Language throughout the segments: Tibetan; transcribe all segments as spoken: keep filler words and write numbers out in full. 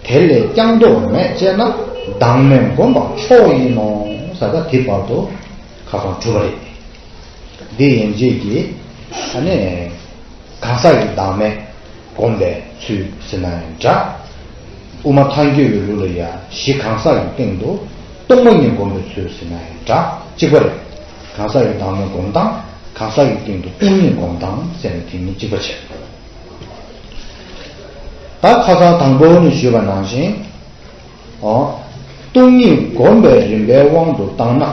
དེ་ལས་ཀྱང་ལྡོག་མེད་ཅེ་ན། བདག་མེད་བསྒོམ་པ་མཆོག་ཡིན་ནོ། ཟེར་ད་དེ་བར་དུ་ཁ་སང་གྲུབ་པ་རེད། འདི་ཡན་ཆད་ཀྱི་ཨ་ནི་གང་ཟག་གི་བདག་མེད་བསྒོམ་པའི་ཚུལ་ཟེར་ན་ཡང་འདྲ། དབུ་མ་ཐལ་འགྱུར་བའི་ལུགས་ལ་ཡང་གཞི་གང་ཟག་གི་སྟེང་དུ་སྟོང་པ་ཉིད་བསྒོམ་པའི་ཚུལ་ཟེར་ན་ཡང་འདྲ་གཅིག་པ་རེད། གང་ཟག་གི་བདག་མེད་བསྒོམ་སྟངས་གང་ཟག་གི་སྟེང་དུ་སྟོང་ཉིད་བསྒོམ་སྟངས་ཟེར་ནས་དེ་གཉིས་གཅིག་པ་བྱས། ད་ཁ་སང་དང་པོ་ནས་ཞུས་པ་ནང་བཞིན། ཨོ། སྟོང་ཉིད་བསྒོམ་པའི་རིམ་པའི་དབང་དུ་བཏང་ན།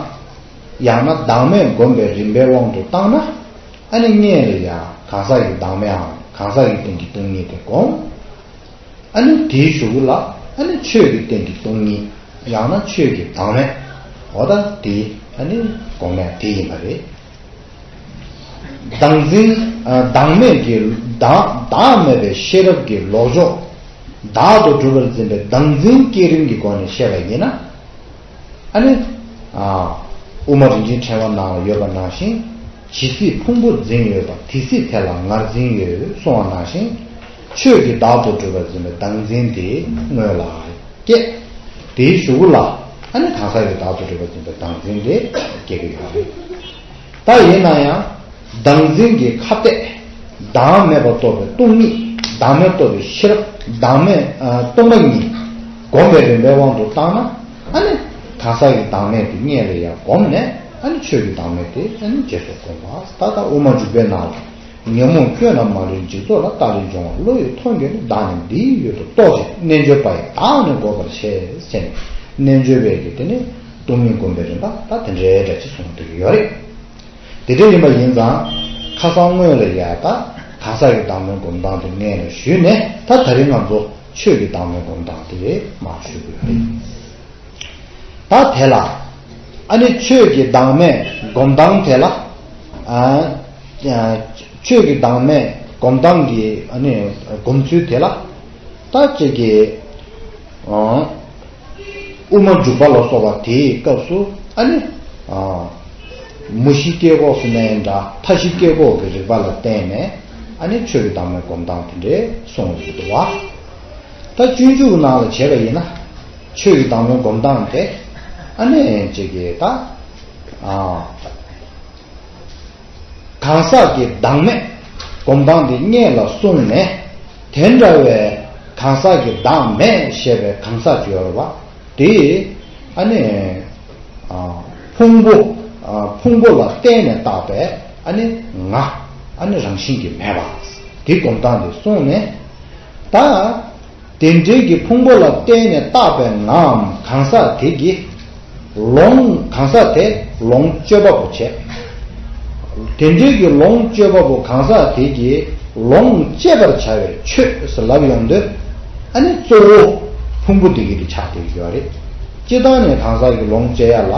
ཡང་ན་བདག་མེད་བསྒོམ་པའི་རིམ་པའི་དབང་དུ་བཏང་ན། ཨ་ནི་སྔོན་ལ་ཡང་གང་ཟག་གི་བདག་མེད་འམ་གང་ཟག་གི་སྟེང་གི་སྟོང་ཉིད་དེ་བསྒོམ། ཨ་ནི་དེའི་གཞུག་གུ་ལ་ཨ་ནི་ཆོས་ཀྱི་སྟེང་གི་སྟོང་ཉིད། ཡང་ན་ཆོས་ཀྱི་བདག་མེད། འོ་ད་དེ་ཨ་ནི་དགོངས་པ་དེ་ཡིན་པ་རེད། བདག་འཛིན། ཨ། བདག་མེད་ཀྱི་བདག་བདག་མེད་པའི་ཤེས་རབ་ཀྱི་ལོག་ཕྱོགས། བདག་ཏུ་གྲུབ་པར་འཛིན་པའི་བདག་འཛིན་བསྐྱེད་རིམ་གྱི་སྒོ་ནས་བཤད་པ་ཡིན་ན། ཨ་ནི། ཨ། དབུ་མ་རིན་ཆེན་ཕྲེང་བ་ནང་ལ་ཡོད་པ་ནང་བཞིན། ཇི་སྲིད་ཕུང་པོ་འཛིན་ཡོད་པ་དེ་སྲིད་དེ་ལ་ངར་འཛིན་ཡོད་གསུངས་པ་ནང་བཞིན། ཆོས་ཀྱི་བདག་ཏུ་གྲུབ་པར་འཛིན་པའི་བདག་འཛིན་དེ་སྔོན་ལ་སྐྱེས། དེའི་གཞུག་གུ་ལ་ཨ་ནི་གང་ཟག་གི་བདག་ཏུ་གྲུབ་པར་འཛིན་པའི་བདག་འཛིན་དེ་སྐྱེ་གི་ཡོད་རེད། ད་ཡིན་ན་ཡང་བདག་འཛིན་གྱི་ཁ་གཏད། བདག་མེད་པ་རྟོགས་པའི་སྟོང་ཉིད། བདག་མེད་རྟོགས་པའི་ཤེས་རབ། བདག་མེད་ཨ་སྟོང་པ་ཉིད་བསྒོམ་པའི་རིམ་པའི་དབང་དུ་བཏང་ན། ཨ་ནི་གང་ཟག་གི་བདག་མེད་དེ་སྔོན་ལ་ཡང་བསྒོམས་ནས། ཨ་ནི་ཆོས་ཀྱི་བདག་མེད་དེ་ཨ་ནི་རྗེས་སུ་བསྒོམ་པ། ད་ལྟ་དབུ་མ་འཇུག་པའི་ནང་ལ། ཉོན་མོངས་སྐྱོན་རྣམས་མ་ལུས་འཇིག་ཚོགས་ལ། ལྟ་ལས་འབྱུང་བ་བློ་ཡི་མཐོང་རྒྱུ་ནི། བདག་ནི་འདི་ཡི་ཡུལ་དུ་རྟོག་ཅིང་། རྣལ་འབྱོར་པ་ཡིས་བདག་ནི་འགོག་པར་བྱེད། ཟེར་ནས་རྣལ་འབྱོར་པས་ཀྱི་དེ་ནི་སྟོང་ཉིད་བསྒོམ་པའི་རིམ་པ་ད་དེ་འདྲའི་འདྲ་ཅིག་གསུངས་བསྡད་ཀྱི་ཡོད་རེད། དེ་འདྲ་ཡིན་པ་ཡིན་ཙང་ཁ་སང་སྔོན་ལ་ཡ་ད་གང་ཟག་གི་བདག་མེད་སྒོམ་སྟངས་དེ་སྔོན་ལ་ཞུས་ནས། ད་ད་རིང་ང་ཚོ་ཆོས་ཀྱི་བདག་མེད་སྒོམ་སྟངས་དེ་མར་ཞུ་དགོས་རེད། ད་དེ་ལ་ཨ་ནི་ཆོས་ཀྱི་བདག་མེད་སྒོམ་སྟངས་དེ་ལ། ཨ། ཆོས་ཀྱི་བདག་མེད་སྒོམ་སྟངས་ཀྱི་ཨ་ནི་སྒོམ་ཚུལ་དེ་ལ། ད་ཅིག་གི། ཨ། དབུ་མ་འཇུག་པ་ལ་སོགས་པ་དེའི་སྐབས་སུ་ཨ་ནི། ཨ། མུ་བཞི་སྐྱེ་འགོག་ཟེར་ནའི་འདྲ། མཐའ་བཞི་སྐྱེ་འགོག་གི་རིགས་པ་ལ་བརྟེན་ནས། ཨ་ནི་ཆོས་ཀྱི་བདག་མེད་སྒོམ་སྟངས་དེ་འདྲའི་གསུངས་ཡོད་འདུག་བ། ད་སྤྱོད་འཇུག་ནང་ལ་བྱས་པ་ཡིན་ན། ཆོས་ཀྱི་བདག་མེད་སྒོམ་སྟངས་དེ་ཨ་ནི་ཅིག་གི་ད། ཨ། གང་ཟག་གི་བདག་མེད་སྒོམ་སྟངས་དེ་སྔོན་ལ་གསུངས་ནས། དེ་འདྲ་བའི་གང་ཟག་གི་བདག་མེད་ཞེས་པའི་གང་ཟག་ཅིག་ཡོད་རེད་བ། དེ་ཨ་ནི། ཨ། ཕུང་པོ། ཨ། ཕུང་པོ་ལ་བརྟེན་ནས་བཏགས་པའི་ཨ་ནི་ང་། ཨ་ནི་རང་བཞིན་གྱིས་མེད་པ། དེ་སྒོམ་སྟངས་དེ་གསུངས་ནས། ད། དེ་འདྲའི་གི་ཕུང་པོ་ལ་བརྟེན་ནས་བཏགས་པའི་ངའམ་གང་ཟག་དེ་གི་ལོངས། གང་ཟག་དེ་ལོངས་སྤྱོད་པ་པོ་བྱས། དེ་འདྲའི་གི་ལོངས་སྤྱོད་པ་པོ་གང་ཟག་དེ་གི་ལོངས་སྤྱད་པར་བྱ་བའི་ཆོས་སུ་ལབ་ཡོང་དུས། ཨ་ནི་གཙོ་བོ་ཕུང་པོ་དེ་གི་དེ་ཆགས་བསྡད་ཡོད་རེད། སྤྱིར་བཏང་ནས་གང་ཟག་གི་ལོངས་སྤྱད་ཡ་ལ།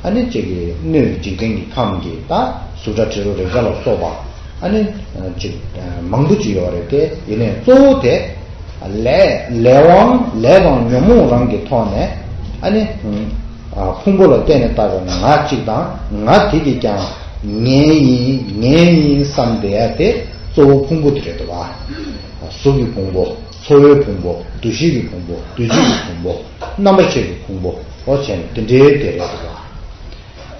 ཨ་ནི་གཅིག་གི་སྣོད་ཀྱི་འཇིག་རྟེན་གྱི་ཁམས་ཀྱི་ད་གཟུགས་སྒྲ་དྲི་རོ་རེག་བྱ་ལ་སོགས་པ། ཨ་ནི་ཅིག་མང་པོ་ཅིག་ཡོད་རེད་དེ། ཡིན་ནའི་གཙོ་བོ་དེ་ལས། ལས་དབང་། ལས་དང་ཉོན་མོངས་རང་གི་ཐོག་ནས། ཨ་ནི་ཕུང་པོ་ལ་བརྟེན་ནས་བཏགས་པའི་ང་གཅིག་དང་། ང་དེ་གིས་ཀྱང་ངའི་ཡིན། ངའི་ཡིན་བསམ་བསྡད་ཡ་དེ་གཙོ་བོ་ཕུང་པོ་དེ་རེད་འདུག་བ། གཟུགས་ཀྱི་ཕུང་པོ། ཚོར་བའི་ཕུང་པོ། འདུ་ཤེས་ཀྱི་ཕུང་པོ། འདུ་བྱེད་ཀྱི་ཕུང་པོ། རྣམ་པར་ཤེས་ཀྱི་ཕུང་པོ། འོ་བྱས་ནས་དེ་འདྲའི་དེ་རེད་འདུག་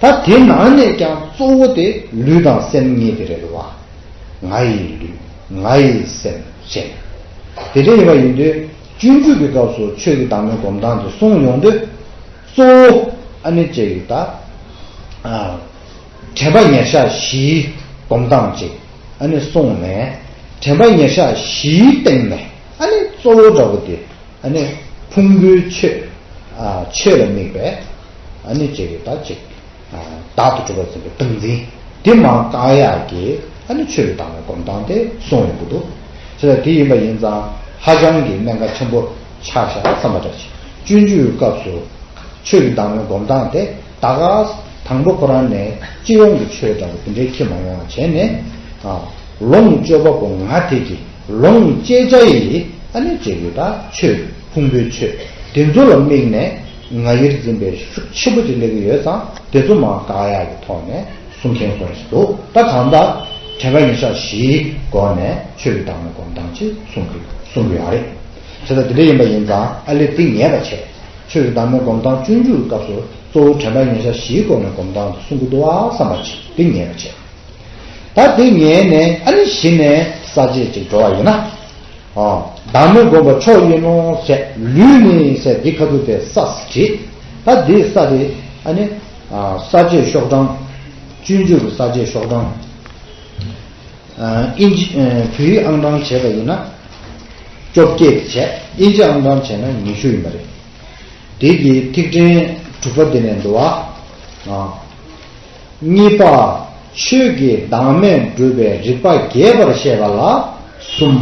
བ། ད་དེ་ནང་ནས་ཀྱང་གཙོ་བོ་དེ་ལུས་དང་སེམས་གཉིས་དེ་རེད་འདུག་བ། ང་ཡི་ལུས། ང་ཡི་སེམས་བྱས། དེ་འདྲ་ཡིན་པ་ཡིན་དུས། སྤྱོད་འཇུག་གི་སྐབས་སུ་ཆོས་ཀྱི་བདག་མེད་སྒོམ་སྟངས་དེ་གསུངས་ཡོང་དུས། གཙོ་བོ་ཨ་ནི་ཅིག་ད། ཨ། དྲན་པ་ཉེར་ཞག་བཞིའི་སྒོམ་སྟངས་ཅིག་ཨ་ནི་གསུངས་ནས། དྲན་པ་ཉེར་ཞག་བཞིའི་སྟེང་ནས་ཨ་ནི་གཙོ་བོ་འདྲ་བོ་དེ། ཨ་ནི་ཕུང་པོའི་ཆོས། ཨ། ཆོས་ལ་དམིགས་པའི། ཨ་ནི་ཅིག་གི་ད་ཅིག་ཨ། བདག་ཏུ་གྲུབ་པར་འཛིན་པའི་བདག་འཛིན་དེ་མར་བཀག་ཡག་གི། ཨ་ནི་ཆོས་ཀྱི་བདག་མེད་སྒོམ་སྟངས་དེ་གསུངས་ཡོང་གི་འདུག་བྱས་ཙང་དེ་ཡིན་པ་ཡིན་ཙང་ཧ་ཅང་གི་གནད་འགག་ཆེན་པོ་ཆགས་ཤག་བསམ་པ་འདྲ་ཞིག་སྤྱོད་འཇུག་གི་སྐབས་སུ་ཆོས་ཀྱི་བདག་མེད་སྒོམ་སྟངས་དེ་ད་ག་དང་པོ་ཁོ་རང་ནས་སྤྱི་ཡོངས་ཀྱི་ཆོས་འདྲ་བོ་དེ་འདྲའི་ཁྱེར་མ་ཡོང་བ་བྱས་ནས། ཨ། ལོངས་སྤྱོད་པ་པོ་ང་དེ་གི་ལོངས་སྤྱད་བྱ་ཡི། ཨ་ནི་ཅིག་གི་ད་ཆོས། ཕུང་པོའི་ཆོས་དེ་ཚོ་ལ་དམིགས་ནས་ང་ཡིར་འཛིན་པའི་ཤུགས་ཆེན་པོ་ཅིག་སླེབས་ཀྱི་ཡོད་ཙང་། དེ་ཚོ་མར་བཀག་ཡག་གི་ཐོག་ནས་གསུང་མཁན་གསུངས་ཤིག་འདུག་ད་གང་ལྟར་དྲན་པ་ཉེར་ཞག་བཞིའི་སྒོ་ནས་ཆོས་ཀྱི་བདག་མེད་སྒོམ་སྟངས་ཅིག་གསུང་གི་གསུང་གི་ཡོད་རེད། བྱས་ཙང་དེ་འདྲ་ཡིན་པ་ཡིན་ཙང་ཨ་ལས་དེ་ངེས་པ་བྱས། ཆོས་ཀྱི་བདག་མེད་སྒོམ་སྟངས་སྤྱོད་འཇུག་གི་སྐབས་སུ་གཙོ་བོ་དྲན་པ་ཉེར་བཞག་བཞིའི་སྒོ་ནས་སྒོམ་སྟངས་དེ་གསུང་གི་འདུག་བ་བསམ་པ་བྱས་དེ་ངེས་པ་བྱས། ད་དེ་ངེས་ནས་ཨ་ནི་གཞི་ནས་ས་བཅད་ཅིག་འགྲོ་བ་ཡིན་ན། ཨོ། བདག་མེད་སྒོམ་པ་མཆོག་ཡིན་ནོ་ཟེར་ལུས་ནི་ཟེར་འདི་ཁ་ཐུག་དེ་ས་བྲིས། ད་འདི་ས་དེ་ཨ་ནི་ས་བཅད་ཤོག་གྲངས། སྤྱོད་འཇུག་གི་ས་བཅད་ཤོག་གྲངས། ཨིན་ཇི་བོད་ཡིག་ཨང་གྲངས་བྱས་པ་ཡིན་ན། བཅོ་བརྒྱད་བྱས། ཨིན་ཇི་ཨང་གྲངས་བྱས་ན་ཉི་ཤུ་ཡིན་པ་རེད། དེ་གི་ཐིག་ཕྲེང་དྲུག་པ་དེ་ནས་འདུག་བ། གཉིས་པ། ཆོས་ཀྱི་བདག་མེད་སྒྲུབ་པའི་རིགས་པ་རྒྱས་པར་བཤད་པ་ལ་གསུམ།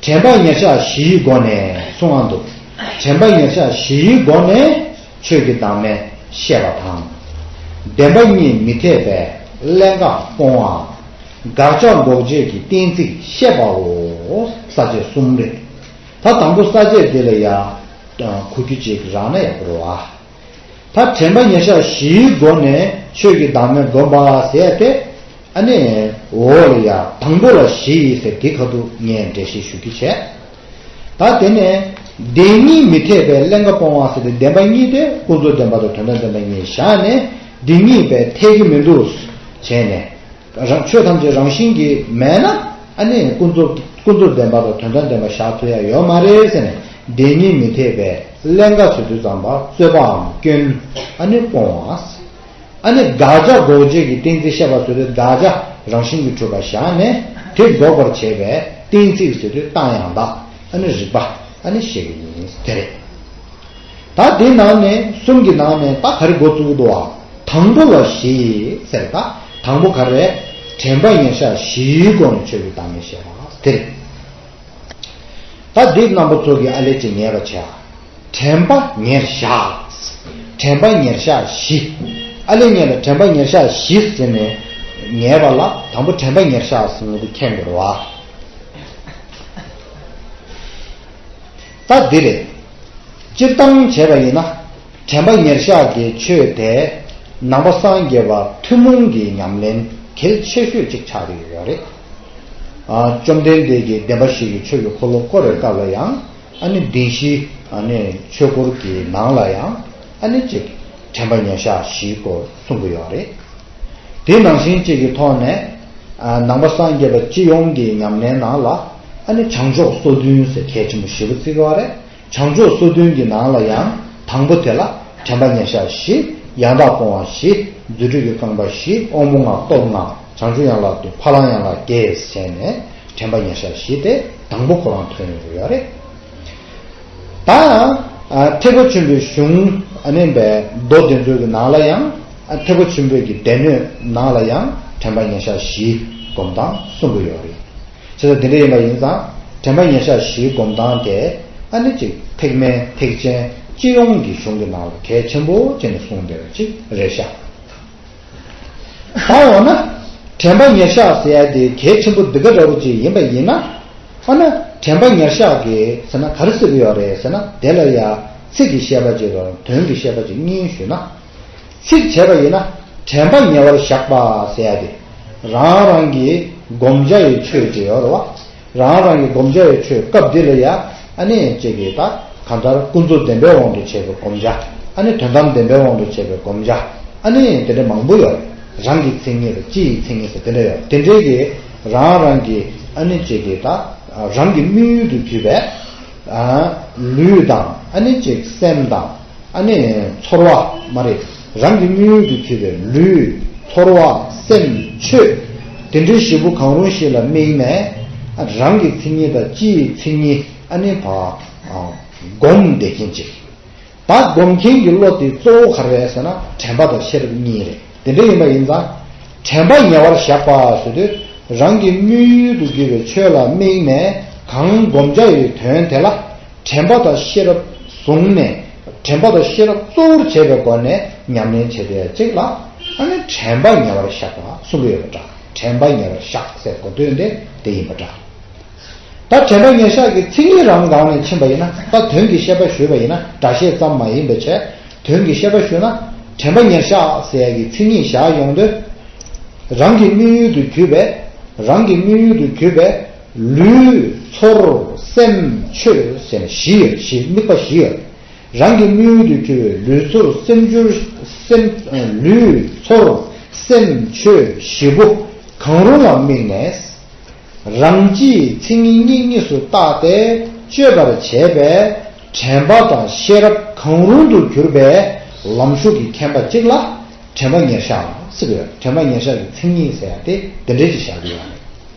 དྲན་པ་ཉེར་བཞག་བཞིའི་སྒོ་ནས་གསུང་བ་འདུག་དྲན་པ་ཉེར་བཞག་བཞིའི་སྒོ་ནས་ཆོས་ཀྱི་བདག་མེད་བཤད་པ་དང་། བདེན་པ་གཉིས་མི་འཐད་པའི་ཀླན་ཀ་སྤོང་བ། དགག་བྱ་འགོག་བྱེད་ཀྱི་གཏན་ཚིགས་བཤད་པའོ། ས་བཅད་གསུམ་རེད། ད་དང་པོ་ས་བཅད་འདི་ལ་ཡ། གོ་རྒྱུ་ཅིག་རག་ན་ཡག་པོ་རེད་བ། ད་དྲན་པ་ཉེར་བཞག་བཞིའི་སྒོ་ནས་ཆོས་ཀྱི་བདག་མེད་སྒོམ་པ་ཟེར་ཏེ། ཨ་ནི་འོ་ལ་ཡ་དང་པོ་ལ་བཞི་ཡིན་ཟེར་དེ་ཁ་ཐུག་ངས་འགྲེལ་བཤད་ཞུ་རྒྱུ་བྱས། ད་དེ་ནས་བདེན་གཉིས་མི་འཐད་པའི་ཀླན་ཀ་སྤོང་བ་ཟེར་ཏེ་བདེན་པ་གཉིས་དེ་ཀུན་རྫོབ་བདེན་པ་དང་དོན་དམ་བདེན་པ་གཉིས་བཞག་ནས་བདེན་གཉིས་པའི་འཐད་ཀྱི་མི་འདུག་བྱས་ནས། རང་ཆོས་ཐམས་ཅད་རང་བཞིན་གྱིས་མེད་ན་ཨ་ནི་ཀུན་རྫོབ་ཀུན་རྫོབ་བདེན་པ་དང་དོན་དམ་བདེན་པ་བཞག་ཐུབ་ཡ་ཡོད་མ་རེད་ཟེར་ནས་བདེན་གཉིས་མི་འཐད་པའི་ཀླན་ཀ་ཟེར་དུས་ཙམ་པ་རྩོད་པའམ་སྐྱོན་ཨ་ནི་སྤོང་བ། ཨ་ནི་དགག་བྱ་འགོག་བྱེད་ཀྱི་གཏན་ཚིགས་བཤད་པ་ཟེར་དུས་དགག་བྱ་རང་བཞིན་གྱིས་གྲུབ་པ་བཞག་ནས་དེ་འགོག་པར་བྱེད་པའི་གཏན་ཚིགས་ཟེར་དུས་རྟགས་ཡང་དག་ཨ་ནི་རིགས་པ་ཨ་ནི་བཤད་ཀྱི་ཡིན་དེ་རེད། ད་དེ་ནང་ནས་གསུམ་གྱི་ནང་ནས་ད་ག་རེ་འགོ་བཙུགས་འདུག་བ། དང་པོ་ལ་བཞི་ཟེར་ད། དང་པོ་ག་རེ། དྲན་པ་ཉེར་བཞག་བཞིའི་སྒོ་ནས་ཆོས་ཀྱི་བདག་མེད་བཤད་པ་དེ་རེད། ད་འདི་རྣམ་པ་ཚོ་གི་ཨ་ལས་ཅིག་ངེས་པ་བྱས། དྲན་པ་ཉེར་བཞག་དྲན་པ་ཉེར་བཞག་བཞི། ཨ་ལས་ངེས་ལ་དྲན་པ་ཉེར་བཞག་བཞི་ཟེར་ནས་ངེས་པ་ལ་དང་པོ་དྲན་པ་ཉེར་བཞག་ཟེར་ནས་འདི་མཁྱེན་དགོས་རེད་བ། ད་འདི་རེད། སྤྱིར་བཏང་བྱས་པ་ཡིན་ན། དྲན་པ་ཉེར་བཞག་གི་ཆོས་དེ་ནང་པ་སངས་རྒྱས་པ་ཐུན་མོང་གི་ཉམས་ལེན་གལ་ཆེ་ཤོས་གཅིག་ཆགས་ཀྱི་ཡོད་རེད། ཨ། བཅོམ་ལྡན་འདས་ཀྱིས་བདེན་པ་བཞི་གི་ཆོས་ཀྱི་འཁོར་ལོ་བསྐོར་བའི་སྐབས་ལ་ཡང་ཨ་ནི་བདེན་བཞིའི་ཨ་ནི་ཆོས་འཁོར་གྱི་ནང་ལ་ཡང་ཨ་ནི་གཅིག་དྲན་པ་ཉེར་བཞག་བཞིའི་སྐོར་གསུང་གི་ཡོད་རེད། དེ་ནང་བཞིན་གཅིག་གི་ཐོག་ནས་ཨ། ནང་པ་སངས་རྒྱས་པ་སྤྱི་ཡོངས་ཀྱི་ཉམས་ལེན་ནང་ལ་ཨ་ནི་བྱང་ཕྱོགས་སོ་བདུན་ཟེར་གལ་ཆེན་པོ་ཞེ་པོ་བརྩི་གི་ཡོད་རེད། བྱང་ཕྱོགས་སོ་བདུན་གྱི་ནང་ལ་ཡང་དང་པོ་དེ་ལ་དྲན་པ་ཉེར་བཞག་བཞི། ཡང་དག་སྤོང་བ་བཞི། རྫུ་འཕྲུལ་གྱི་རྐང་པ་བཞི། དབང་པོ་ལྔ། སྟོབས་ལྔ། བྱང་ཆུབ་ཡན་ལག་བདུན། ཕ་ལམ་ཡན་ལག་བརྒྱད་ཟེར་ནས་དྲན་པ་ཉེར་བཞག་བཞི་དེ་དང་པོ་ཁོ་རང་ཐོན་ཡོད་རེད། ད་ཨ། ཐེག་པ་ཆེན་པོའི་གཞུང་ཨ་ནི་པའི་མདོ་དེ་ཚོའི་གི་ནང་ལ་ཡང་ཨ། ཐེག་པ་ཆེན་པོའི་གི་སྡེ་སྣོད་ནང་ལ་ཡང་དྲན་པ་ཉེར་བཞག་བཞིའི་སྒོམ་སྟངས་གསུང་གི་ཡོད་རེད། བྱས་ཙང་དེ་འདྲ་ཡིན་པ་ཡིན་ཙང་དྲན་པ་ཉེར་བཞག་བཞིའི་སྒོམ་སྟངས་དེ་ཨ་ནི་གཅིག་ཐེག་དམན་ཐེག་ཆེན་སྤྱི་ཡོངས་ཀྱི་གཞུང་གི་ནང་ལ་གལ་ཆེན་པོ་བྱས་ནས་གསུངས་བསྡད་པ་ཅིག་རེད་ཤག་ད་འོ་ན་དྲན་པ་ཉེར་བཞག་ཟེར་ཡ་དེ་གལ་ཆེན་པོ་འདི་ག་འདྲ་བོ་ཅིག་ཡིན་པ་ཡིན་ན། འོ་ན་དྲན་པ་ཉེར་བཞག་གི་ཟེར་ན་ག་རེ་ཟེར་གི་ཡོད་རེད་ཟེར་ན་དེ་ལ་ཡ་ཚིག་གི་བཤད་པ་ཅིག་དང་དོན་གྱི་བཤད་པ་ཅིག་གཉིས་ཞུས་ན། ཚིག་བྱས་པ་ཡིན་ན་དྲན་པ་ཉེ་བར་བཞག་པ་ཟེར་ཡ་དེ། རང་རང་གི་བསྒོམ་བྱ་ཡི་ཆོས་ཅིག་ཡོད་རེད་བ། རང་རང་གི་བསྒོམ་བྱ་ཡི་ཆོས་སྐབས་འདི་ལ་ཡ་ཨ་ནི་ཅིག་གིས་ད་གང་ལྟར་ཀུན་རྫོབ་བདེན་པའི་དབང་དུ་བྱས་པའི་བསྒོམ་བྱ། ཨ་ནི་དོན་དམ་བདེན་པའི་དབང་དུ་བྱས་པའི་བསྒོམ་བྱ། ཨ་ནི་དེ་འདྲ་མང་པོ་ཡོད་རེད། རང་གི་མཚན་ཉིད་དང་སྤྱི་ཡི་མཚན་ཉིད་ཟེར་དེ་འདྲ་ཡོད་རེད། དེ་འདྲའི་གི་རང་རང་གི་ཨ་ནི་ཅིག་གིས་ད་རང་གི་དམིགས་ཡུལ་དུ་གྱུར་པའི་ཨ། ལུས་དང་ཨ་ནི་ཅིག་སེམས་དང་། ཨ་ནི་ཚོར་བ་མ་རེད། རང་གི་དམིགས་ཡུལ་དུ་གྱུར་པའི་ལུས། ཚོར་བ། སེམས། ཆོས། དེ་འདྲའི་བཞི་པོ་གང་རུང་ཞིག་ལ་དམིགས་ནས། རང་གི་མཚན་ཉིད་དང་སྤྱིའི་མཚན་ཉིད་ཨ་ནི་བ། སྒོམ་བསྡད་མཁན་ཅིག་ད་སྒོམ་མཁན་གྱི་བློ་དེ་གཙོ་བོ་ག་རེ་རེད་ཟེར་ན་དྲན་པ་དང་ཤེས་རབ་གཉིས་རེད། དེ་འདྲ་ཡིན་པ་ཡིན་ཙང་། དྲན་པ་ཉེ་བར་བཞག་པ་ཟེར་དུས་རང་གི་དམིགས་ཡུལ་དུ་གྱུར་པའི་ཆོས་ལ་དམིགས་ནས་གང་བསྒོམ་བྱ་ཡི་དོན་དེ་ལ། དྲན་པ་དང་ཤེས་རབ་བཟུང་ནས་དྲན་པ་དང་ཤེས་རབ་གཙོ་བོར་བྱས་པའི་སྒོ་ནས་ཉམས་ལེན་བྱེད་པའི་ཅིག་ལ་ཨ་ནི་དྲན་པ་ཉེ་བར་བཞག་པ་གསུང་གི་ཡོད་པ་འདྲ། དྲན་པ་ཉེ་བར་བཞག་ཟེར་གོ་དོན་དེ་དེ་ཡིན་པ་འདྲ། ད་དྲན་པ་ཉེར་བཞག་གི་མཚན་ཉིད་རང་སྒང་ནས་ཕྱིན་པ་ཡིན་ན་ད་དོན་གྱི་བཤད་པ་ཞུས་པ་ཡིན་ན་སྒྲ་བཤད་ཙམ་མ་ཡིན་པའི་ཕྱིར་དོན་གྱི་བཤད་པ་ཞུས་ན་དྲན་པ་ཉེར་བཞག་ཟེར་ཡ་གི་མཚན་ཉིད་བཞག་ཡོང་དུས་རང་གི་དམིགས་ཡུལ་དུ་གྱུར་པའི་རང་གི་དམིགས་ཡུལ་དུ་གྱུར་པའི། ལུས། ཚོར། སེམས། ཆོས་ཟེར་ནས་བཞི་ཡོད། བཞི། དམིགས་པ་བཞི་ཡོད། རང་གི་དམིགས་ཡུལ་དུ་གྱུར་པའི་ལུས་ཚོར་སེམས་འགྱུར། སེམས། ལུས་ཚོར། སེམས། ཆོས་བཞི་པོ་གང་རུང་ལ་དམིགས་ནས། རང་སྤྱིའི་མཚན་ཉིད་གཉིས་གཉིས་སུ་བརྟགས་ཏེ་དཔྱོད་པར་བྱེད་པའི་དྲན་པ་དང་ཤེས་རབ་གང་རུང་དུ་གྱུར་པའི་ལམ་ཞུགས་ཀྱི་མཁྱེན་པ་གཅིག་ལ་དྲན་པ་ཉེར་བཞག་ཟེར་གྱི་ཡོད། དྲན་པ་ཉེར་བཞག་གི་མཚན་ཉིད་ཟེར་ཡ་དེ་འདི་འདྲའི་ཅིག་བཞག་གི་ཡོད་རེད།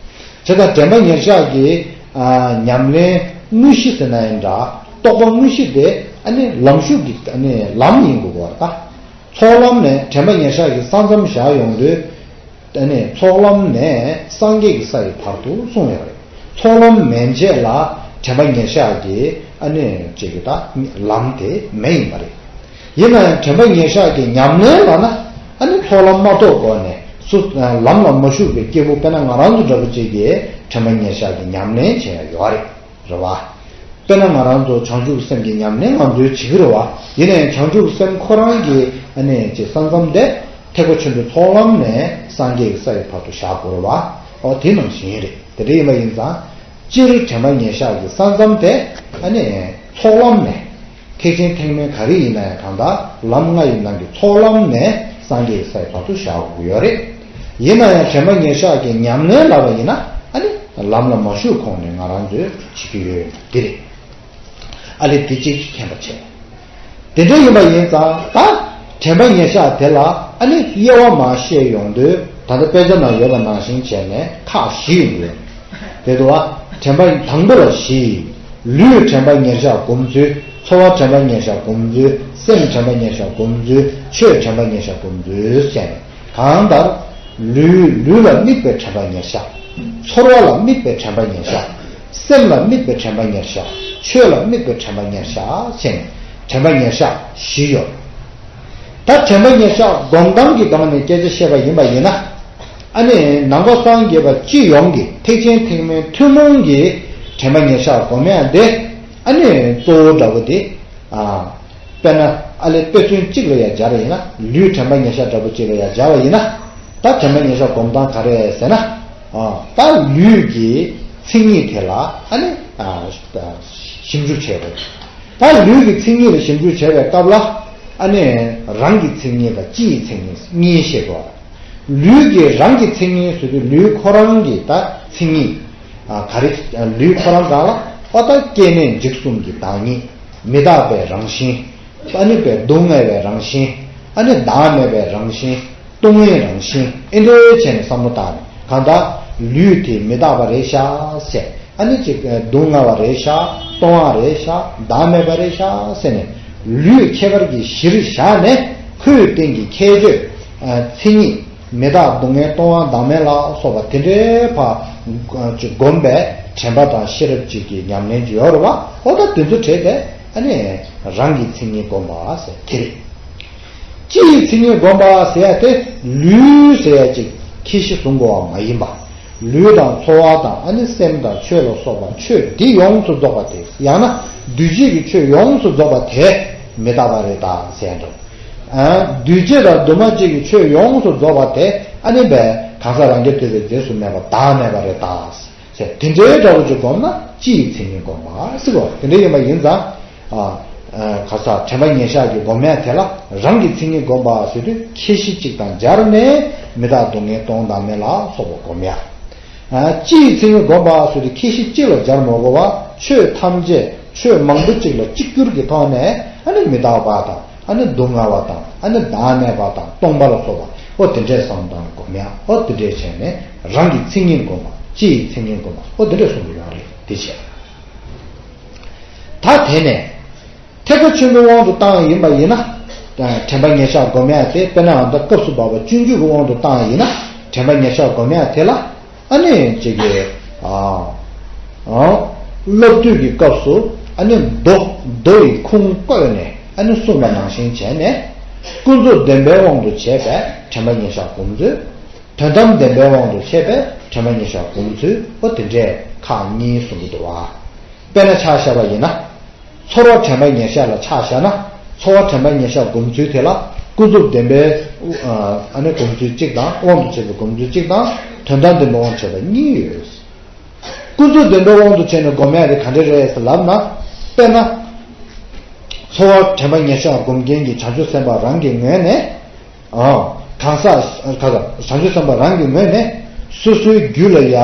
བྱས་ཙང་དྲན་པ་ཉེར་བཞག་གི་ཨ་ཉམས་ལེན་དངོས་གཞི་ཟེར་ན་ཡང་འདྲ། རྟོགས་པ་དངོས་གཞི་དེ་ཨ་ནི་ལམ་ཞུགས་ཀྱི་ཨ་ནི་ལམ་ཡིན་དགོས་པ་རེད་ད། ཚོགས་ལམ་ནས་དྲན་པ་ཉེར་བཞག་གི་ས་མཚམས་བཞག་ཡོང་དུས། ཨ་ནི་ཚོགས་ལམ་ནས་སངས་རྒྱས་ཀྱི་ས་ཡི་བར་དུ་གསུངས་ཡོད་རེད། ཚོགས་ལམ་མན་ཆད་ལ་དྲན་པ་ཉེར་བཞག་གི་ཨ་ནི་ཅིག་གི་ད་ལམ་དེ་མེད་ཡིན་པ་རེད། ཡིན་ན་ཡང་དྲན་པ་ཉེར་བཞག་གི་ཉམས་ལེན་ལབ་ན་ཨ་ནི་ཚོགས་ལམ་མ་ཐོབ་གོང་ནས་སུ་ལམ་ལ་མ་ཞུགས་པའི་སྐྱེས་བུ་དཔེར་ན་ང་རང་ཚོ་འདྲ་པོ་ཅིག་གིས་དྲན་པ་ཉེར་བཞག་གི་ཉམས་ལེན་བྱེད་ཡ་ཡོད་རེད། རེད་བ། དཔེར་ན་ང་རང་ཚོ་བྱང་ཆུབ་སེམས་ཀྱི་ཉམས་ལེན་ང་ཚོས་བྱེད་ཀྱི་རེད་བ། ཡིན་ནའང་བྱང་ཆུབ་སེམས་ཁོ་རང་གི་ཨ་ནི་ཅིག་ས་མཚམས་དེ་ཐེག་པ་ཆེན་པོའི་ཚོགས་ལམ་ནས་སངས་རྒྱས་ཀྱི་ས་ཡི་བར་དུ་བཞག་དགོས་རེད་བ། ཨོ་དེ་ནང་བཞིན་རེད། དེ་འདྲ་ཡིན་པ་ཡིན་ཙང་། སྤྱིར་དྲན་པ་ཉེར་བཞག་གི་ས་མཚམས་དེ་ཨ་ནི་ཚོགས་ལམ་ནས། ཐེག་ཆེན་ཐེག་དམན་ག་རེ་ཡིན་ན་ཡང་གང་ལྟར་ལམ་ལྔ་ཡི་ནང་གི་ཚོགས་ལམ་ནས་སངས་རྒྱས་ཀྱི་ས་ཡི་བར་དུ་བཞག་དགོས་ཀྱི་ཡོད་རེད། ཡིན་ན་ཡང་དྲན་པ་ཉེར་བཞག་གི་ཉམས་ལེན་ལབ་པ་ཡིན་ན་ཨ་ནི་ལམ་ལ་མ་ཞུགས་གོང་ནས་ང་རང་ཚོས་བྱེད་ཀྱི་ཡོད་འདི་རེད། ཨ་ལས་དེ་གཅིག་གིས་མཁྱེན་པ་བྱས། དེ་འདྲ་ཡིན་པ་ཡིན་ཙང་ད་དྲན་པ་ཉེར་བཞག་དེ་ལ་ཨ་ནི་དབྱེ་བ་མར་བཤད་ཡོང་དུས་ད་ལྟ་དཔེ་ཆ་ནང་ཡོད་པ་ནང་བཞིན་བྱས་ནས་ཁག་བཞི་ཡོང་གི་ཡོད། དེ་འདུག་བ། དྲན་པ་དང་པོ་ལ་བཞི། ལུས་དྲན་པ་ཉེར་བཞག་སྒོམ་ཚུལ། ཚོར་བ་དྲན་པ་ཉེར་བཞག་སྒོམ་ཚུལ། སེམས་དྲན་པ་ཉེར་བཞག་སྒོམ་ཚུལ། ཆོས་དྲན་པ་ཉེར་བཞག་སྒོམ་ཚུལ་བྱས་ནས། གང་ལྟར། ལུས་ལུས་ལ་དམིགས་པའི་དྲན་པ་ཉེར་བཞག། ཚོར་བ་ལ་དམིགས་པའི་དྲན་པ་ཉེར་བཞག། སེམས་ལ་དམིགས་པའི་དྲན་པ་ཉེར་བཞག། ཆོས་ལ་དམིགས་པའི་དྲན་པ་ཉེར་བཞག་བྱས་ནས་དྲན་པ་ཉེར་བཞག་བཞི་ཡོད། ད་དྲན་པ་ཉེར་བཞག་སྒོམ་སྟངས་ཀྱི་སྒང་ནས་སྐད་ཆ་བཤད་པ་ཡིན་པ་ཡིན་ན། ཨ་ནི་ནང་པ་སངས་རྒྱས་པ་སྤྱི་ཡོངས་ཀྱི་ཐེག་ཆེན་ཐེག་དམན་ཐུན་མོང་གི་དྲན་པ་ཉེར་བཞག་སྒོམ་ཡ་དེ་ཨ་ནི་གཙོ་བོ་འདྲ་བོ་དེ། ཨ། དཔེར་ན་ཨ་ལས་དཔེ་མཚོན་གཅིག་ལ་ཡང་སྦྱར་བ་ཡིན་ན་ལུས་དྲན་པ་ཉེར་བཞག་འདྲ་པོ་གཅིག་ལ་ཡང་སྦྱར་བ་ཡིན་ན། ད་དྲན་པ་ཉེར་བཞག་སྒོམ་སྟངས་ག་རེ་ཟེར་ན། ཨ། ད་ལུས་ཀྱི་མཚན་ཉིད་དེ་ལ་ཨ་ནི། ཨ། ཞིབ་འཇུག་བྱས་པ་ཡིན། ད་ལུས་ཀྱི་མཚན་ཉིད་ལ་ཞིབ་འཇུག་བྱས་པའི་སྐབས་ལ་ཨ་ནི་རང་གི་མཚན་ཉིད་དང་སྤྱིའི་མཚན་ཉིད་གཉིས་ཤེས་དགོས། ལུས་ཀྱི་རང་གི་མཚན་ཉིད་ཟེར་དུས་ལུས་ཁོ་རང་གི་ད་མཚན་ཉིད། ཨ། ག་རེ། ལུས་ཁོ་རང་སྒང་ལ་ཨ་ད་སྐྱེ་གནས་འཇིག་གསུམ་གྱི་བདག་ཉིད། མི་རྟག་པའི་རང་བཞིན། ཨ་ནི་པའི་སྡུག་བསྔལ་བའི་རང་བཞིན། ཨ་ནི་བདག་མེད་པའི་རང་བཞིན། སྟོང་ཉིད་རང་བཞིན། ཨེ་འདྲ་བྱས་ནས་བསམ་བློ་བཏང་ནས་གང་ལྟར་ལུས་དེ་མི་རྟག་པ་རེད་ཤག་ཟེར། ཨ་ནི་ཅིག་སྡུག་བསྔལ་བ་རེད་ཤག་སྟོང་བ་རེད་ཤག་བདག་མེད་པ་རེད་ཤག་ཟེར་ནས་ལུས་ཁྱད་པར་གྱི་གཞིར་བཞག་ནས་ཁོའི་སྟེང་གི་ཁྱད་ཆོས། ཨ། མཚན་ཉིད། མི་རྟག་སྡུག་བསྔལ་སྟོང་བ་བདག་མེད་ལ་སོགས་པ་དེ་འདྲའི་བ་ཅིག་བསྒོམས་པའི་དྲན་པ་དང་ཤེས་རབ་ཅིག་གི་ཉམས་ལེན་ཅིག་ཡོད་རེད་བ། ཨོ་ད་དེ་ཚོ་བྲལ་ཏེ་ཨ་ནི་རང་གི་མཚན་ཉིད་བསྒོམ་པ་ཟེར་དེ་རེད། སྤྱིའི་མཚན་ཉིད་བསྒོམ་པ་ཟེར་ཡ་དེ་ལུས་ཟེར་ཡ་ཅིག་ཁྱད་གཞི་བཟུང་དགོས་པ་མ་ཡིན་པ། ལུས་དང་ཚོར་བ་དང་ཨ་ནི་སེམས་དང་ཆོས་ལ་སོགས་པ་ཆོས་འདི་ཡོངས་སུ་རྫོགས་པ་དེ་ཡང་ན་འདུས་བྱས་ཀྱི་ཆོས་ཡོངས་སུ་རྫོགས་པ་དེ་མི་རྟག་པ་རེད་ད་ཟེར་འགྲོ། ཨ། འདུས་བྱས་དང་འདུས་མ་བྱས་ཀྱི་ཆོས་ཡོངས་སུ་རྫོགས་པ་དེ་ཨ་ནི་བས་གང་ཟག་རང་རྐྱ་ཐུབ་པའི་རྫས་སུ་མེད་པ་བདག་མེད་པ་རེད་ད། ཟེར་དེ་འདྲའི་འདྲ་བོ་ཅིག་བསྒོམ་ན་སྤྱིའི་མཚན་ཉིད་བསྒོམ་པ་ཟེར་གོ། དེ་འདྲ་ཡིན་པ་ཡིན་ཙང་། ཨ། ཨ། གང་ཟག་དྲན་པ་ཉེར་བཞག་གི་སྒོམ་ཡ་དེ་ལ་རང་གི་མཚན་ཉིད་བསྒོམ་པ་ཟེར་དུས་ཁྱད་གཞི་གཅིག་དང་སྦྱར་ནས་མི་རྟག་སྡུག་བསྔལ་སྟོང་བདག་མེད་ལ་སོགས་པ་བསྒོམ་ཡ། ཨ། སྤྱིའི་མཚན་ཉིད་བསྒོམ་པ་ཟེར་དུས་ཁྱད་གཞི་གཅིག་ལ་སྦྱར་མ་དགོས་པ་ཆོས་ཐམས་ཅད་ཆོས་མང་པོ་གཅིག་ལ་གཅིག་གྱུར་གྱི་ཐོག་ནས་ཨ་ནི་མི་རྟག་པ་དང་ཨ་ནི་སྡུག་བསྔལ་བ་དང་ཨ་ནི་བདག་མེད་པ་དང་སྟོང་པ་ལ་སོགས་པ་ཨོ་དེ་འདྲའི་བསམ་སྟངས་སྒོམ་ཡ། ཨོ་དེ་འདྲས་བྱས་ནས་རང་གི་མཚན་ཉིད་སྒོམ་པ་སྤྱི་ཡི་མཚན་ཉིད་སྒོམ་པ་ཨོ་དེ་འདྲས་གསུང་གི་ཡོད་རེད། དེ་བྱས། ད་དེ་ནས་ཐེག་པ་ཆེན་པོའི་དབང་དུ་བཏང་ཡིན་པ་ཡིན་ན། དྲན་པ་ཉེར་བཞག་སྒོམ་ཡ་དེ་དཔེར་ན་ཨ་ད་སྐབས་སུ་བབ་པ་སྤྱོད་འཇུག་གི་དབང་དུ་བཏང་ཡིན་ན་དྲན་པ་ཉེར་བཞག་སྒོམ་ཡ་དེ་ལ། ཨ་ནི་ཅིག་གི་ཨ་ཨ་བསླབ་བཏུས་ཀྱི་སྐབས་སུ་ཨ་ནི་མདོ་མདོ་ཡི་ཁུངས་བཀོད་ནས་ཨ་ནི་གསུངས་པ་ནང་བཞིན་བྱས་ནས། ཀུན་རྫོབ་བདེན་པའི་དབང་དུ་བྱས་པའི་དྲན་པ་ཉེར་བཞག་སྒོམ་ཚུལ། དོན་དམ་བདེན་པའི་དབང་དུ་བྱས་པའི་དྲན་པ་ཉེར་བཞག་སྒོམ་ཚུལ། ཨོ་དེ་འདྲས་ཁག་གཉིས་གསུང་གི་འདུག་བ། དཔེར་ན་ཆ་བཞག་པ་ཡིན་ན། ཚོར་བ་དྲན་པ་ཉེར་བཞག་ལ་ཆ་བཞག་ན། ཚོར་བ་དྲན་པ་ཉེར་བཞག་སྒོམ་ཚུལ་དེ་ལ་ཀུན་རྫོབ་བདེན་པའི་ཨ་ནི་སྒོམ་ཚུལ་གཅིག་དང་དབང་དུ་བྱས་པའི་སྒོམ་ཚུལ་གཅིག་དང་དོན་དམ་བདེན་པའི་དབང་དུ་བྱས་པ་གཉིས་ཡོད། ཀུན་རྫོབ་བདེན་པའི་དབང་དུ་བྱས་ནས་སྒོམ་ཡ་དེ་ག་འདྲ་རེད་ཟེར་ལབ་ན། དཔེར་ན། ཚོར་བ་དྲན་པ་ཉེར་ཞག་སྒོམ་མཁན་གྱི་བྱང་ཆུབ་སེམས་དཔའ་རང་གི་ངོས་ནས། ཨ། གང་ཟག་ག་ཟག་བྱང་ཆུབ་སེམས་དཔའ་རང་གི་ངོས་ནས་སོ་སོའི་རྒྱུད་ལ་ཡ་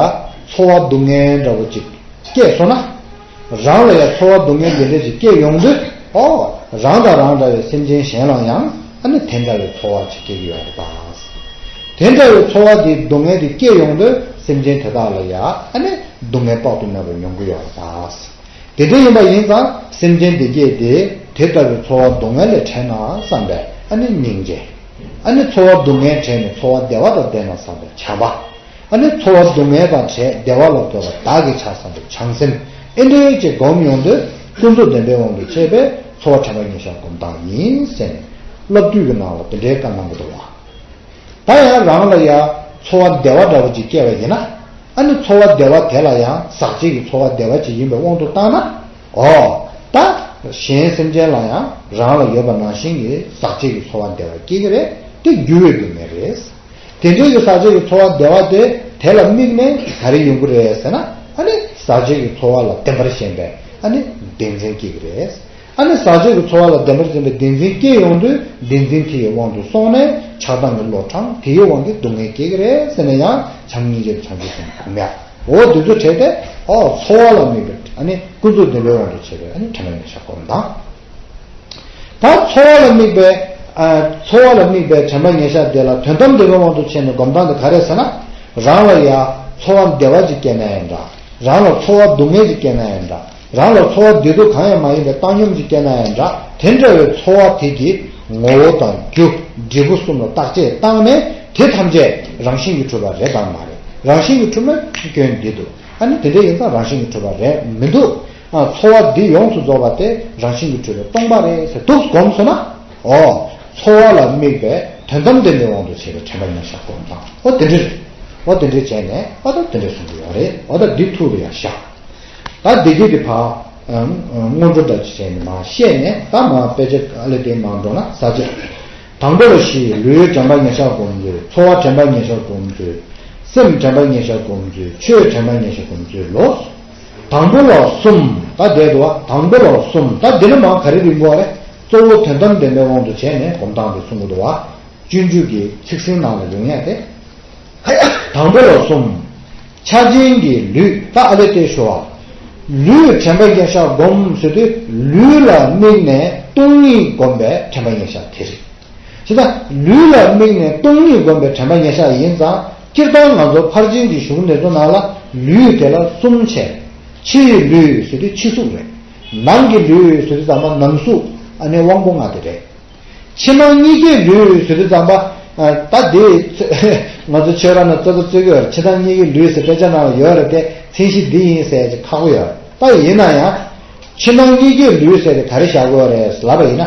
ཚོར་བ་སྡུག་བསྔལ་འདྲ་བོ་ཅིག་སྐྱེས་སོང་ན། རང་ལ་ཡ་ཚོར་བ་སྡུག་བསྔལ་འདི་འདྲ་ཞིག་སྐྱེས་ཡོང་དུས། ཨོ། རང་དང་རང་འདྲ་བའི་སེམས་ཅན་གཞན་ལ་ཡང་ཨ་ནི་དེ་འདྲ་བའི་ཚོར་བ་ཅིག་སྐྱེ་གི་ཡོད་རེད་པ། དེ་འདྲ་བའི་ཚོར་བ་དེ་སྡུག་བསྔལ་དེ་སྐྱེས་ཡོང་དུས་སེམས་ཅན་དེ་དག་ལ་ཡ་ཨ་ནི་སྡུག་བསྔལ་དཔག་ཏུ་མེད་པ་ཡོང་གི་ཡོད་རེད་པ། དེ་འདྲ་ཡིན་པ་ཡིན་ཙང་སེམས་ཅན་དེ་གས་དེ་དེ་ལྟ་བུའི་ཚོར་བ་སྡུག་བསྔལ་ལས་བྲལ་ན་བསམ་པའི་ཨ་ནི་སྙིང་རྗེ། ཨ་ནི་ཚོར་བ་སྡུག་བསྔལ་བྲལ་ནས་ཚོར་བ་བདེ་བ་དང་ལྡན་ན་བསམ་པའི་བྱམས་པ། ཨ་ནི་ཚོར་བ་སྡུག་བསྔལ་དང་བྲལ་བདེ་བ་ལ་འགོད་པ་བདག་གིས་བྱ་བསམ་པའི་བྱང་སེམས། ཨེ་འདྲའི་ཅིག་སྒོམ་ཡོང་དུས་ཀུན་རྫོབ་བདེན་པའི་དབང་དུ་བྱས་པའི་ཚོར་བ་དྲན་པ་ཉེར་ཞག་སྒོམ་སྟངས་ཡིན་ཟེར་ནས་སློབ་བཏུས་ཀྱི་ནང་ལ་དེ་འདྲའི་བཀའ་གནང་གི་འདུག་ལ། ད་ཡང་རང་ལ་ཡང་ཚོར་བ་བདེ་བ་འདྲ་བོ་ཅིག་སྐྱེ་བ་ཡིན་ན། ཨ་ནི་ཚོར་བ་བདེ་བ་དེ་ལ་ཡང་ཟག་བཅས་ཀྱི་ཚོར་བ་བདེ་བ་ཅིག་ཡིན་པའི་དབང་དུ་བཏང་ན། ཨོ། ད་གཞན་སེམས་ཅན་ལ་ཡང་རང་ལ་ཡོད་པ་ནང་བཞིན་གྱི་ཟག་བཅས་ཀྱི་ཚོར་བ་བདེ་བ་སྐྱེ་གི་རེད། དེ་འགྱུར་བའི་སྡུག་བསྔལ་རེད། དེ་འདྲའི་གི་ཟག་བཅས་ཀྱི་ཚོར་བ་བདེ་བ་དེ་དེ་ལ་དམིགས་ནས་ག་རེ་ཡོང་གི་རེད་ཟེར་ན། ཨ་ནི་ཟག་བཅས་ཀྱི་ཚོར་བ་ལ་བདེན་པར་ཞེན་པའི་ཨ་ནི་བདེན་འཛིན་སྐྱེ་གི་རེད། ཨ་ནི་ཟག་བཅས་ཀྱི་ཚོར་བ་ལ་བདེན་པར་འཛིན་པའི་བདེན་འཛིན་སྐྱེ་ཡོང་དུས་བདེན་འཛིན་དེ་ཡི་དབང་དུ་སོང་ནས་ཆགས་སྡང་གི་བློ་དྲངས། དེ་ཡི་དབང་གིས་སྡུག་བསྔལ་སྐྱེ་གི་རེད་ཟེར་ནས་ཡང་བྱམས་སྙིང་རྗེ་བྱང་ཆུབ་སེམས་སྒོམ་ཡ། འོ་དེ་ཚོ་བྲལ་ཏེ། ཨོ། ཚོར་བ་ལ་དམིགས་པའི་ཨ་ནི་ཀུན་རྫོབ་བདེན་པའི་དབང་དུ་བྱས་པའི་ཨ་ནི་དྲན་པ་ཉེར་ཞག་སྒོམ་དང་། ད་ཚོར་བ་ལ་དམིགས་པའི། ཨ། ཚོར་བ་ལ་དམིགས་པའི་དྲན་པ་ཉེར་ཞག་དེ་ལ་དོན་དམ་བདེན་པའི་དབང་དུ་བྱས་ནས་སྒོམ་སྟངས་དེ་ག་རེ་ཟེར་ན། རང་ལ་ཡ་ཚོར་བ་བདེ་བ་ཅིག་སྐྱེས་ན་ཡང་འདྲ། རང་ལ་ཚོར་བ་སྡུག་བསྔལ་ཅིག་སྐྱེས་ན་ཡང་འདྲ། རང་ལ་ཚོར་བ་བདེ་སྡུག་གང་ཡང་མ་ཡིན་པའི་བཏང་སྙོམས་ཅིག་སྐྱེས་ན་ཡང་འདྲ། དེ་འདྲ་བའི་ཚོར་བ་དེ་གི་ངོ་བོ་དང་རྒྱུ། འབྲས་བུ་གསུམ་ལ་བརྟག་དཔྱད་བཏང་ནས་དེ་ཐམས་ཅད་རང་བཞིན་གྱིས་གྲུབ་པ་རེད་དམ་མ་རེད། རང་བཞིན་གྱིས་གྲུབ་ན་སྐྱོན་འདི་འདུག་ཨ་ནི་དེ་འདྲ་ཡིན་ཙང་རང་བཞིན་གྱིས་གྲུབ་པ་རེད་མི་འདུག་ཨ། ཚོར་བ་འདི་ཡོངས་སུ་རྫོགས་པ་དེ་རང་བཞིན་གྱིས་གྲུབ་པའི་སྟོང་པ་རེད་ཟེར་འདུག་སྒོམ་སོང་ན། ཨོ། ཚོར་བ་ལ་དམིགས་པའི་དོན་དམ་བདེན་པའི་དབང་དུ་བྱས་པའི་དྲན་པ་ཉེར་ཞག་སྒོམ་སྟངས། ཨོ་དེ་འདྲ་རེད། ཨོ་དེ་འདྲ་བྱས་ནས་ཨོ་ད་དེ་འདྲ་གསུང་གི་ཡོད་རེད། ཨོ་ད་འདི་ཐུགས་ལ་ཡང་བཞག་ད་འདི་གི་དེ་ཕར། ཨ། སྔོན་འགྲོ་འདྲ་ཅིག་བྱས་ནས་མར་བཤད་ནས་ད་མར་དཔེ་ཆ་ཨ་ལེ་དེ་མར་འགྲོ་ན་ཟ་ཆེ། དང་པོ་ལ་བཞི། ལུས་དྲན་པ་ཉེར་ཞག་སྒོམ་ཚུལ། ཚོར་བ་དྲན་པ་ཉེར་ཞག་སྒོམ་ཚུལ། སེམས་དྲན་པ་ཉེར་ཞག་སྒོམ་ཚུལ། ཆོས་དྲན་པ་ཉེར་ཞག་སྒོམ་ཚུལ་ལོ། དང་པོ་ལ་གསུམ། ད་བསྡད་འདུག་བ། དང་པོ་ལ་གསུམ། ད་འདི་ནས་མར་ག་རེ་རིང་པོ་བ་རེད། གཙོ་བོ་དོན་དམ་བདེན་པའི་དབང་དུ་བྱས་ནས་སྒོམ་སྟངས་དེ་གསུང་གི་འདུག་བ། སྤྱོད་འཇུག་གི་ཚིག་ཟིན་ནང་ལ་ཡོང་ཡ་དེ། དང་པོ་ལ་གསུམ། ཆགས་ཅན་གྱི་ལུས། ད་ཨ་ལེ་དེ་ཞུ་བ། ལུས་དྲན་པ་ཉེར་ཞག་སྒོམ་ཟེར་དུས་ལུས་ལ་དམིགས་ནས་སྟོང་ཉིད་སྒོམ་པའི་དྲན་པ་ཉེར་ཞག་དེ་རེད། ཇི་ལྟར་ལུས་ལ་དམིགས་ནས་སྟོང་ཉིད་སྒོམ་པའི་དྲན་པ་ཉེར་ཞག་ཡིན་ཙང་། སྤྱིར་བཏང་ང་ཚོ་ཕར་ཕྱིན་གྱི་གཞུང་འདི་ཚོ་ནང་ལ་ལུས་དེ་ལ་གསུམ་བྱས། ཕྱི་ཡི་ལུས་ཟེར་དུས་ཕྱི་གཟུགས་རེད། ནང་གི་ལུས་ཟེར་དུས་ཙམ་པ་ནང་གཟུགས་ཨ་ནི་དབང་པོ་ལྔ་དེ་རེད། ཕྱི་ནང་གཉིས་ཀའི་ལུས་ཟེར་དུས་ཙམ་པ། ཨ། ད་དེ་ང་ཚོ་ཆོས་ར་ན་ཙོ་ཙོ་ཙོ་གི་ཡོད་རེད། ཕྱི་ནང་གཉིས་ཀའི་ལུས་ཟེར་དཔེ་ཆ་ནང་ལ་ཡོད་རེད་དེ་མཚན་གཞི་འདི་ཡིན་ཟེར་ཅིག་ཁག་པོ་ཡོད་རེད། ད་ཡིན་ན་ཡང་། ཕྱི་ནང་གཉིས་ཀའི་ལུས་ཟེར་དེ་ག་རེ་བཞག་དགོས་རེད་ལབ་པ་ཡིན་ན།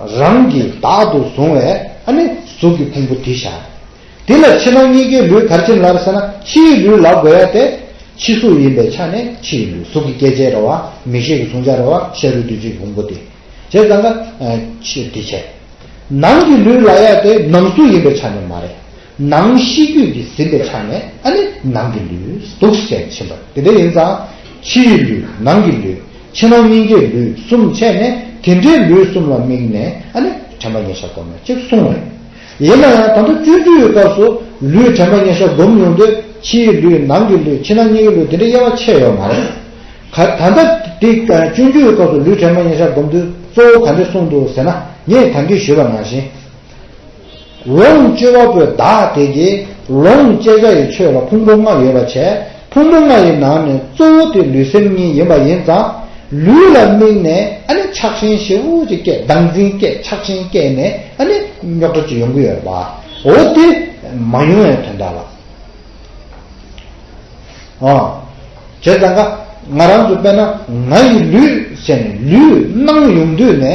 རང་གིས་བདག་ཏུ་བཟུང་བའི་ཨ་ནི་གཟུགས་ཀྱི་ཕུང་པོ་དེ་བཞག་དེ་ལ་ཕྱི་ནང་གཉིས་ཀའི་ལུས་ག་རེ་བྱས་ནས་ལབ་ཟེར་ན། ཕྱིའི་ལུས་ལབ་དགོས་ཡ་དེ་ཕྱི་གཟུགས་ཡིན་པའི་ཆ་ནས་ཕྱིའི་ལུས། གཟུགས་ཀྱི་སྐྱེ་མཆེད་རེད་བ། མིག་ཤེས་ཀྱི་གཟུང་བྱ་རེད་བ། ཤ་རུས་གདོས་བཅས་ཀྱི་ཕུང་པོ་དེ། བྱས་ཙང་ཀ་ཕྱི་དེ་བྱས། ནང་གི་ལུས་ལབ་ཡ་དེ་ནང་གཟུགས་ཡིན་པའི་ཆ་ནས་མ་རེད། ནང་ཤེས་རྒྱུད་ཀྱིས་ཟིན་པའི་ཆ་ནས་ཨ་ནི་ནང་གི་ལུས་འདུག་ཟེར་ཕྱིན་པ་དེ་འདྲ་ཡིན་ཙང་། ཕྱིའི་ལུས། ནང་གི་ལུས། ཕྱི་ནང་གཉིས་ཀའི་ལུས་གསུམ་བྱས་ནས་དེ་འདྲའི་ལུས་གསུམ་ལ་དམིགས་ནས་ཨ་ནི་དྲན་པ་ཉེར་ཞག་སྒོམ་ན་གཅིག་གསུངས་རེད། ཡིན་ན་ཡང་ད་ལྟ་སྤྱོད་འཇུག་གི་སྐབས་སུ་ལུས་དྲན་པ་ཉེར་ཞག་སྒོམ་ཡོང་དུས་ཕྱིའི་ལུས། ནང་གི་ལུས། ཕྱི་ནང་གཉིས་ཀྱི་ལུས་དེ་འདྲའི་དབྱེ་བ་ཕྱེ་ཡོད་མ་རེད། ག་ད་ལྟ་འདི་སྤྱོད་འཇུག་གི་སྐབས་སུ་ལུས་དྲན་པ་ཉེར་ཞག་སྒོམ་དུས་གཙོ་བོ་ག་འདྲ་གསུངས་འདུག་ཟེར་ན། ངས་ད་གིན་ཞུས་པ་ནང་བཞིན། ལོངས་སྤྱོད་པ་པོའི་བདག་དེ་གིས་ལོངས་སྤྱད་བྱ་ཡི་ཆོས་ལ་ཕུང་པོ་ལྔ་ཡོད་པ་བྱས། ཕུང་པོ་ལྔ་ཡི་ནང་ནས་གཙོ་བོ་དེ་ལུས་སེམས་གཉིས་ཡིན་པ་ཡིན་ཙང་། ལུས་ལ་དམིགས་ནས་ཨ་ནི་ཆགས་ཞེན་ཞེ་པོ་ཅིག་སྐྱེས། བདག་འཛིན་སྐྱེས། ཆགས་ཞེན་སྐྱེས་ནས་ཨ་ནི་རྙོག་དྲ་ཅིག་ཡོང་གི་ཡོད་རེད་པ། འོ་དེ་མ་ཡོང་བའི་དོན་དག་ལ། ཨ། བྱས་ཙང་ཀ་ང་རང་ཚོ་དཔེར་ན་ང་ཡི་ལུས་ཟེར་ནས་ལུས་སྣང་ཡོང་དུས་ནས་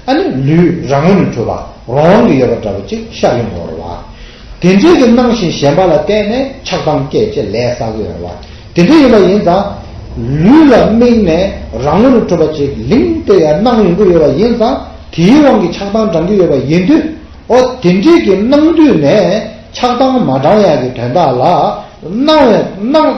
ཨ་ནི་ལུས་རང་ངོས་ནས་གྲུབ་པ་རང་དབང་གིས་ཡོད་པ་འདྲ་པོ་ཅིག་ཤར་ཡོང་དགོས་རེད་བ། དེ་འདྲའི་གི་སྣང་ཞིང་ཞེན་པ་ལ་བརྟེན་ནས་ཆགས་སྡང་སྐྱེས་བྱས་ལས་བསགས་ཀྱི་ཡོད་རེད་བ། དེ་འདྲ་ཡིན་པ་ཡིན་ཙང་། ལུས་ལ་དམིགས་ནས་རང་ངོས་ནས་གྲུབ་པ་ཅིག་ལིང་དེ་ཡང་སྣང་ཡོང་གི་ཡོད་པ་ཡིན་ཙང་། དེའི་དབང་གིས་ཆགས་སྡང་དྲང་གི་ཡོད་པ་ཡིན་དུས། ཨོ་དེ་འདྲའི་གི་སྣང་དུས་ནས་ཆགས་སྡང་མ་དྲང་ཡག་གི་དོན་དག་ལ། སྣང་བའི་སྣང་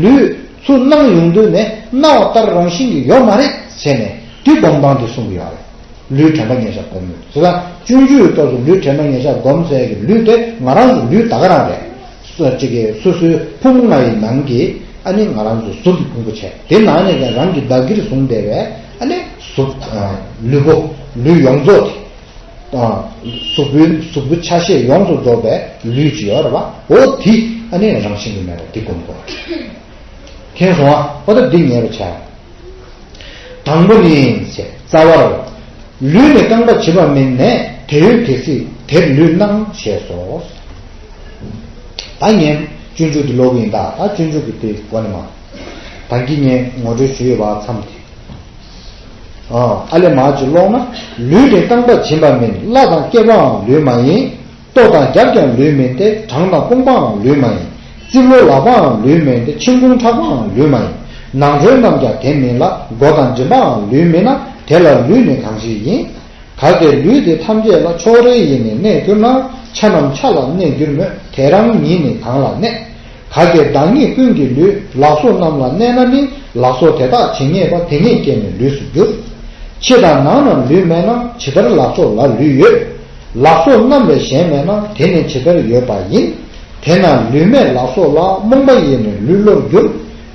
ལུས། ཚུར་སྣང་ཡོང་དུས་ནས་སྣང་བ་ལྟར་རང་བཞིན་གྱིས་ཡོད་མ་རེད་བྱས་ནས་དེ་སྒོམ་སྟངས་དེ་གསུང་གི་ཡོད་རེད། ལུས་དྲན་པ་ཉེར་བཞག་སྒོམ་ཡོད་ཟེར་ལ། སྤྱོད་འཇུག་གི་སྐབས་སུ་ལུས་དྲན་པ་ཉེར་བཞག་སྒོམ་ཟེར་གྱི་ལུས་དེ་ང་རང་ཚོ་ལུས་ད་ག་རང་རེད། སོ་གཅིག་གི་སོ་སོའི་ཕུང་པོ་ལྔ་ཡི་ནང་གི་ཨ་ནི་ང་རང་ཚོ་གཟུགས་ཀྱི་ཕུང་པོ་བྱས། དེ་ནང་ནས་ཀྱང་རང་གི་བདག་གིར་བཟུང་བསྡད་པའི་ཨ་ནི་གཟུགས་ལུས་པོ་ལུས་ཡོངས་རྫོགས་དེ། གཟུགས་པོའི་གཟུགས་པོའི་ཆ་ཤས་ཡོངས་སུ་རྫོགས་པའི་ལུས་ཀྱི་ཡོད་རེད་པ། འོ་དེ་ཨ་ནི་རང་བཞིན་གྱིས་མེད་པ་དེ་སྒོམ་དགོས། མཁྱེན་སོང་ཨ། འོ་ད་འདི་ཉེ་བར་བྱ། དང་པོ་ནི་ཞེས་རྩ་བར། ལུས་ནི་རྐང་པ་བྱིས་པ་མིན་ནས་དེ་ཡོད་དེ་སྲིད་དེར་ལུས་སྣང་ཞེས་སོ། ད་ངས་སྤྱོད་འཇུག་འདི་ཀློག་གི་ཡིན་ད། ད་སྤྱོད་འཇུག་གི་དེ་གོ་ནས་མ། ད་གིན་ངས་ངོ་སྤྲོད་ཞུས་ཡོད་པ་མཚམས་དེ། ཨ་ལས་མར་ཅིག་ཀློག་ན། ལུས་ནི་རྐང་པ་བྱིན་པ་མིན། བརླ་དང་སྐེད་པའང་ལུས་མ་ཡིན། ལྟོ་དང་རྒྱབ་ཀྱང་ལུས་མིན་ཏེ། བྲང་དང་དཔུང་པའང་ལུས་མ་ཡིན། རྩིབ་ལོགས་ལག་པའང་ལུས་མིན་ཏེ། མཆན་ཁུང་ཕྲག་པའང་ལུས་མ་ཡིན། ནང་ཁྲོལ་རྣམས་ཀྱང་དེ་མིན་ལ། མགོ་དང་མགྲིན་པའང་ལུས་མིན་ན། དེ་ལ་ལུས་ནི་གང་ཞིག་ཡིན། གལ་ཏེ་ལུས་དེ་ཐམས་ཅད་ལ། ཕྱོགས་རིས་ཡེ་ནས་གནས་གྱུར་ན། ཆ་རྣམས་ཆ་ལ་གནས་གྱུར་མོད། དེ་རང་ཉིད་ནི་གང་ལ་གནས། གལ་ཏེ་བདག་ཉིད་ཀུན་གྱི་ལུས། ལག་སོགས་རྣམས་ལ་གནས་ན་ནི། ལག་སོགས་དེ་དག་ཇི་སྙེད་པ། དེ་སྙེད་ཀྱིས་ནི་ལུས་སུ་འགྱུར། ཕྱི་དང་ནང་རྣམས་ལུས་མེད་ན། ཇི་ལྟར་ལག་སོགས་ལ་ལུས་ཡོད། ལག་སོགས་རྣམས་ལས་གཞན་མེད་ན། དེ་ནི་ཇི་ལྟར་ཡོད་པ་ཡིན། དེས་ན་ལུས་མེད་ལག་སོགས་ལ། རྨོངས་པ་ཡིས་ནི་ལུས་བློར་འགྱུར།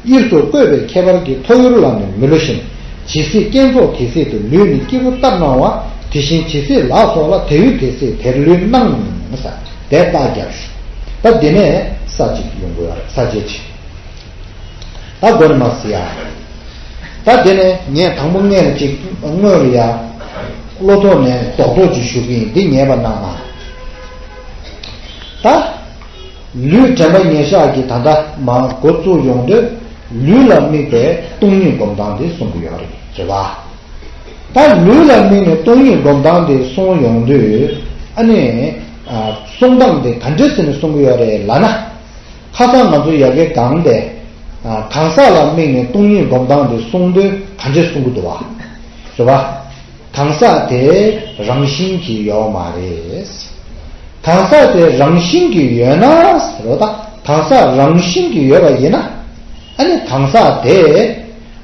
དབྱིབས་སུ་བཀོད་པའི་ཁྱད་པར་གྱིས། ཐོ་ཡུར་ལ་ནི་མི་བསླུ་ཞིང་། ཇི་སྲིད་སྐྱེད་རྫོགས་དེ་སྲིད་དུ། ལུས་ནི་སྐྱེས་བུ་ལྟར་སྣང་བ། དེ་བཞིན་ཇི་སྲིད་ལག་སོགས་ལ། དེ་ཡོད་དེ་སྲིད་དེར་ལུས་སྣང་ཟེར། དེ་རྟགས་རྒྱབ་ཞུ། ད་དེ་ནས་ས་གཅིག་ཡོང་དགོས་ཡ་རེད། ས་བཅད་གཅིག་ད་དགོས་ནི་མ་ཟེར་ཡ། ད་དེ་ནས་ངས་དང་པོ་སྔས་ལ་གཅིག་སྔོན་ལ་ཡ། བློ་ཐོག་ནས་རྡོག་རྡོག་ཅིག་ཞུ་གི་ཡིན། འདི་ཉན་པ་གནང་ཨ། ད། ལུས་དྲན་པ་ཉེར་བཞག་གི་ད་ལྟ་མར་འགོ་བཙུགས་ཡོང་དུས། ལུས་ལ་དམིགས་པའི་སྟོང་ཉིད་སྒོམ་སྟངས་དེ་གསུང་གི་ཡོད་རེད། རེད་པ། ད་ལུས་ལ་དམིགས་ནས་སྟོང་ཉིད་སྒོམ་སྟངས་དེ་གསུང་ཡོང་དུས། ཨ་ནི། ཨ། གསུང་སྟངས་དེ་ག་འདྲས་ཟེར་ནས་གསུང་གི་ཡོད་རེད་ལབ་ན། ཁ་སང་ང་ཚོ་ཡ་གི་གང་དེ། ཨ། གང་ཟག་ལ་དམིགས་ནས་སྟོང་ཉིད་སྒོམ་སྟངས་དེ་གསུང་དུས་ག་འདྲས་གསུང་གི་འདུག་བ། རེད་པ། གང་ཟག་དེ་རང་བཞིན་གྱིས་ཡོད་མ་རེད། གང་ཟག་དེ་རང་བཞིན་གྱིས་ཡོད་ན་ཟེར་བ་དང་། གང་ཟག་རང་བཞིན་གྱིས་ཡོད་པ་ཡིན་ན། ཨ་ནི་གང་ཟག་དེ་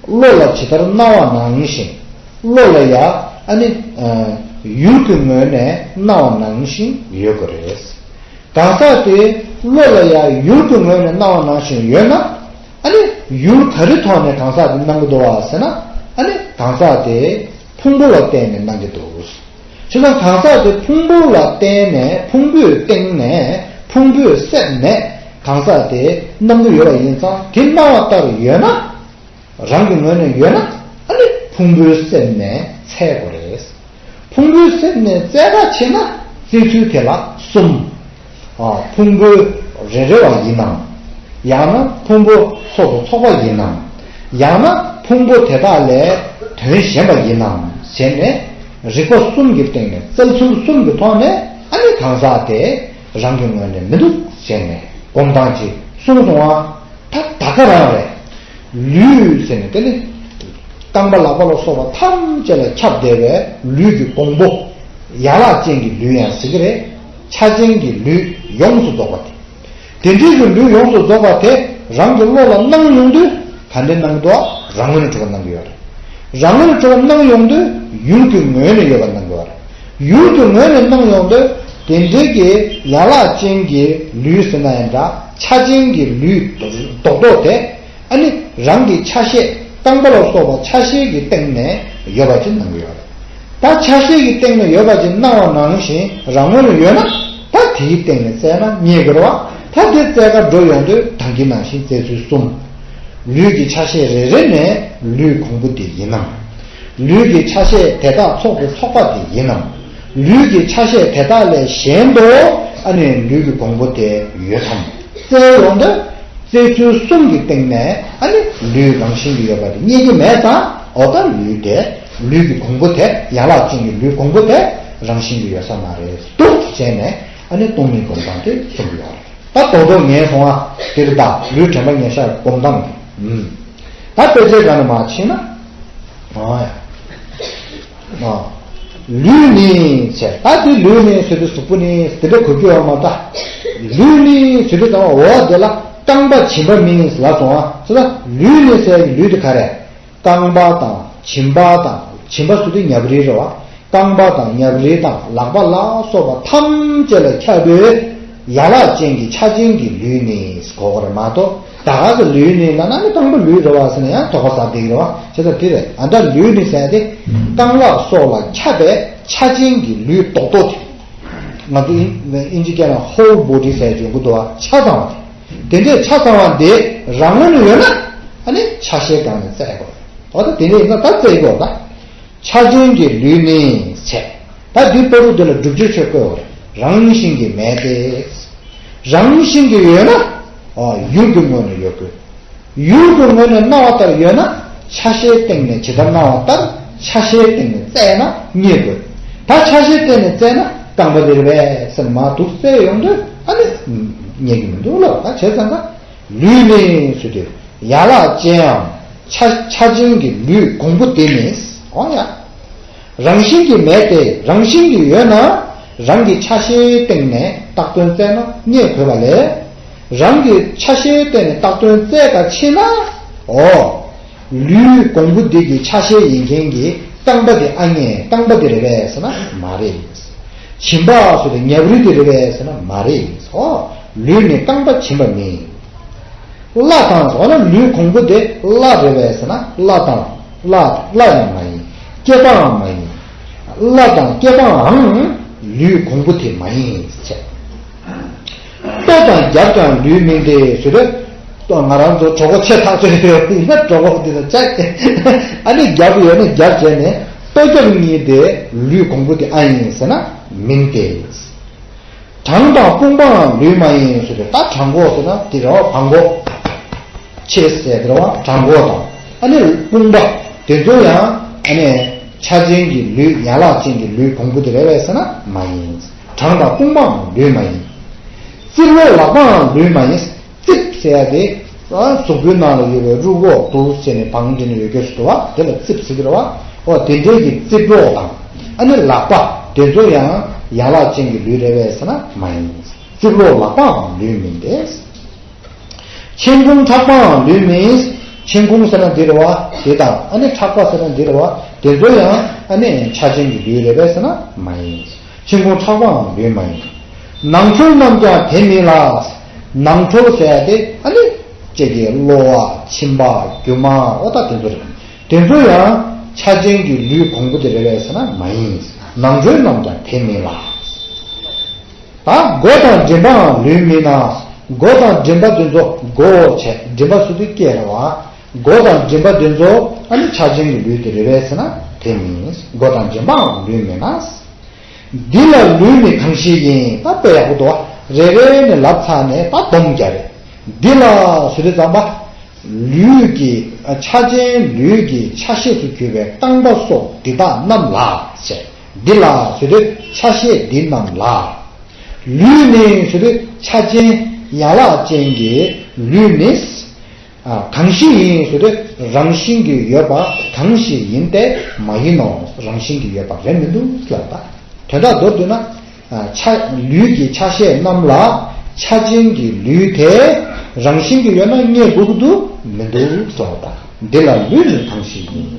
བློ་ལ་ཇི་ལྟར་སྣང་བ་ནང་བཞིན། བློ་ལ་ཡ་ཨ་ནི། ཨ། ཡུལ་གྱི་ངོས་ནས་སྣང་བ་ནང་བཞིན་ཡོད་དགོས་རེད། གང་ཟག་དེ་བློ་ལ་ཡ་ཡུལ་གྱི་ངོས་ནས་སྣང་བ་ནང་བཞིན་ཡོད་ན། ཨ་ནི་ཡུལ་ག་རེ་ཐོག་ནས་གང་ཟག་དེ་སྣང་གི་འདུག་བ་ཟེར་ན། ཨ་ནི་གང་ཟག་དེ་ཕུང་པོ་ལ་བརྟེན་ནས་སྣང་གི་འདུག་བྱས་ཙང་གང་ཟག་དེ་ཕུང་པོ་ལ་བརྟེན་ནས། ཕུང་པོའི་སྟེང་ནས། ཕུང་པོའི་གསེབ་ནས་གང་ཟག་དེ་སྣང་གི་ཡོད་པ་ཡིན་ཙང་། དེ་སྣང་བ་ལྟར་ཡོད་ན། རང་གི་ངོས་ནས་ཡོད་ན། ཨ་ནི་ཕུང་པོའི་གསེབ་ནས་བཙལ་དགོས་རེད། ཕུང་པོའི་གསེབ་ནས་བཙལ་ག་ཕྱིན་ན་བཙལ་ཚུལ་དེ་ལ་གསུམ། ཨ། ཕུང་པོ་རེ་རེ་བ་ཡིན་ནམ། ཡང་ན་ཕུང་པོ་ཚོགས་སུ་ཚོགས་པ་ཡིན་ནམ། ཡང་ན་ཕུང་པོ་དེ་དག་ལས་དོན་གཞན་པ་ཡིན་ནམ་ཟེར་ནས། རིགས་པ་གསུམ་གྱི་སྟེང་ནས། བཙལ་ཚུལ་གསུམ་གྱི་ཐོག་ནས། ཨ་ནི་གང་ཟག་དེ་རང་གི་ངོས་ནས་མི་འདུག་ཟེར་ནས་སྒོམ་སྟངས་ཅིག་གསུངས་སོང་ཨ། ད་ད་ག་རང་རེད། ལུས་ཟེར་ནས་དེ་ནི་རྐང་པ་ལག་པ་ལ་སོགས་པ་ཐམས་ཅད་ལ་ཁྱབ་བསྡད་པའི་ལུས་ཀྱི་གོང་བུ། ཡན་ལག་ཅན་གྱི་ལུས་ཡང་ཟེར་གྱི་རེད། ཆ་ཅན་གྱི་ལུས་ཡོངས་སུ་རྫོགས་པ་དེ། དེ་འདྲའི་གི་ལུས་ཡོངས་སུ་རྫོགས་པ་དེ་རང་གི་བློ་ལ་སྣང་ཡོང་དུས་ག་འདྲ་སྣང་གི་འདུག་རང་ངོས་ནས་གྲུབ་པ་སྣང་གི་ཡོད་རེད། རང་ངོས་ནས་གྲུབ་པ་སྣང་ཡོང་དུས་ཡུལ་གྱི་ངོས་ནས་ཡོད་པ་སྣང་གི་ཡོད་རེད། ཡུལ་གྱི་ངོས་ནས་སྣང་ཡོང་དུས་དེ་འདྲའི་གི་ཡན་ལག་ཅན་གྱི་ལུས་ཟེར་ན་ཡང་འདྲ། ཆ་ཅན་གྱི་ལུས་རྡོག་རྡོག་དེ། ཨ་ནི་རང་གི་ཆ་ཤས། རྐང་པ་ལ་སོགས་པ་ཆ་ཤས་ཀྱི་སྟེང་ནས་ཡོད་པ་ཅིག་སྣང་གི་ཡོད་རེད། ད་ཆ་ཤས་ཀྱི་སྟེང་ནས་ཡོད་པ་ཅིག་སྣང་བ་ནང་བཞིན་རང་ངོས་ལ་ཡོད་ན། ད་དེའི་སྟེང་ནས་བཙལ་ན་རྙེད་དགོས་རེད་བ། ད་དེ་བཙལ་ག་འགྲོ་ཡོང་དུས་ད་གིན་ནང་བཞིན་བཙལ་ཚུལ་གསུམ། ལུས་ཀྱི་ཆ་ཤས་རེ་རེ་ནས་ལུས་གོང་བུ་དེ་ཡིན་ནམ། ལུས་ཀྱི་ཆ་ཤས་དེ་དག་ཚོགས་སུ་ཚོགས་པ་དེ་ཡིན་ནམ། ལུས་ཀྱི་ཆ་ཤས་དེ་དག་ལས་གཞན་དུ་ཨ་ནི་ལུས་ཀྱི་གོང་བུ་དེ་ཡོད་དམ། བཙལ་ཡོང་དུས། བཙལ་ཚུལ་གསུམ་གྱི་སྟེང་ནས་ཨ་ནི་ལུས་རང་བཞིན་གྱིས་ཡོད་པ་དེ་རྙེད་ཀྱི་མེད་ཙང་། འོ་ད་ལུས་དེ། ལུས་ཀྱི་གོང་བུ་དེ། ཡན་ལག་ཅན་གྱི་ལུས་གོང་བུ་དེ་རང་བཞིན་གྱིས་ཡོད་ས་མ་རེད་འདུག་བྱས་ནས། ཨ་ནི་སྟོང་ཉིད་སྒོམ་སྟངས་དེ་གསུང་གི་ཡོད་རེད། ད་རྡོག་རྡོག་ངས་སོང་ཨ། དེ་རེད་ད། ལུས་དྲན་པ་ཉེར་བཞག་སྒོམ་སྟངས་དེ། ཨུམ། ད་དཔེ་ཆའི་སྒང་ནས་མར་ཕྱིན་ན། ཨོ་ཡ། ཨ། ལུས་ནི་ཟེར། ད་དེ་ལུས་ནི་ཟེར་དུས་གཟུགས་པོ་ནི་དེ་འདྲ་གོ་རྒྱུ་ཡོད་མ་རེད་ད། ལུས་ནི་ཟེར་དུས་ཙམ་པ་འོ་དེ་ལ་ རྐང་པ་བྱིན་པ་མིན་ལབ་སོང་ཨ། ཅི་ལ་ལུས་ནི་ཟེར་གྱི་ལུས་དེ་ག་རེ། རྐང་པ་དང་བྱིན་པ་དང་བྱིན་པ་སུ་དེ་ཉབ་རིལ་རེད་བ། རྐང་པ་དང་ཉབ་རིལ་དང་ལག་པ་ལ་སོགས་པ་ཐམས་ཅད་ལ་ཁྱབ་པའི་ཡན་ལག་ཅན་གྱི་ཆ་ཅན་གྱི་ལུས་ནི་གོ་བ་རེད་མ་གཏོགས། ད་ག་ཟེ་ལུས་ནི་ལ་ན་ནི་རྐང་པ་ལུས་རེད་བ་ཟེར་ན་ཡང་དོགས་པ་ཟ་བསྡད་ཀྱི་རེད་བ། བྱས་ཙང་དེ་རེད། ཨ་ད་ལུས་ནི་ཟེར་ཏེ་རྐང་ལག་སོགས་ལ་ཁྱབ་པའི་ཆ་ཅན་གྱི་ལུས་རྡོག་རྡོག་དེ། ང་ཚོ་ཨིན་ཨིན་ཇི་སྐད་ལ་ཧོལ་བོ་ཌི་ཟེར་གྱི་ཡོང་གི་འདུག་བ། ཆ་ཚང་བ་དེ། དེ་འདྲའི་ཆ་ཚང་བ་འདི་རང་ངོས་ནས་ཡོད་ན་ཨ་ནི་ཆ་ཤས་སྒང་ནས་བཙལ་དགོས། འོ་ད་དེ་འདྲ་ཡིན་ན་ད་བཙལ་དགོས་ད། ཆ་ཅན་གྱི་ལུས་ནི་ཟེར། ད་འདི་ལྟ་བུ་འདི་ལ་སྒྲུབ་བྱེད་ཆོས་བཀོད་པ་རེད། རང་བཞིན་གྱིས་མེད་དེ། རང་བཞིན་གྱིས་ཡོད་ན། ཨ་ཡུལ་གྱི་ངོས་ནས་ཡོད་དགོས། ཡུལ་གྱི་ངོས་ནས་སྣང་བ་ལྟར་ཡོད་ན་ཆ་ཤས་སྟེང་ནས་ཇི་ལྟར་སྣང་བ་ལྟར་ཆ་ཤས་སྟེང་ནས་བཙལ་ན་རྙེད་དགོས། ད་ཆ་ཤས་སྟེང་ནས་བཙལ་ན་རྐང་པ་འདི་རེད་པས་ཟེར་ནས་མར་འདུག་བཙལ་ཡོང་དུས་ཨ་ནི་རྙེད་ཀྱི་མི་འདུག་ལབ། ད་བྱས་ཙང་ད་ལུས་ནི་ཟེར་དུས་ཡན་ལག་ཅན་ཡང་ཆ་ཆ་ཅན་གྱི་ལུས་གོང་བུ་དེ་ནི། འོ་ཡ། རང་བཞིན་གྱིས་མེད་དེ། རང་བཞིན་གྱིས་ཡོད་ན་རང་གི་ཆ་ཤས་སྟེང་ནས་བཏགས་དོན་བཙལ་ན་རྙེད་དགོས་པ་ལས། རང་གི་ཆ་ཤས་སྟེང་ནས་བཏགས་དོན་བཙལ་ག་ཕྱིན་ན། འོ། ལུས་གོང་བུ་འདི་གི་ཆ་ཤས་ཡིན་མཁན་གྱི་རྐང་པ་དེ་ཨ་ནི་རྐང་པ་དེ་རེད་པས་ཟེར་ན་མ་རེད། བྱིན་པ་ཟེར་དེ་ཉབ་རིལ་དེ་རེད་པས་ཟེར་ན་མ་རེད། འོ། ལུས་ནི་རྐང་པ་བྱིན་པ་མིན། བརླ་དང་། འོ་ན་ལུས་གོང་བུ་དེ་བརླ་རེད་པས་ཟེར་ན་བརླ་དང་། བརླ་བརླ་ཡང་མ་ཡིན། སྐེད་པའང་མ་ཡིན། བརླ་དང་སྐེད་པའང་ལུས་གོང་བུ་དེ་མ་ཡིན་ཟེར། ལྟོ་དང་རྒྱབ་ཀྱང་ལུས་མིན་ཏེ་ཟེར་དུས། ལྟོ་ང་རང་ཚོ་གྲོད་ཁོག་ཆེ་ཐག་ཆོད་ཡོད་ཡིན་ན་གྲོད་ཁོག་འདི་ལ་བཅག་སྟེ། ཨ་ནི་རྒྱབ་ཡོད་ན་རྒྱབ་བྱས་ནས་ལྟོ་རྒྱབ་གཉིས་དེ་ལུས་གོང་བུ་དེ་ཨ་ཡིན་ཟེར་ན་མིན་ཏེ། བྲང་དང་དཔུང་པའང་ལུས་མ་ཡིན་ཟེར་ཏེ། ད་བྲང་ཁོག་ཟེར་ན་དེ་རེད་བ། བྲང་ཁོག་ཆེ་ཟེར་དེ་རེད་བ། བྲང་ཁོག་དང་ཨ་ནི་དཔུང་པ་དེ་ཚོ་ཡང་ཨ་ནི་ཆ་ཅན་གྱི་ལུས་ཡན་ལག་ཅན་གྱི་ལུས་གོང་བུ་དེ་རེད་པས་ཟེར་ན་མ་ཡིན། བྲང་དང་དཔུང་པའང་ལུས་མ་ཡིན། རྩིབ་ལོགས་ལག་པའང་ལུས་མ་ཡིན། རྩིབ་ཟེར་ཡ་དེ་གཟུགས་པོའི་ནང་ལ་ཡོད་པའི་རུས་ཁོག་འདུག་བྱས་ནས་བང་འདི་ནས་ཡོད་རྒྱུ་ཞིག་འདུག་བ། དེ་ལ་རྩིབ་ཟེར་གྱི་རེད་བ། འོ་དེ་འདྲའི་གི་རྩིབ་ལོགས་དང་ཨ་ནི་ལག་པ་དེ་ཚོ་ཡང་ཡན་ལག་ཅན་གྱི་ལུས་རེད་པས་ཟེར་ན་མ་ཡིན། རྩིབ་ལོགས་ལག་པའང་ལུས་མིན་ཏེ། མཆན་ཁུང་ཕྲག་པའང་ལུས་མིན། མཆན་ཁུང་ཟེར་ན་འདི་རེད་བ། དེ་དང་ཨ་ནི་ཕྲག་པ་ཟེར་ན་འདི་རེད་བ། དེ་ཚོ་ཡང་ཨ་ནི་ཆ་ཅན་གྱི་ལུས་རེད་པས་ཟེར་ན་མ་ཡིན། མཆན་ཁུང་ཕྲག་པའང་ལུས་མ་ཡིན། ནང་ཁྲོལ་རྣམས་ཀྱང་དེ་མིན་ལ། ནང་ཁྲོལ་ཟེར་ཡ་དེ་ཨ་ནི་ཅིག་གི་གློ་བ། མཆིན་པ། རྒྱུ་མ། འོ་ད་དེ་ཚོ་རེད། དེ་ཚོ་ཡང་ཆ་ཅན་གྱི་ལུས་གོང་བུ་དེ་རེད་པས་ཟེར་ན་མ་ཡིན། ནང་ཁྲོལ་རྣམས་ཀྱང་དེ་མིན་ལ། ད་མགོ་དང་མགྲིན་པའང་ལུས་མིན་ན། མགོ་དང་མགྲིན་པ་དེ་ཚོ། མགོ་བྱས་མགྲིན་པ་ཟེར་དུས་སྐེ་རེད་བ། མགོ་དང་མགྲིན་པ་དེ་ཚོ་ཨ་ནི་ཆ་ཅན་གྱི་ལུས་དེ་རེད་པས་ཟེར་ན་དེ་མིན། མགོ་དང་མགྲིན་པའང་ལུས་མིན་ན། འདི་ལ་ལུས་ནི་གང་ཞིག་ཡིན། ད་དཔེ་ཡག་པོ་འདུག་བ། རེ་རེ་ནས་ལབ་ཚར་ནས་ད་སྡོམ་རྒྱག་རེད། འདི་ལ་ཟེར་དུས་ཙམ་པ། ལུས་ཀྱི་ཨ་ཆ་ཅན་ལུས་ཀྱི་ཆ་ཤས་སུ་གྱུར་པའི་རྐང་པ་སོགས་འདི་དག་རྣམས་ལ་ཟེར། འདི་ལ་ཟེར་དུས་ཆ་ཤས་འདི་རྣམས་ལ། ལུས་ནི་ཟེར་དུས་ཆ་ཅན་ཡན་ལག་ཅན་གྱི་ལུས་ནི། ཨ་གང་ཞིག་ཡིན་ཟེར་དུས་རང་བཞིན་གྱིས་ཡོད་པ་གང་ཞིག་ཡིན་ཏེ་མ་ཡིན་ནོ། རང་བཞིན་གྱིས་ཡོད་པ་རེད་མི་འདུག་ལབ་པ། དོན་དག་མདོར་བསྡུས་ན། ཆ་ལུས་ཀྱི་ཆ་ཤས་རྣམས་ལ་ཆ་ཅན་གྱི་ལུས་དེ་རང་བཞིན་གྱིས་ཡོད་ན་རྙེད་དགོས་ཀྱི་འདུག་མི་འདུག་གསུངས་པ། འདི་ལ་ལུས་ནི་གང་ཞིག་ཡིན།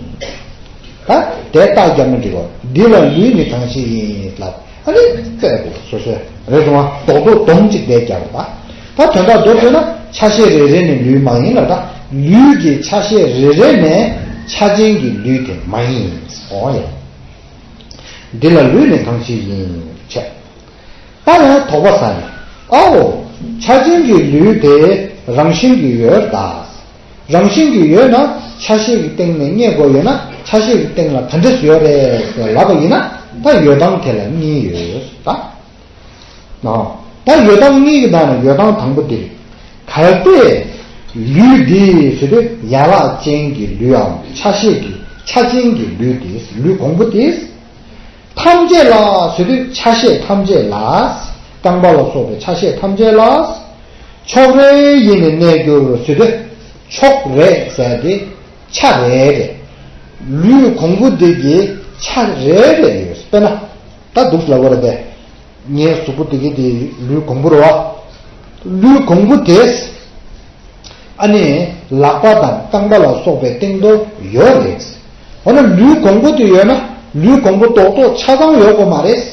ད་དེ་རྟགས་རྒྱབ་ན་འགྲིག་གོ། འདི་ལ་ལུས་ནི་གང་ཞིག་ཡིན་ལབ། ཨ་ནི་བཙལ་དགོས་སོ་སོས་རེད་སོང་བ། རྡོག་རྡོག་སྡོམ་གཅིག་དེ་རྒྱབ་པ། ད་དོན་དག་མདོར་བསྡུས་ན་ཆ་ཤས་རེ་རེ་ནས་ལུས་མ་ཡིན་ལ། ད་ལུས་ཀྱི་ཆ་ཤས་རེ་རེ་ནས་ཆ་ཅན་གྱི་ལུས་དེ་མ་ཡིན། འོ་ཡ། འདི་ལ་ལུས་ནི་གང་ཞིག་ཡིན་བྱས། ད་ཡང་དོགས་པ་ཟ་ནས། ཨའོ། ཆ་ཅན་གྱི་ལུས་དེ་རང་བཞིན་གྱིས་ཡོད་ད། རང་བཞིན་གྱིས་ཡོད་ན་ཆ་ཤས་ཀྱི་སྟེང་ནས་རྙེད་དགོས་ཡོད་ན་ཆ་ཤས་ཀྱི་སྟེང་ལ་ག་འདྲས་ཡོད་རེད་ཟེར་ལབ་པ་ཡིན་ན། ད་ཡོད་སྟངས་དེ་ལ་གཉིས་ཡོད་ད། ནོ། ད་ཡོད་སྟངས་གཉིས་ཀྱི་ནང་ནས་ཡོད་སྟངས་དང་པོ་དེ། གལ་ཏེ་ལུས་འདི་ཟེར་དུས་ཡན་ལག་ཅན་གྱི་ལུས་འམ་ཆ་ཤས་ཀྱི་ཆ་ཅན་གྱི་ལུས་དེ། ལུས་གོང་བུ་དེ། ཐམས་ཅད་ལ་ཟེར་དུས་ཆ་ཤས་ཐམས་ཅད་ལ། རྐང་པ་ལ་སོགས་པའི་ཆ་ཤས་ཐམས་ཅད་ལ། ཕྱོགས་རེ་ཡིས་ནི་གནས་གྱུར་ཟེར་དུས་ཕྱོགས་རེ་ཟེར་དེ་ཆ་རེ་རེ། ལུས་གོང་བུ་འདི་གི་ཆ་རེ་རེ་ཡོད། དཔེར་ན་ད་འདུག་ལབ་པ་རེད་དེ། ངའི་གཟུགས་པོ་འདི་གི་དེ་ལུས་གོང་བུ་རེད་བ། ལུས་གོང་བུ་དེ། ཨ་ནི་ལག་པ་དང་རྐང་པ་ལ་སོགས་པའི་སྟེང་དུ་ཡོད་རེད། འོ་ན་ལུས་གོང་བུ་དེ་ཡོད་ན་ལུས་གོང་བུ་རྡོག་རྡོག་ཆ་ཚང་ཡོད་དགོས་མ་རེད།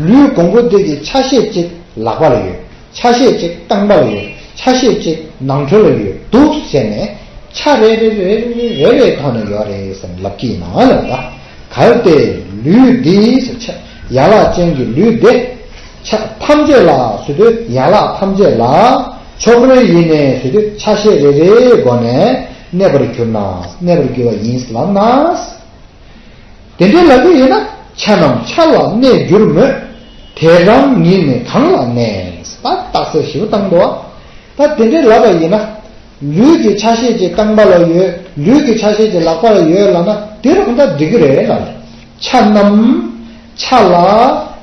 ལུས་གོང་བུ་དེ་གི་ཆ་ཤས་གཅིག་ལག་པ་ལ་ཡོད། ཆ་ཤས་གཅིག་རྐང་པ་ལ་ཡོད། ཆ་ཤས་གཅིག་ནང་ཁྲོལ་ལ་ཡོད་འདུག་ཟེར་ནས་ཆ་རེ་རེ་རེ་རེ་རེ་རེ་ཐོག་ནས་ཡོད་རེད་ཟེར་ནས་ལབ་ཀྱི་ཡིན་ན་ལབ་ད། གལ་ཏེ་ལུས་འདི་ཟེར་ཆ་ཡན་ལག་ཅན་གྱི་ལུས་འདི་ཆ་ཐམས་ཅད་ལ་ཟེར་དུས་ཡན་ལག་ཐམས་ཅད་ལ་ཕྱོགས་རིས་ཡེ་ནས་ཟེར་དུས་ཆ་ཤས་རེ་རེའི་སྒོ་ནས་གནས་པར་གྱུར་ན་གནས་པར་འགྱུར་བ་ཡིན་ལབ་ན། དེ་འདྲའི་ལབ་ཀྱི་ཡིན་ན་ཆ་རྣམས་ཆ་ལ་གནས་འགྱུར་མོད། དེ་རང་ཉིད་ནི་གང་ལ་གནས། ད་རྟགས་གསལ་ཞིབ་བཏང་འདུག་ད་དེ་འདྲའི་ལབ་པ་ཡིན་ན། ལུས་ཀྱི་ཆ་ཤས་ཀྱི་རྐང་པ་ལ་ཡོད། ལུས་ཀྱི་ཆ་ཤས་ཀྱི་ལག་པ་ལ་ཡོད་ལབ་ན་དེ་རང་ད་འགྲིག་གི་རེད་ལབ། ཆ་རྣམས་ཆ་ལ་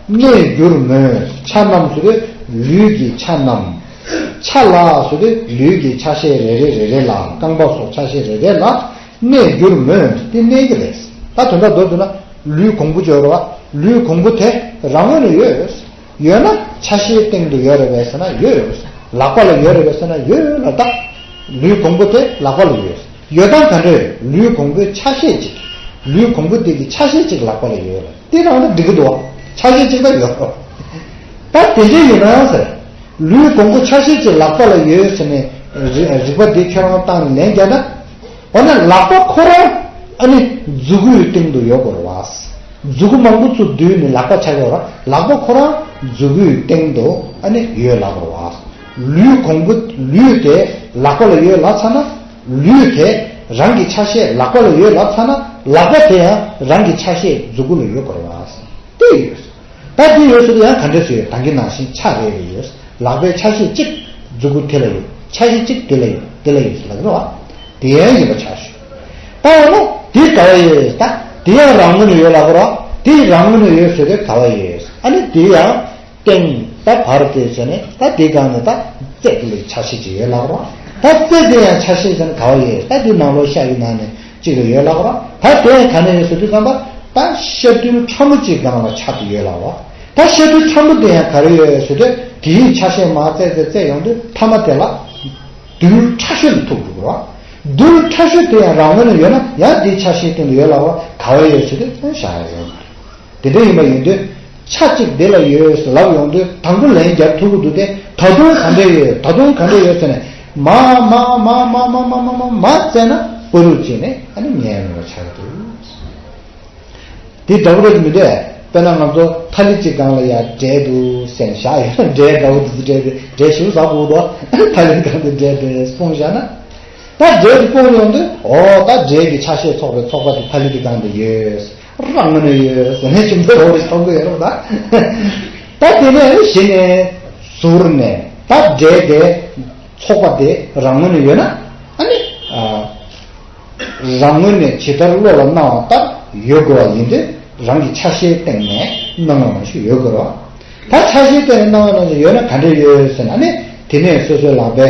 གནས་འགྱུར་མོད། ཆ་རྣམས་ཟེར་དུས་ལུས་ཀྱི་ཆ་རྣམས། ཆ་ལ་ཟེར་དུས་ལུས་ཀྱི་ཆ་ཤས་རེ་རེ་རེ་རེ་ལ་རྐང་པ་སོགས་ཆ་ཤས་རེ་རེ་ལ། གནས་འགྱུར་མོད། དེ་གནས་ཀྱི་རེད། ད་དོན་དག་མདོར་བསྡུ་ན་ལུས་གོང་བུ་སྦྱོར་བ། ལུས་གོང་བུ་དེ་རང་ངོས་ནས་ཡོད། ཡོད་ན་ཆ་ཤས་སྟེང་དུ་ཡོད་རེད་པས་ཟེར་ན་ཡོད། ལག་པ་ལ་ཡོད་རེད་པས་ཟེར་ན་ཡོད་ལ་ད། ལུས་གོང་བུ་དེ་ལག་པ་ལ་ཡོད། ཡོད་སྟངས་ག་འདྲ་ཡོད། ལུས་གོང་བུའི་ཆ་ཤས་གཅིག་ལུས་གོང་བུ་དེ་གི་ཆ་ཤས་གཅིག་ལག་པ་ལ་ཡོད་ལ་དེ་རང་ལ་འགྲིག་གི་འདུག་ཆ་ཤས་གཅིག་ད་ཡོད། ད་དེ་འདྲ་ཡིན་ན་ཟེར། ལུས་གོང་བུ་ཆ་ཤས་གཅིག་ལག་པ་ལ་ཡོད་ཟེར་ནས་རི་རིགས་པ་འདི་ཁྱོད་རང་བཏང་ནས་ལན་བརྒྱབ་ན། འོ་ན་ལག་པ་ཁོ་རང་ཨ་ནི་མཛུ་གུའི་སྟེང་དུ་ཡོད་དགོས་རེད་བ། མཛུ་གུ་མང་པོ་ཚུར་བསྡུས་ནས་ལག་པ་ཆགས་ཡོད་ར། ལག་པ་ཁོ་རང་མཛུ་གུའི་སྟེང་དུ་ཨ་ནི་ཡོད་ལབ་དགོས་རེད་བ། ལུས་གོང་བུ་ལུས་དེ་ལག་པ་ལ་ཡོད་ལབ་ཚར་ན། ལུས་དེ་རང་གི་ཆ་ཤས་ལག་པ་ལ་ཡོད་ལབ་ཚར་ན་ལག་པ་དེ་ཡང་རང་གི་ཆ་ཤས་མཛུ་གུ་ལ་ཡོད་དགོས་རེད་བ། དེ་ཡོད། ད་དེ་ཡོད་ཟེར་དུས་ཡང་ག་འདྲ་ཟེར་ཡོད། ད་གིན་ནང་བཞིན་ཆ་རེ་རེ་ཡོད། ལག་པའི་ཆ་ཤས་གཅིག་མཛུ་གུ་དེ་ལ་ཡོད། ཆ་ཤས་གཅིག་དེ་ལ་ཡོད། དེ་ལ་ཡོད་ཟེར་ལབ་ཀྱི་རེད་བ། དེ་ཡང་ཡིན་པ་ཆ་ཞུ། ད་འོ་ན་དེ་ག་བ་ཡོད། ད་དེ་ཡང་རང་ངོས་ནས་ཡོད་ལབ་ཀྱི་རེད་བ། དེ་རང་ངོས་ནས་ཡོད་ཟེར་དུས་ག་བ་ཡོད། ཨ་ནི་དེ་ཡང་སྟེང་ད་བར་དེ་བྱས་ནས་ད་དེ་སྒང་ནས་ད་རྩེ་དེ་ལ་ཆ་ཤས་ཅིག་ཡོད་ལབ་ཀྱི་རེད་བ། ད་རྩེ་དེ་ཡང་ཆ་ཤས་ཟེར་ན་ག་བ་ཡོད། ད་དེ་ནང་ལོགས་ཤ་ཡི་ནང་ནས་གཅིག་ལ་ཡོད་ལབ་ཀྱི་རེད་བ། ད་དེ་ཡང་ག་ནས་ཡོད་ཟེར་དུས་ཙམ་པ། ད་ཤ་རྡུལ་ཕྲ་མོ་གཅིག་སྒང་ལ་ཆ་དེ་ཡོད་ལབ་པ། ད་ཤ་རྡུལ་ཕྲ་མོ་དེ་ཡང་ག་རེ་ཡོད་ཟེར་དུས་དེའི་ཆ་ཤས་མར་བཙལ་བཙལ་བཙལ་ཡོང་དུས་མཐའ་མ་དེ་ལ་རྡུལ་ཕྲ་ཤོས་ལ་ཐུག་འགྲོ་གི་རེད་བ། རྡུལ་ཕྲ་ཤོས་དེ་ཡང་རང་ངོས་ནས་ཡོད་ན་ཡང་དེའི་ཆ་ཤས་སྟེང་དུ་ཡོད་ལབ་པ། ག་བ་ཡོད་ཟེར་དུས་ཡང་བཞག་ཡ་ཡོད་མ་རེད། དེ་འདྲ་ཡིན་པ་ཡིན་དུས་ཆ་གཅིག་དེ་ལ་ཡོད་ཟེར་ལབ་ཡོང་དུས་དང་པོ་ལན་རྒྱབ་ཐུབ་ཀྱི་འདུག་སྟེ། ད་དུང་ག་འདྲ་ཡོད། ད་དུང་ག་འདྲ་ཡོད་ཟེར་ནས་མར་མར་མར་བཙལ་ན་པུ་རུ་བྱས་ནས་ཨ་ནི་ཉལ་ཡོང་བ་ཆགས་འདུག་དེ་འདྲ་པོ་རེད་མི་འདུག་དཔེར་ན་ང་ཚོ་ཐ་ལི་གཅིག་སྒང་ལ་ཡ་འབྲས་འདུག་ཟེར་བཞག་ཡོད་ན། འབྲས་འདྲ་པོ་འདུག་འབྲས་དེ་འབྲས་ཞིབ་ཟ་དགོས་འདུག་ཐ་ལི་སྒང་དུ་འབྲས་དེ་སྤུངས་བཞག་ན། ད་འབྲས་དེ་སྤུངས་ཡོང་དུས་འོ་ད་འབྲས་ཀྱི་ཆ་ཤས་ཚོགས་པའི་ཚོགས་པ་དེ་ཐ་ལི་གི་སྒང་དུ་ཡོད། རང་ངོས་ནས་ཡོད་ཟེར་ནས་ཁྱིམ་ཚང་རོགས་རེས་མཐོང་གི་ཡོད་རེད་པ། ད་དེ་ནས་གཞི་ནས་ཟུར་ནས་ད་འབྲས་དེ་ཚོགས་པ་དེ་རང་ངོས་ནས་ཡོད་ན་ཨ་ནི། རང་ངོས་ནས་ཇི་ལྟར་བློ་ལ་སྣང་བ་ལྟར་ཡོད་དགོས་པ་ཡིན་ཏེ། རང་གི་ཆ་ཤས་སྟེང་ནས་སྣང་བ་ནང་བཞིན་ཡོད་དགོས་རེད་བ། ད་ཆ་ཤས་སྟེང་ནས་སྣང་བ་ནང་བཞིན་ཡོད་ན་ག་འདྲས་ཡོད་ཟེར་ན། ཨ་ནི་དེ་ནས་སོ་སོའི་ལག་པའི་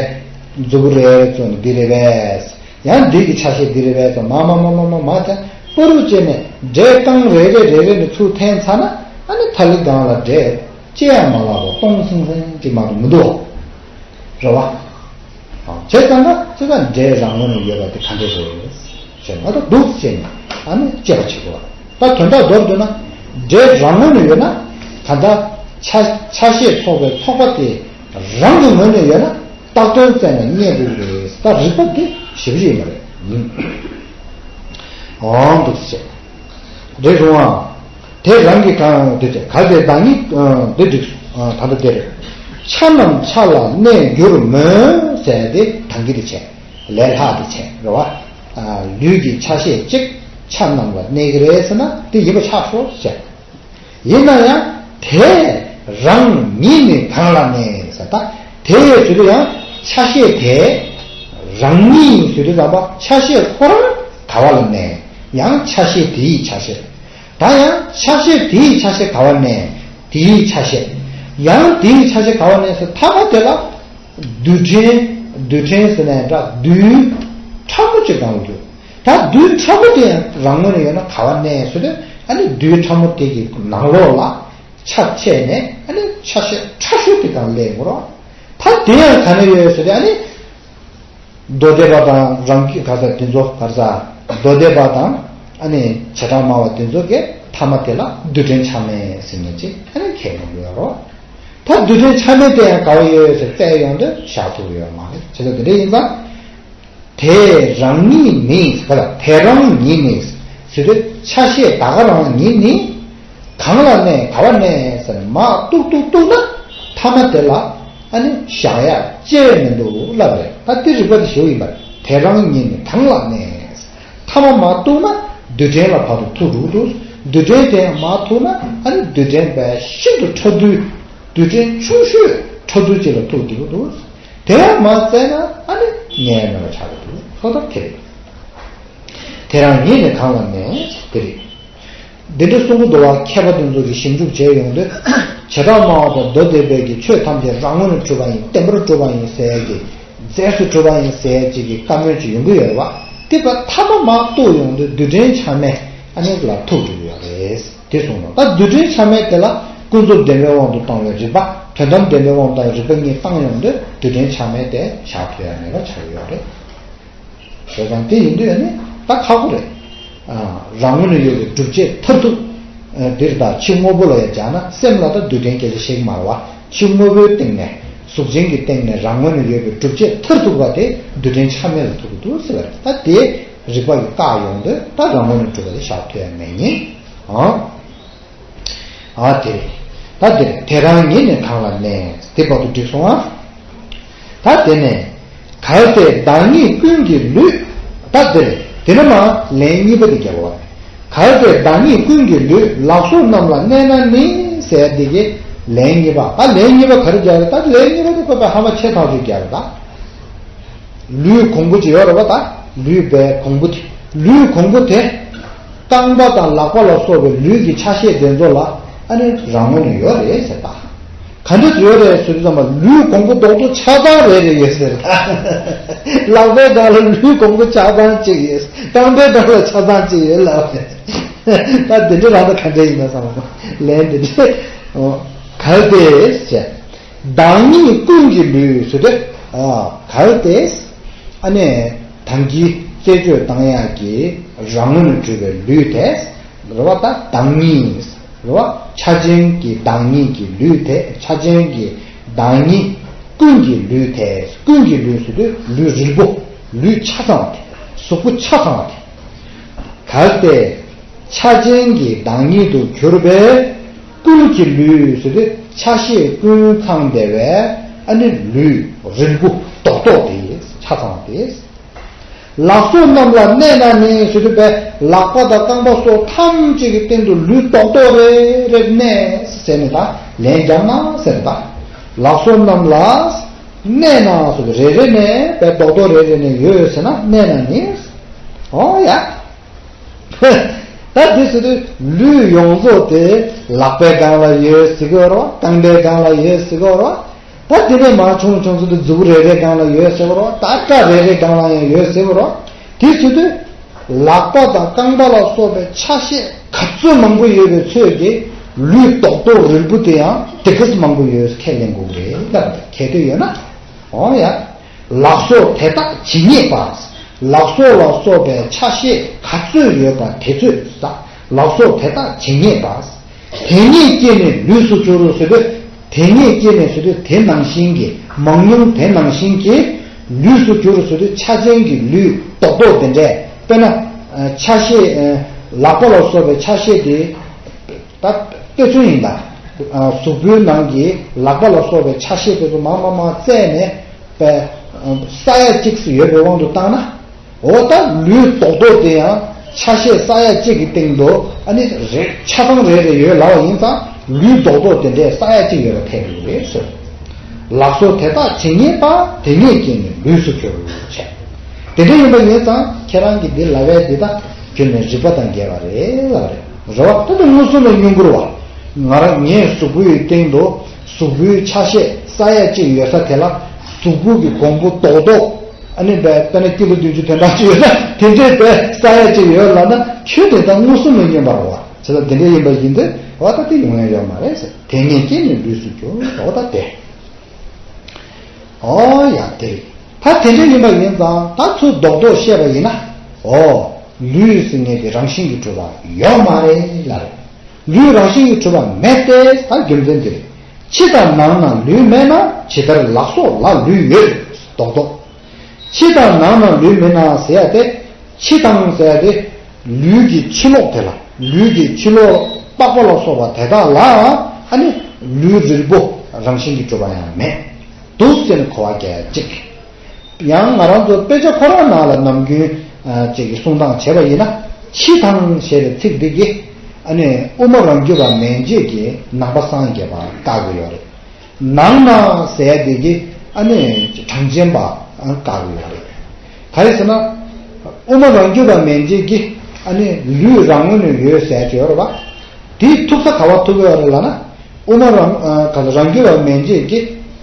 མཛུབ་གུ་རེ་བཙུགས་ནས་འདི་རེད་པས། ཡང་འདི་གི་ཆ་ཤས་འདི་རེད་པས་ཟེར་མར་མར་མར་མར་མར་མར་ཙམ་པུ་རུ་བྱས་ནས་འབྲས་རྐང་རེ་རེ་རེ་རེ་ནས་ཚུར་འཐེན་ཚར་ན། ཨ་ནི་ཐ་ལི་སྒང་ལ་འབྲས་ཅི་ཡང་མ་ལབ་པ་སྟོང་སིང་སིང་ཅིག་མ་གཏོགས་མི་འདུག་རེད་བ། བྱས་ཙང་ན་ཅི་ཙམ་འབྲས་རང་ངོས་ནས་ཡོད་པ་དེ་ག་འདྲ་རེད་ཟེར་ན། ད་འདུག་ཟེར་ནས་ཨ་ནི་དཔྱད་པ་བྱེད་དགོས་པ། ད་དོན་དག་མདོར་བསྡུས་ན་འབྲས་རང་ངོས་ནས་ཡོད་ན་གང་ལྟར་ཆ་ཆ་ཤས་ཚོགས་པའི་ཚོགས་པ་དེ་རང་གི་ངོས་ནས་ཡོད་ན་རྟགས་དོན་བཙལ་ནས་རྙེད་དགོས་ཀྱི་རེད། ད་རིགས་པ་འདི་ཞིབ་ཞིབ་མ་རེད། འོང་འདུག་ཟེར། རེད་རུང་ཨ། དེ་རང་གི་གང་དེ་བྱས་གལ་ཏེ་བདག་ཉིད་འདི་འགྲིག་ད་ལྟ་དེ་རེད། ཆ་རྣམས་ཆ་ལ་གནས་འགྱུར་མོད་ཟེར་ཏེ་དང་གི་དེ་བྱས་ལས་ལྷག་དེ་བྱས་རེད་བ། ལུས་ཀྱི་ཆ་ཤས་གཅིག་ཆ་རྣམས་ལ་གནས་ཀྱི་རེད་ཟེར་ན་དེ་ཡིན་པ་ཆགས་སོ་ཟེར། ཡིན་ན་ཡང་དེ་རང་ཉིད་ནི་གང་ལ་གནས་ཟེར། ད་དེ་ཡོད་ཚུལ་དུ་ཡང་ཆ་ཤས་དེ་རང་ཉིད་ཡིན་ཚུལ་དུ་ཙམ་པ་ཆ་ཤས་ཁོ་རང་ག་བ་ལ་གནས། ཡང་ཆ་ཤས་དེའི་ཆ་ཤས། ད་ཡང་ཆ་ཤས་དེའི་ཆ་ཤས་ག་བ་གནས། དེའི་ཆ་ཤས། ཡང་དེའི་ཆ་ཤས་ག་བ་གནས་ཟེར། ཐ་མ་དེ་ལ་རྡུལ་ཕྲན་རྡུལ་ཕྲན་ཟེར་ནས་འདྲ་རྡུལ་ཕྲ་མོ་གཅིག་སྒང་ལ་འདུག་ད་རྡུལ་ཕྲ་མོ་དེ་ཡང་རང་ངོས་ནས་ཡོད་ན་ག་བ་གནས་ཟེར་དུས། ཨ་ནི་རྡུལ་ཕྲ་མོ་དེ་གི་ནང་ལོགས་ལ་ཆ་ཕྱེ་ནས་ཨ་ནི་ཆ་ཤས་ཕྲ་ཤོས་དེ་སྒང་སླེབས་ཡོང་གི་རེད། ད་དེ་ཡང་ག་ནས་ཡོད་ཟེར་དུས། ཨ་ནི་ མདོ་སྡེ་པ་དང་རང་གི་ག་ས་དེ་ཚོ་ག་ས་མདོ་སྡེ་པ་དང་ཨ་ནི་བྱེ་བྲག་སྨྲ་བ་དེ་ཚོ་གི་ཐ་མ་དེ་ལ་རྡུལ་ཕྲན་ཆ་མེད་ཟེར་ནས་ཅིག་ཨ་ནི་ཁས་ལེན་དགོས་ཡོད་རོ། ད་རྡུལ་ཕྲན་ཆ་མེད་དེ་ཡང་ག་བ་ཡོད་ཟེར་བལྟས་ཡོང་དུས་བཞག་ཐུབ་ཡོད་མ་རེད། བྱས་ཙང་དེ་འདྲ་ཡིན་ཙང་། དེ་རང་ཉིད་ནི་ག་ལ་དེ་རང་ཉིད་ནི་ཟེར་དུས་ཆ་ཤས་ད་ག་རང་ཉིད་ནི་གང་ལ་གནས་ག་བ་གནས་ཟེར་མ་གཏུག་གཏུག་གཏུག་ན་ཐ་མ་དེ་ལ་ཨ་ནི་བཞག་ཡ་ཅི་ཡང་མི་འདུག་ལབ་རེད། ད་དེ་རིགས་པ་དེ་ཞུ་ཡིན་པ་རེད། དེ་རང་ཉིད་ནི་གང་ལ་གནས། ཐ་མ་མ་གཏུག་ན་རྡུལ་ཕྲན་ལ་བར་དུ་ཐུག་འགྲོ་གི་འདུག་རྡུལ་ཕྲན་དེ་མ་ཐུག་ན་ཨ་ནི་རྡུལ་ཕྲན་པའི་ཤིན་ཏུ་ཕྲ་རྡུལ། རྡུལ་ཕྲན་ཆུང་ཤོས་ཕྲ་རྡུལ་ཅིག་ལ་ཐུག་འགྲོ་གི་འདུག་དེ་ཡང་མ་བཙལ་ན་ཨ་ནི་གནས་མེད་པ་ཆགས་ཀྱི་འདུག་ལྷག་པར་དེ་རེད། དེ་རང་ཉིད་ནི་གང་ལ་གནས་དེ་རེད། འདི་འདྲ་གསུང་གི་འདུག་བ། མཁས་པ་དེ་ཚོ་གིས་ཞིབ་འཇུག་བྱས་ཡོང་དུས་བྱེ་བྲག་སྨྲ་བ་དང་མདོ་སྡེ་པའི་གི་ཆོས་ཐམས་ཅད་རང་ངོས་ནས་གྲུབ་པ་ཡིན། བརྟན་པར་གྲུབ་པ་ཡིན་ཟེར་གི་རྫས་སུ་གྲུབ་པ་ཡིན་ཟེར་ཅིག་གི་བཀའ་མོལ་ཅིག་ཡོང་གི་ཡོད་རེད་བ། དེ་བ་ཐ་མ་མ་གཏུག་ཡོང་དུས་རྡུལ་ཕྲན་ཆ་མེད་ཨ་ནི་ལ་ཐུག་འགྲོ་གི་ཡོད་རེད། དེ་གསུངས་ན་ད་རྡུལ་ཕྲན་ཆ་མེད་དེ་ལ་ཀུན་རྫོབ་བདེན་པའི་དབང་དུ་བཏང་བའི་རིགས་པ། དོན་དམ་བདེན་པའི་དབང་དུ་བཏང་བའི་རིགས་པ་གཉིས་བཏང་ཡོང་དུས་རྡུལ་ཕྲན་ཆ་མེད་དེ་བཞག་ཐུབ་ཡ་མེད་པ་ཆགས་ཡོད་རེད། བྱས་ཙང་དེ་ཡིན་དུས་ནི་ད་ཁག་པོ་རེད། ཨ། རང་ངོས་ནས་ཡོད་པའི་སྒྲུབ་བྱེད་མཐར་ཐུག་ཨ། འདིར་ད་ཕྱི་དངོས་པོ་ལ་ཡང་སྦྱར་ན་སེམས་ལ་ད་རྡུལ་ཕྲན་སྐད་ཆ་བཤད་ཀྱི་མ་རེད་བ། ཕྱི་དངོས་པོའི་སྟེང་ནས་གཟུགས་ཅན་གྱི་སྟེང་ནས་རང་ངོས་ནས་ཡོད་པའི་སྒྲུབ་བྱེད་མཐར་ཐུག་པ་དེ་རྡུལ་ཕྲན་ཆ་མེད་ལ་ཐུག་གི་འདུག་ཟེར་བ་རེད། ད་དེ་རིགས་པ་གིས་བཀག་ཡོང་དུས་ད་རང་ངོས་ནས་གྲུབ་པ་དེ་བཞག་ཐུབ་ཡ་མེད་ཉིན། ཨང་། ཨ་དེ་རེད། ད་དེ་རེད། དེ་རང་ཉིད་ནི་གང་ལ་གནས། དེ་བར་དུ་འགྲིག་སོང་ཨ། ད་དེ་ནས་གལ་ཏེ་བདག་ཉིད་ཀུན་གྱི་ལུས། ད་དེ་རེད། དེ་ནས་མ་ལན་གཉིས་པ་དེ་རྒྱབ་པ་རེད། གལ་ཏེ་བདག་ཉིད་ཀུན་གྱི་ལུས་ལག་སོགས་རྣམས་ལ་གནས་ན་ནི་ཟེར་དེ་གི་ལན་གཉིས་པ། ད་ལན་གཉིས་པ་ག་རེ་རྒྱབ་རེད། ད་ལན་གཉིས་པ་དེ་ཁོ་པའི་ཧ་མ་ཆེ་ཐག་ཆོད་རྒྱབ་རེད་ད། ལུས་གོང་བུ་ཅིག་ཡོད་རེད་བ་ད། ལུས་པའི་གོང་བུ་དེ། ལུས་གོང་བུ་དེ། རྐང་པ་དང་ལག་པ་ལ་སོགས་པའི་ལུས་ཀྱི་ཆ་ཤས་དེ་ཚོ་ལ་ཨ་ནི་རང་ངོས་ནས་ཡོད་རེད་ཟེར་ད། ག་འདྲ་ཡོད་རེད་ཟེར་དུས་ཙམ་པ་ལུས་གོང་བུ་རྡོག་རྡོག་ཆ་ཚང་རེ་རེ་ཡོད་ཟེར་ད། ལག་པའི་སྒང་ལ་ལུས་གོང་བུ་ཆ་ཚང་གཅིག་ཡོད། རྐང་པའི་སྒང་ལ་ཆ་ཚང་གཅིག་ཡོད་ལབ་རེད། ད་འདི་འདྲ་རང་ད་ག་འདྲ་ཡིན་ན་བསམ། ལན་འདི་འདྲ། གལ་ཏེ་ཟེར། བདག་ཉིད་ཀུན་གྱི་ལུས་ཟེར་དུས། ཨ། གལ་ཏེ། ཨ་ནི། ད་གིན་རྩད་གཅོད་བཏང་ཡག་གི་རང་ངོས་ནས་གྲུབ་པའི་ལུས་དེ། རེད་བ་ད་བདག་ཉིད། རེད་བ། ཆ་ཅན་གྱི་བདག་ཉིད་ཀྱི་ལུས་དེ། ཆ་ཅན་གྱི་བདག་ཉིད་ཀུན་གྱི་ལུས་དེ། ཀུན་གྱི་ལུས་ཟེར་དུས་ལུས་རིལ་པོ། ལུས་ཆ་ཚང་བ་དེ། གཟུགས་པོ་ཆ་ཚང་བ་དེ། གལ་ཏེ། ཆ་ཅན་གྱི་བདག་ཉིད་དུ་གྱུར་པའི་ཀུན་གྱི་ལུས་ཟེར་དུས་ཆ་ཤས་ཀུན་ཚང་བསྡད་པའི་ཨ་ནི་ལུས་རིལ་པོ་རྡོག་རྡོག་དེ་ཆ་ཚང་དེ། ལག་སོགས་རྣམས་ལ་གནས་ན་ནི་ཟེར་དུས་པའི་ལག་པ་དང་རྐང་པ་སོགས་ཐམས་ཅད་ཀྱི་སྟེང་དུ་ལུས་རྡོག་རྡོག་རེ་རེ་གནས་ཟེར་ནས་ད་ལན་རྒྱབ་ན་ཟེར་ད། ལག་སོགས་རྣམས་ལ་གནས་ན་ཟེར་དུས་རེ་རེ་ནས་པའི་རྡོག་རྡོག་རེ་རེ་ནས་ཡོད་ཟེར་ན་གནས་ན་ནི། ཨོ་ཡ། ད་དེ་ཚོ་དེ་ལུས་ཡོངས་རྫོགས་དེ་ལག་པའི་སྒང་ལ་ཡོད་ཟེར་གི་ཡོད་རེད་བ། རྐང་པའི་སྒང་ལ་ཡོད་ཟེར་གི་ཡོད་རེད་བ། ད་དེ་ནས་མར་ཆུང་ཆུང་ཚོ་དེ་མཛུབ་རེ་རེ་སྒང་ལ་ཡོད་ཟེར་གི་ཡོད་རེད་བ། ད་སྐྲ་རེ་རེ་སྒང་ལ་ཡང་ཡོད་ཟེར་གི་ཡོད་རེད་བ། དེ་ཚོ་དེ་ལག་པ་དང་རྐང་པ་ལ་སོགས་པའི་ཆ་ཤས་ག་ཚོད་མང་པོ་ཡོད་པའི་ཚོད་ཀྱིས་ལུས་རྡོག་རྡོག་རིལ་པོ་དེ་ཡང་དེ་ག་ཚོད་མང་པོ་ཡོད་ཁས་ལེན་དགོས་ཀྱི་རེད་ལབ་གལ་ཏེ་ཡོད་ན། འོ་ཡ། ལག་སོགས་དེ་དག་ཇི་སྙེད་པ། ལག་སོགས་ལ་སོགས་པའི་ཆ་ཤས་ག་ཚོད་ཡོད་པ་དེ་ཚོད་ཟ། ལག་སོགས་དེ་དག་ཇི་སྙེད་པ། དེ་སྙེད་ཀྱིས་ནི་ལུས་སུ་གྱུར་ཟེར་དུས། དེ་སྙེད་ཀྱིས་ནི་ཟེར་དུས་དེ་ནང་བཞིན་གྱི་མང་ཉུང་དེ་ནང་བཞིན་གྱི་ལུས་སུ་གྱུར་ཟེར་དུས་ཆ་ཅན་གྱི་ལུས་རྡོག་རྡོག་དེ་འདྲས། དཔེར་ན། ཆ་ཤས། ལག་པ་ལ་སོགས་པའི་ཆ་ཤས་དེ། ད་དཔེ་མཚོན་ཡིན་ད། གཟུགས་པོའི་ནང་གི་ལག་པ་ལ་སོགས་པའི་ཆ་ཤས་དེ་ཚོ་མང་མང་མང་བཙལ་ནས་པའི་ས་ཡ་གཅིག་སུ་ཡོད་པའི་དབང་དུ་བཏང་ན། འོ་ད་ལུས་རྡོག་རྡོག་དེ་ཡང་ཆ་ཤས་ས་ཡ་གཅིག་གི་སྟེང་དུ་ཨ་ནི་རེ་ཆ་ཚང་རེ་རེ་ཡོད་ལབ་པ་ཡིན་ཙང་ལུས་རྡོག་རྡོག་དེ་འདྲས་ས་ཡ་གཅིག་ཡོད་པ་ཐལ་འགྲོ་གི་རེད་ཟེར། ལག་སོགས་དེ་དག་ཇི་སྙེད་པ། དེ་སྙེད་ཀྱིས་ནི་ལུས་སུ་གྱུར་བྱས། དེ་འདྲ་ཡིན་པ་ཡིན་ཙང་ཁྱེད་རང་གིས་འདི་ལབ་ཡས་འདི་དག་ཁྱོད་ནས་རིགས་པ་དང་འགལ་བ་རེད་ལབ་རེད། རེད་བ། ད་ལྟ་མངོན་སུམ་ལ་བསྙོན་བཀུར་བ། ང་རང་ངའི་གཟུགས་པོའི་སྟེང་དུ་གཟུགས་པོའི་ཆ་ཤས་ས་ཡ་གཅིག་ཡོད་ས་དེ་ལ་གཟུགས་པོ་གི་གོང་བུ་རྡོག་རྡོག་ཨ་ནི་བས་དཔེར་ན་ཀི་ལོ་བདུན་ཅུ་དོན་གྲངས་ཅིག་ཡོད་ན་དེ་འདྲའི་བས་ས་ཡ་གཅིག་ཡོད་ལབ་ན་ཁྱོད་དེ་དག་མངོན་སུམ་ལ་བསྙོན་པ་རེད་བ། བྱས་ཙང་དེ་འདྲ་ཡིན་པ་ཡིན་ཏེ་འོ་ད་དེ་ཡོང་ཡ་ཡོད་མ་རེད་ཟེར། དེ་སྙེད་ཀྱིས་ནི་ལུས་སུ་གྱུར། འོ་ད་དེ། ཨོ་ཡ་དེ་རེད། ད་དེ་འདྲ་ཡིན་པ་ཡིན་ཙང་ད་ཚུར་རྡོག་རྡོག་བཤད་པ་ཡིན་ན། འོ། ལུས་ཟེར་མཁན་དེ་རང་བཞིན་གྱིས་གྲུབ་པ་ཡོད་མ་རེད་ལབ་རེད། ལུས་རང་བཞིན་གྱིས་གྲུབ་པ་མེད་དེ་ད་རྒྱུ་མཚན་དེ་རེད། ཕྱི་དང་ནང་ན་ལུས་མེད་ན་ཇི་ལྟར་ལག་སོགས་ལ་ལུས་ཡོད། རྡོག་རྡོག་ཕྱི་དང་ནང་ན་ལུས་མེད་ན་ཟེར་ཡ་དེ། ཕྱི་དང་ཟེར་ཡ་དེ་ལུས་ཀྱི་ཕྱི་ལོགས་དེ་ལ། ལུས་ཀྱི་ཕྱི་ལོགས་པགས་པ་ལ་སོགས་པ་དེ་དག་ལ་ཨ་ནི་ལུས་རིལ་པོ་རང་བཞིན་གྱིས་གྲུབ་པ་ཡང་མེད་འདུག་ཟེར་ནས་གོ་བ་རྒྱག་ཡ་གཅིག་ཡང་ང་རང་ཚོ་དཔེ་ཆ་ཁོ་རང་ནང་ལ་ནམ་རྒྱུན་ཅིག་གི་གསུང་སྟངས་བྱས་པ་ཡིན་ན། ཕྱི་དང་ཞེས་པའི་ཚིག་འདི་གིས་ཨ་ནི་དབུ་མ་རང་རྒྱུད་པ་མན་ཆད་ཀྱི་ནང་པ་སངས་རྒྱས་པ་བཀག་གི་ཡོད་རེད། ནང་ན་ཟེར་ཡ་དེ་གིས་ཨ་ནི་གྲངས་ཅན་པ་བཀག་གི་ཡོད་རེད། ག་རེ་ཟེར་ན། དབུ་མ་རང་རྒྱུད་པ་མན་ཆད་ཀྱིས་ཨ་ནི་ལུས་རང་ངོས་ནས་ཡོད་ཟེར་གྱི་ཡོད་རེད་པ། དེ་ཐུག་ས་ག་བ་ཐུག་གི་ཡོད་རེད་ལབ་ན། དབུ་མ་རང་ཨ་ག་ལ་རང་རྒྱུད་པ་མན་ཆད་ཀྱི་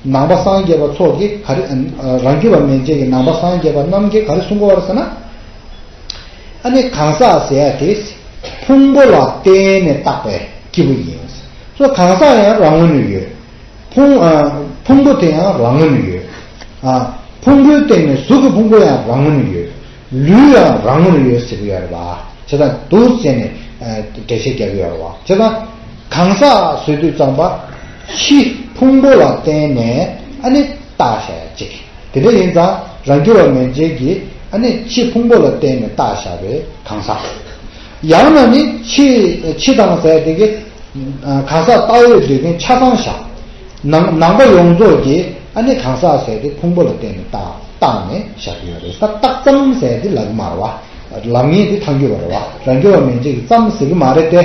ནང་པ་སངས་རྒྱས་པ་ཚོ་གིས་ག་རེ་ཨ་རང་རྒྱུད་པ་མན་ཆད་ཀྱི་ནང་པ་སངས་རྒྱས་པ་རྣམས་ཀྱིས་ག་རེ་གསུང་གི་ཡོད་རེད་ཟེར་ན། ཨ་ནི་གང་ཟག་ཟེར་ཡ་དེ་ཕུང་པོ་ལ་བརྟེན་ནས་བཏགས་པའི་སྐྱེས་བུ་ཡིན། སོ་གང་ཟག་ཡང་རང་ངོས་ནས་ཡོད། ཕུང་ཨ་ཕུང་པོ་དེ་ཡང་རང་ངོས་ནས་ཡོད། ཨ་ཕུང་པོའི་སྟེང་ནས་གཟུགས་ཀྱི་ཕུང་པོ་ཡང་རང་ངོས་ནས་ཡོད། ལུས་ཡང་རང་ངོས་ནས་ཡོད་ཟེར་གྱི་ཡོད་རེད་པ། བྱས་ཙང་འདུག་ཟེར་ནས་ཨ་འགྲེལ་བཤད་རྒྱག་གི་ཡོད་རེད་པ། བྱས་ཙང་གང་ཟག་ཟེར་དུས་ཙམ་པ་ཕྱི་ཕུང་པོ་ལ་བརྟེན་ནས་ཨ་ནི་བཏགས་བཞག་ཡ་གཅིག་དེ་འདྲ་ཡིན་ཙང་རང་རྒྱུད་པ་མན་ཆད་ཀྱིས་ཨ་ནི་ཕྱི་ཕུང་པོ་ལ་བརྟེན་ནས་བཏགས་བཞག་པའི་གང་ཟག་ཡང་ན་ནི་ཕྱི་ཕྱི་དང་ཟེར་དེ་གི་གང་ཟག་བཏགས་ཡོད་དུས་ཀྱི་ཆ་ཚང་བཞག་ནང་ནང་པ་ཡོངས་རྫོགས་ཀྱིས་ཨ་ནི་གང་ཟག་ཟེར་དེ་ཕུང་པོ་ལ་བརྟེན་ནས་བཏགས་བཏགས་ནས་བཞག་གི་ཡོད་རེད། ད་བཏགས་ཙམ་ཟེར་དེ་ལབ་མ་རེད་པ། ལབ་མཁན་དེ་ཐལ་འགྱུར་བ་རེད་པ། རང་རྒྱུད་པ་མན་ཆད་ཀྱིས་ཙམ་ཟེར་གྱི་མ་རེད་དེ།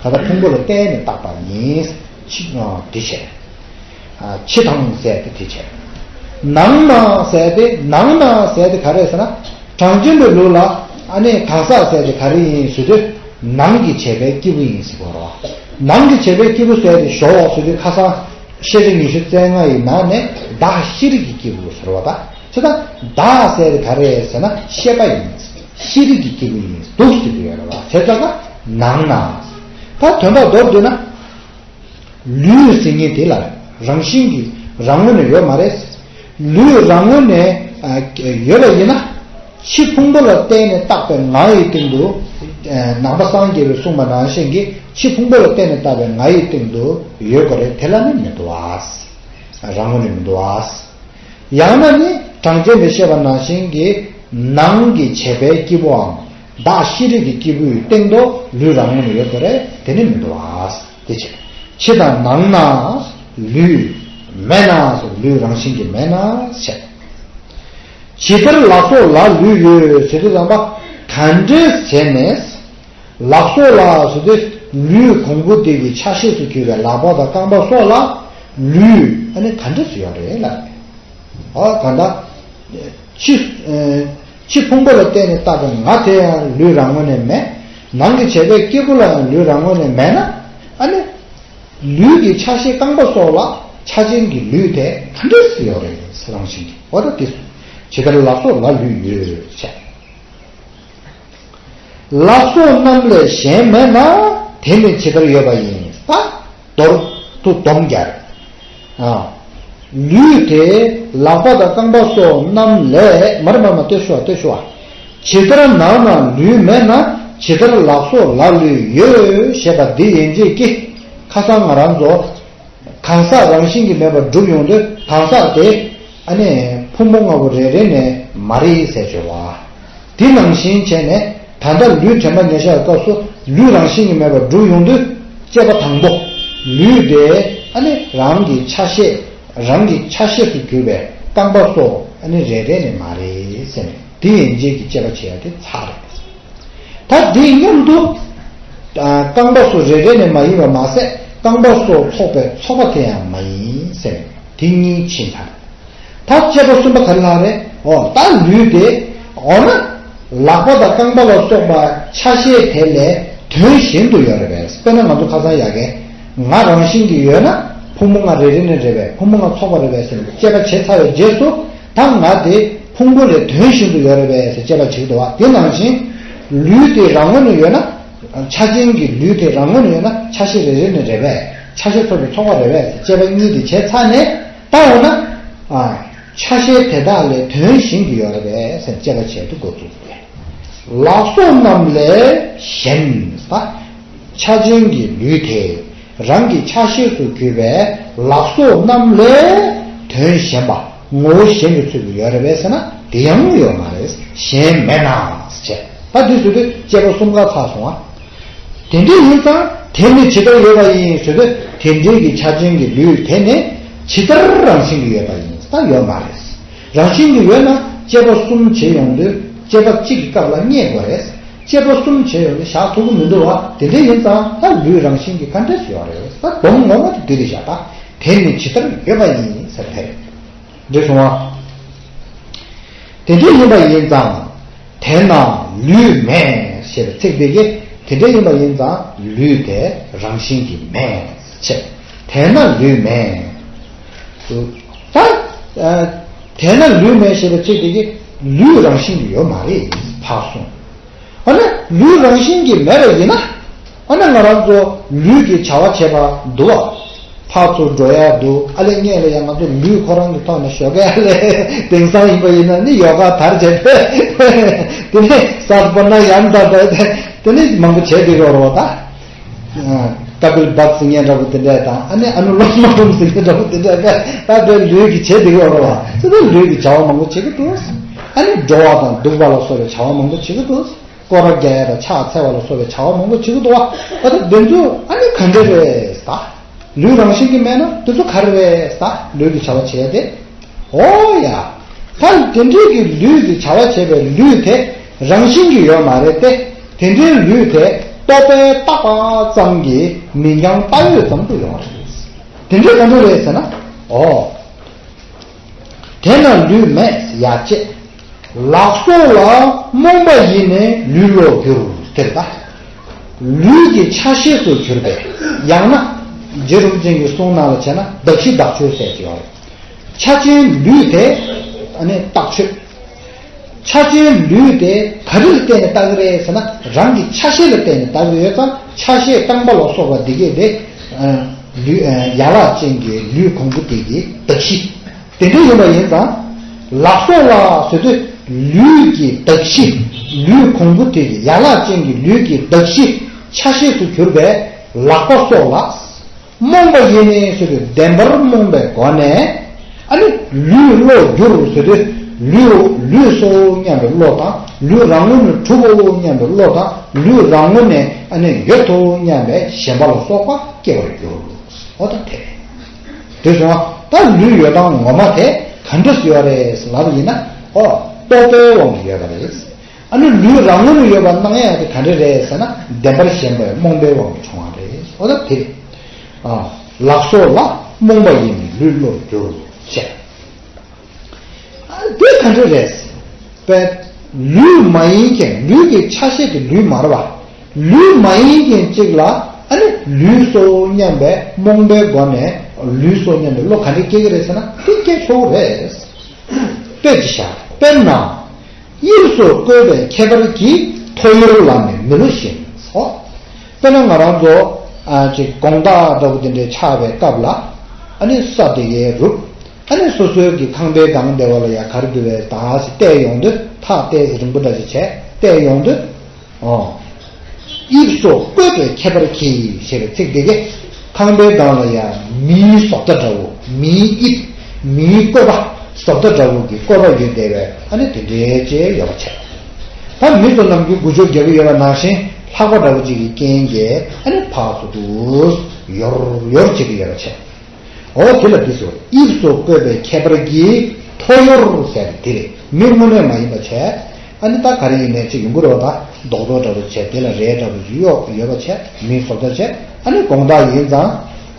གང་ཟག་ཕུང་པོ་ལ་བརྟེན་ནས་བཏགས་པ་ཡིན། ཕྱི་དེ་བྱས། ཕྱི་དང་ཟེར་དེ་དེ་བྱས། ནང་ན་ཟེར་དེ་ནང་ན་ཟེར་དེ་ག་རེ་ཟེར་ན། གྲངས་ཅན་པའི་ལུགས་ལ་ཨ་ནི་གང་ཟག་ཟེར་དེ་ག་རེ་ཡིན་ཟེར་དུས་ནང་གི་བྱས་པའི་སྐྱེས་བུ་ཡིན་ཟེར་གྱི་ཡོད་རེད་པ། ནང་གི་བྱས་པའི་སྐྱེས་བུ་ཟེར་དེ་ཞོག་ཟེར་དུས་ཁ་སང་ཤེས་བྱ་ཉི་ཤུ་རྩ་ལྔ་ཡི་ནང་ནས་བདག་ཤེས་རིག་གི་སྐྱེས་བུ་ཟེར་བ་དང་། བྱས་ཙང་བདག་ཟེར་དེ་ག་རེ་ཟེར་ན་ཤེས་པ་ཡིན། ཤེས་རིག་གི་སྐྱེས་བུ་ཡིན་འདུག་ཟེར་གྱི་ཡོད་རེད་པ། བྱས་ཙང་ནང་ན། ད་དོན་དག་མདོར་བསྡུས་ན། ལུས་ཟེར་མཁན་དེ་ལ་རང་བཞིན་གྱིས་རང་ངོས་ནས་ཡོད་མ་རེད། ལུས་རང་ངོས་ནས་ཡོད་པ་ཡིན་ན། ཕྱི་ཕུང་པོ་ལ་བརྟེན་ནས་བཏགས་པའི་ང་ཡི་སྟེང་དུ། ནང་པ་སངས་རྒྱས་པས་གསུངས་པ་ནང་བཞིན་གྱི་ཕྱི་ཕུང་པོ་ལ་བརྟེན་ནས་བཏགས་པའི་ང་ཡི་སྟེང་དུ་ཡོད་དགོས་རེད། དེ་ལ་ནི་མི་འདུག་པ། རང་ངོས་ནས་མི་འདུག་པ། ཡང་ན་ནི་གྲངས་ཅན་པས་བཤད་པ་ནང་བཞིན་གྱི་ནང་གི་བྱས་པའི་སྐྱེས་བུའམ་བདག་ཤེས་རིག་གི་སྐྱེས་བུའི་སྟེང་དུ་ལུས་རང་ངོས་ནས་ཡོད་པ་རེད། དེ་ནི་མི་འདུག་པ། དེ་བྱས། ཕྱི་དང་ནང་ན་ལུས་མེད་ན་སོགས་ལུས་རང་བཞིན་གྱིས་མེད་ན་བཤད། ཇི་ལྟར་ལག་སོགས་ལ་ལུས་ཡོད་ཟེར་དུས་ཙམ་པ་ག་འདྲས་བྱས་ནས། ལག་སོགས་ལ་ཟེར་དུས་ལུས་གོང་བུ་དེ་གི་ཆ་ཤས་སུ་གྱུར་པའི་ལག་པ་དང་རྐང་པ་སོགས་ལ་ལུས་ཨ་ནི་ག་འདྲ་སུ་ཡོད་རེད་ལབ། ཨ་གང་ལྟར་ཕྱི་ཕྱི་ཕུང་པོ་ལ་བརྟེན་ནས་བཏགས་པའི་ང་དེ་ཡང་ལུས་རང་ངོས་ནས་མེད། ནང་གི་བྱས་པའི་སྐྱེས་བུ་ལ་ཡང་ལུས་རང་ངོས་ནས་མེད་ན། ཨ་ནི་ལུས་ཀྱི་ཆ་ཤས་རྐང་པ་སོགས་ལ་ཆ་ཅན་གྱི་ལུས་དེ་ག་འདྲ་སུ་ཡོད་རེད་ཟེར་རང་བཞིན་གྱིས། འོ་ད་དེ་ཇི་ལྟར་ལག་སོགས་ལ་ལུས་ཡོད་བྱས། ལག་སོགས་རྣམས་ལས་གཞན་མེད་ན་དེ་ནི་ཇི་ལྟར་ཡོད་པ་ཡིན། ད་མདོར་དུ་སྡོམ་རྒྱག་ཨ། ལུས་དེ་ལག་པ་དང་རྐང་པ་སོགས་རྣམས་ལས་མར་མར་མ་ལྟོས་ཤོག་ལྟོས་ཤོག་ཇི་ལྟར་ནང་ན་ལུས་མེད་ན་ཇི་ལྟར་ལག་སོགས་ལ་ལུས་ཡོད་ཞེས་པ་འདི་ཡན་ཆད་ཀྱིས་ཁ་སང་ང་རང་ཚོ། གང་ཟག་རང་བཞིན་གྱིས་མེད་པར་སྒྲུབ་ཡོང་དུས་གང་ཟག་དེ་ཨ་ནི་ཕུང་པོ་ལྔ་པོ་རེ་རེ་ནས་མ་རེད་ཟེར་བརྗོད་པ། དེ་ནང་བཞིན་བྱས་ནས་ད་ལྟ་ལུས་དྲན་པ་ཉེར་བཞག་གི་སྐབས་སུ་ལུས་རང་བཞིན་གྱིས་མེད་པར་སྒྲུབ་ཡོང་དུས་དཔྱད་པ་དང་པོ་ལུས་དེ་ཨ་ནི་རང་གི་ཆ་ཤས་རང་གི་ཆ་ཤས་སུ་གྱུར་པའི་རྐང་པ་སོགས་ཨ་ནི་རེ་རེ་ནས་མ་རེད་ཟེར་ནས་དེ་ཡན་ཆད་ཀྱི་དཔྱད་པ་བྱེད་ཡ་དེ་ཚར་རེད། ད་དེའི་མཉམ་དུ། རྐང་པ་སོགས་རེ་རེ་ནས་མ་ཡིན་པ་མ་ཟད་རྐང་པ་སོགས་ཚོགས་པའི་ཚོགས་པ་དེ་ཡང་མ་ཡིན་ཟེར་ནས་དེ་གཉིས་ཕྱིན་ཚར། ད་དཔྱད་པ་གསུམ་པ་ག་རེ་ལབ་རེད། འོ་ད་ལུས་དེ་འོ་ན་ལག་པ་དང་རྐང་པ་ལ་སོགས་པ་ཆ་ཤས་དེ་ལས་དོན་གཞན་དུ་ཡོད་རེད་པས། དཔེར་ན་ང་ཚོ་ཁ་སང་ཡ་གི་ང་རང་བཞིན་གྱིས་ཡོད་ན་ཕུང་པོ་ལྔ་རེ་རེ་ནས་རེད་པས། ཕུང་པོ་ལྔ་ཚོགས་པ་རེད་པས་ཟེར་ནས་དཔྱད་པ་བྱས་ཚར་བའི་རྗེས་སུ། ད་ང་དེ་ཕུང་པོ་ལས་དོན་གཞན་དུ་ཡོད་རེད་པས་ཟེར་དཔྱད་པ་བྱེད་ཀྱི་འདུག་བ། དེ་ནང་བཞིན་ལུས་དེ་རང་ངོས་ནས་ཡོད་ན། ཆ་ཅན་གྱི་ལུས་དེ་རང་ངོས་ནས་ཡོད་ན་ཆ་ཤས་རེ་རེ་ནས་རེད་པས། ཆ་ཤས་ཚོགས་པའི་ཚོགས་པ་རེད་པས་ཟེར་དཔྱད་པ་གཉིས་དེ་བྱས་ཚར་ནས་ད་འོ་ན། ཨ། ཆ་ཤས་དེ་དག་ལས་དོན་གཞན་གྱི་ཡོད་རེད་པས་ཟེར་དཔྱད་པ་བྱས་ཏེ་འགོ་བཙུགས་པས། ལག་སོགས་རྣམས་ལས་གཞན་པ། ཆ་ཅན་གྱི་ལུས་དེ་རང་གི་ཆ་ཤས་སུ་གྱུར་པའི་ལག་སོགས་རྣམས་ལས་དོན་གཞན་པ་ངོ་བོ་གཞན་གྱི་ཚུལ་དུ་ཡོད་རེད་པས་ཟེར་ན་དེ་ཡང་ཡོད་མ་རེད། གཞན་མེད་ན་ཟེར་བྱས། ད་འདི་ཟེར་དུས་དཔྱད་པ་གསུམ་ཀ་ཚར་སོང་ཨ། དེ་འདྲ་ཡིན་ཙང་དེ་ནི་ཇི་ལྟར་ཡོད་པ་ཡིན་ཟེར་དུས་དེ་འདྲའི་གི་ཆ་ཅན་གྱི་ལུས་དེ་ནི་ཇི་ལྟར་རང་བཞིན་གྱིས་ཡོད་པ་ཡིན་ད་ཡོད་མ་རེད། རང་བཞིན་གྱིས་ཡོད་ན་དཔྱད་པ་གསུམ་བྱེད་ཡོང་དུས་དཔྱད་པ་གཅིག་གི་སྐབས་ལ་རྙེད་དགོས་རེད། དཔྱད་པ་གསུམ་བྱེད་ཡོང་དུས་བཞག་ཐུབ་ཀྱི་མི་འདུག་བ། དེ་འདྲ་ཡིན་ཙང་ད་ལུས་རང་བཞིན་གྱིས་ག་འདྲས་ཡོད་རེད། ད་སྡོམ་ངོ་མ་དེ་འདི་རེད་བཞག་ད་དེ་ནི་ཇི་ལྟར་ཡོད་པ་ཡིན་ཟེར་དེ་རེད། འདི་སོང་བ། དེ་འདྲ་ཡིན་པ་ཡིན་ཙང་། དེས་ན་ལུས་མེད་ཞེས་པའི་ཚིག་དེ་གིས་དེ་འདྲ་ཡིན་པ་ཡིན་ཙང་ལུས་དེ་རང་བཞིན་གྱིས་མེད་ཅེས། དེས་ན་ལུས་མེད། ད། དེས་ན་ལུས་མེད་ཞེས་པའི་ཚིག་དེ་གིས་ལུས་རང་བཞིན་གྱིས་ཡོད་མ་རེད་ཕར་སོང་། ཨ་ནི་ལུས་རང་བཞིན་གྱིས་མེད་པ་ཡིན་ན། ཨ་ནི་ང་རང་ཚོ་ལུས་ཀྱི་བྱ་བ་བྱེད་པ་འདུག་བ། ཕར་ཚུར་འགྲོ་ཡ་འདུག་ཨ་ལས་སྔོན་ལ་ཡང་ང་ཚོ་ལུས་ཁོ་རང་གི་ཐོག་ནས་ཞོགས་ཀས་ཨ་ལས་དེང་སང་ཡིན་པ་ཡིན་ན་ནི་ཡོ་ག་དར་བྱས་པས། དེ་ནས་སར་པ་ན་ཡམ་ད་ད་དེ་ནས་མང་པོ་བྱས་བསྡད་ཡོད་རེད་བ་ད། ཀ་པིལ་བྷ་ཏི་ཟེར་མཁན་འདྲ་པོ་དེ་འདྲས་དང་ཨ་ནི་ཨ་ནུ་ལོམ་ལོམ་ཟེར་མཁན་འདྲ་པོ་དེ་འདྲས་ད་ད་ལུས་ཀྱི་བྱེད་བསྡད་ཡོད་རེད་བ། ད་ལུས་ཀྱི་བྱ་བ་མང་པོ་བྱེད་ཀྱི་འདུག་ཨ་ནི་འགྲོ་བ་དང་འདུག་པ་ལ་སོགས་པའི་བྱ་བ་མང་པོ་བྱེད་ཀྱི་འདུག་སྐོར་ར་རྒྱག་ཡ་དང་ཕྱག་འཚལ་བ་ལ་སོགས་པའི་བྱ་བ་མང་པོ་བྱེད་ཀྱི་འདུག་བ། ཨ་ད་དེ་ཚོ་ཨ་ནི་ག་འདྲ་རེད་ཟེར། ལུས་རང་བཞིན་གྱིས་མེད་ན་དེ་ཚོ་ག་རེ་རེད་ཟེར། ལུས་ཀྱི་བྱ་བ་བྱེད་ཡ་དེ། འོ་ཡ། ད་དེ་འདྲའི་གི་ལུས་ཀྱི་བྱ་བ་བྱེད་པའི་ལུས་དེ་རང་བཞིན་གྱིས་ཡོད་མ་རེད་དེ། དེ་འདྲའི་ལུས་དེ་རྟོག་པས་བཏགས་པ་ཙམ་གྱིས་མིང་རྐྱང་བཏགས་ཡོད་ཙམ་དུ་ཡོང་བ་རེད། དེ་འདྲའི་ག་འདྲ་རེད་ཟེར་ན། འོ། དེས་ན་ལུས་མེད་ཡ་ཅེས། ལག་སོགས་ལ་རྨོངས་པ་ཡིས་ནི་ལུས་བློར་འགྱུར་ཟེར་ད། ལུས་ཀྱི་ཆ་ཤས་སུ་གྱུར་པའི་ཡང་ན་རྗེ་རིན་པོ་ཆེ་གི་གསུང་ནང་ལ་བྱས་ན་གདགས་གཞི་བཏགས་ཆོས་ཟེར་གྱི་ཡོད་རེད། ཆ་ཅན་ལུས་དེ་ཨ་ནི་བཏགས་ཆོས། ཆ་ཅན་ལུས་དེ་ག་རེ་ལ་བརྟེན་ནས་བཏགས་ཀྱི་རེད་ཟེར་ན་རང་གི་ཆ་ཤས་ལ་བརྟེན་ནས་བཏགས་ཀྱི་ཡོད་ཙང་ཆ་ཤས་རྐང་པ་ལ་སོགས་པ་འདི་གས་དེ་ལུས་ཡན་ལག་ཅན་གྱི་ལུས་གོང་བུ་དེ་གི་གདགས་གཞི། དེ་འདྲ་ཡིན་པ་ཡིན་ཙང་། ལག་སོགས་ལ་ཟེར་དུས་ལུས་ཀྱི་གདགས་གཞི། ལུས་གོང་བུ་དེ་གི་ཡན་ལག་ཅན་གྱི་ལུས་ཀྱི་གདགས་གཞི་ཆ་ཤས་སུ་གྱུར་པའི་ལག་པ་སོགས་ལ། རྨོངས་པ་ཡིས་ནི་ཟེར་དུས་བདེན་པར་རྨོངས་པའི་སྒོ་ནས། ཨ་ནི་ལུས་བློར་འགྱུར་ཟེར་དུས་ལུས་ལུས་སོ་སྙམ་པའི་བློ་དང་ལུས་རང་ངོས་ནས་གྲུབ་བོ་སྙམ་པའི་བློ་དང་ལུས་རང་ངོས་ནས་ཨ་ནི་ཡོད་དོ་སྙམ་པའི་ཞེན་པ་ལ་སོགས་པ་སྐྱེ་བར་འགྱུར། འོ་ད་དེ། དེ་སོང་ད་ལུས་ཡོད་སྟངས་ངོ་མ་དེ་ག་འདྲ་ཡོད་རེད་ལབ་ཡིན་ན། ཨོ། རྟོག་པའི་དབང་གིས་ཡོད་པ་རེད། ཨ་ནི་ལུས་རང་ངོས་ནས་ཡོད་པ་སྣང་ཡ་དེ་ག་འདྲ་རེད་ཟེར་ན་བདེན་པར་ཞེན་པའི་རྨོངས་པའི་དབང་གིས་བྱུང་བ་རེད། ཨོ་ད་དེ་རེད། ཨ། ལག་སོགས་ལ་རྨོངས་པ་ཡིས་ནི་ལུས་བློར་འགྱུར་ཞེས། དེ་ག་འདྲ་རེད། པས། ལུས་མ་ཡིན་ཀྱང་ལུས་ཀྱི་ཆ་ཤས་དེ་ལུས་མ་རེད་བ། ལུས་མ་ཡིན་ཀྱང་གཅིག་ལ་ཨ་ནི་ལུས་སོ་སྙམ་པའི་རྨོངས་པའི་སྒོ་ནས་ལུས་སོ་སྙམ་པའི་བློ་ག་འདྲ་སྐྱེ་གི་རེད་ཟེར་ན་དེ་སྐྱེ་ཆོག་གི་རེད། དཔེ་ཅིག་བཞག་དཔེར་ན། དབྱིབས་སུ་བཀོད་པའི་ཁྱད་པར་གྱིས་ཐོ་ཡོར་ལ་ནི་མི་བསླུ་ཞིང་སོ། དཔེར་ན་ང་རང་ཚོ་ཨ་ཅིག་དགོང་དག་འདྲ་པོ་དེ་འདྲའི་ཆགས་པའི་སྐབས་ལ་ཨ་ནི་ས་དེ་གའི་རུབ། ཨ་ནི་སོ་སོའི་གི་ཁང་པའི་སྒང་དེ་བ་ལ་ཡ་ག་རེ་འདུག་པས་ད་ཟེར་བལྟས་ཡོང་དུས་ཐག་ཏོག་ཙམ་རིང་པོ་འདྲ་ཞིག་བྱས་བལྟས་ཡོང་དུས། ཨོ། དབྱིབས་སུ་བཀོད་པའི་ཁྱད་པར་གྱིས་ཞེས་པའི་ཚིག་འདི་གས་ཁང་པའི་སྒང་ལ་ཡ་མིའི་བཟོ་ལྟ་འདྲ་བོ་མིའི་དབྱིབས་མིའི་བཀོད་པ་བཟོ་ལྟ་འདྲ་བོ་གི་བཀོད་པ་ཡོད་བསྡད་པས་ཨ་ནི་དེ་འདྲའི་ཅེས་ཡོད་པ་བྱས། ད་མི་ཚོ་རྣམས་ཀྱིས་སྒུལ་ཤུགས་རྒྱག་གི་ཡོད་པ་ནང་བཞིན་ལྷགས་པ་འདྲ་བོ་ཅིག་གི་རྐྱེན་གྱིས་ཨ་ནི་ཕར་ཚུར་དུ་ཡོར་ཡོར་བྱེད་ཀྱི་ཡོད་པ་བྱས། འོ་དེ་ལ་འདི་ཟེར་དབྱིབས་སུ་བཀོད་པའི་ཁྱད་པར་གྱིས་ཐོ་ཡོར་ཟེར་དེ་རེད། མི་དངོས་གནས་མ་ཡིན་པ་བྱས། ཨ་ནི་ད་ག་རེ་ཡིན་ནའི་ཅིག་ཡོང་གི་རེད་པ། ད་རྡོག་རྡོག་འདྲ་པོ་བྱས་དེ་ལ་རས་འདྲ་པོ་ཅིག་གཡོགས་ཡོད་པ་བྱས་མིའི་བཟོ་ལྟ་བྱས། ཨ་ནི་དགོང་དག་ཡིན་ཙང་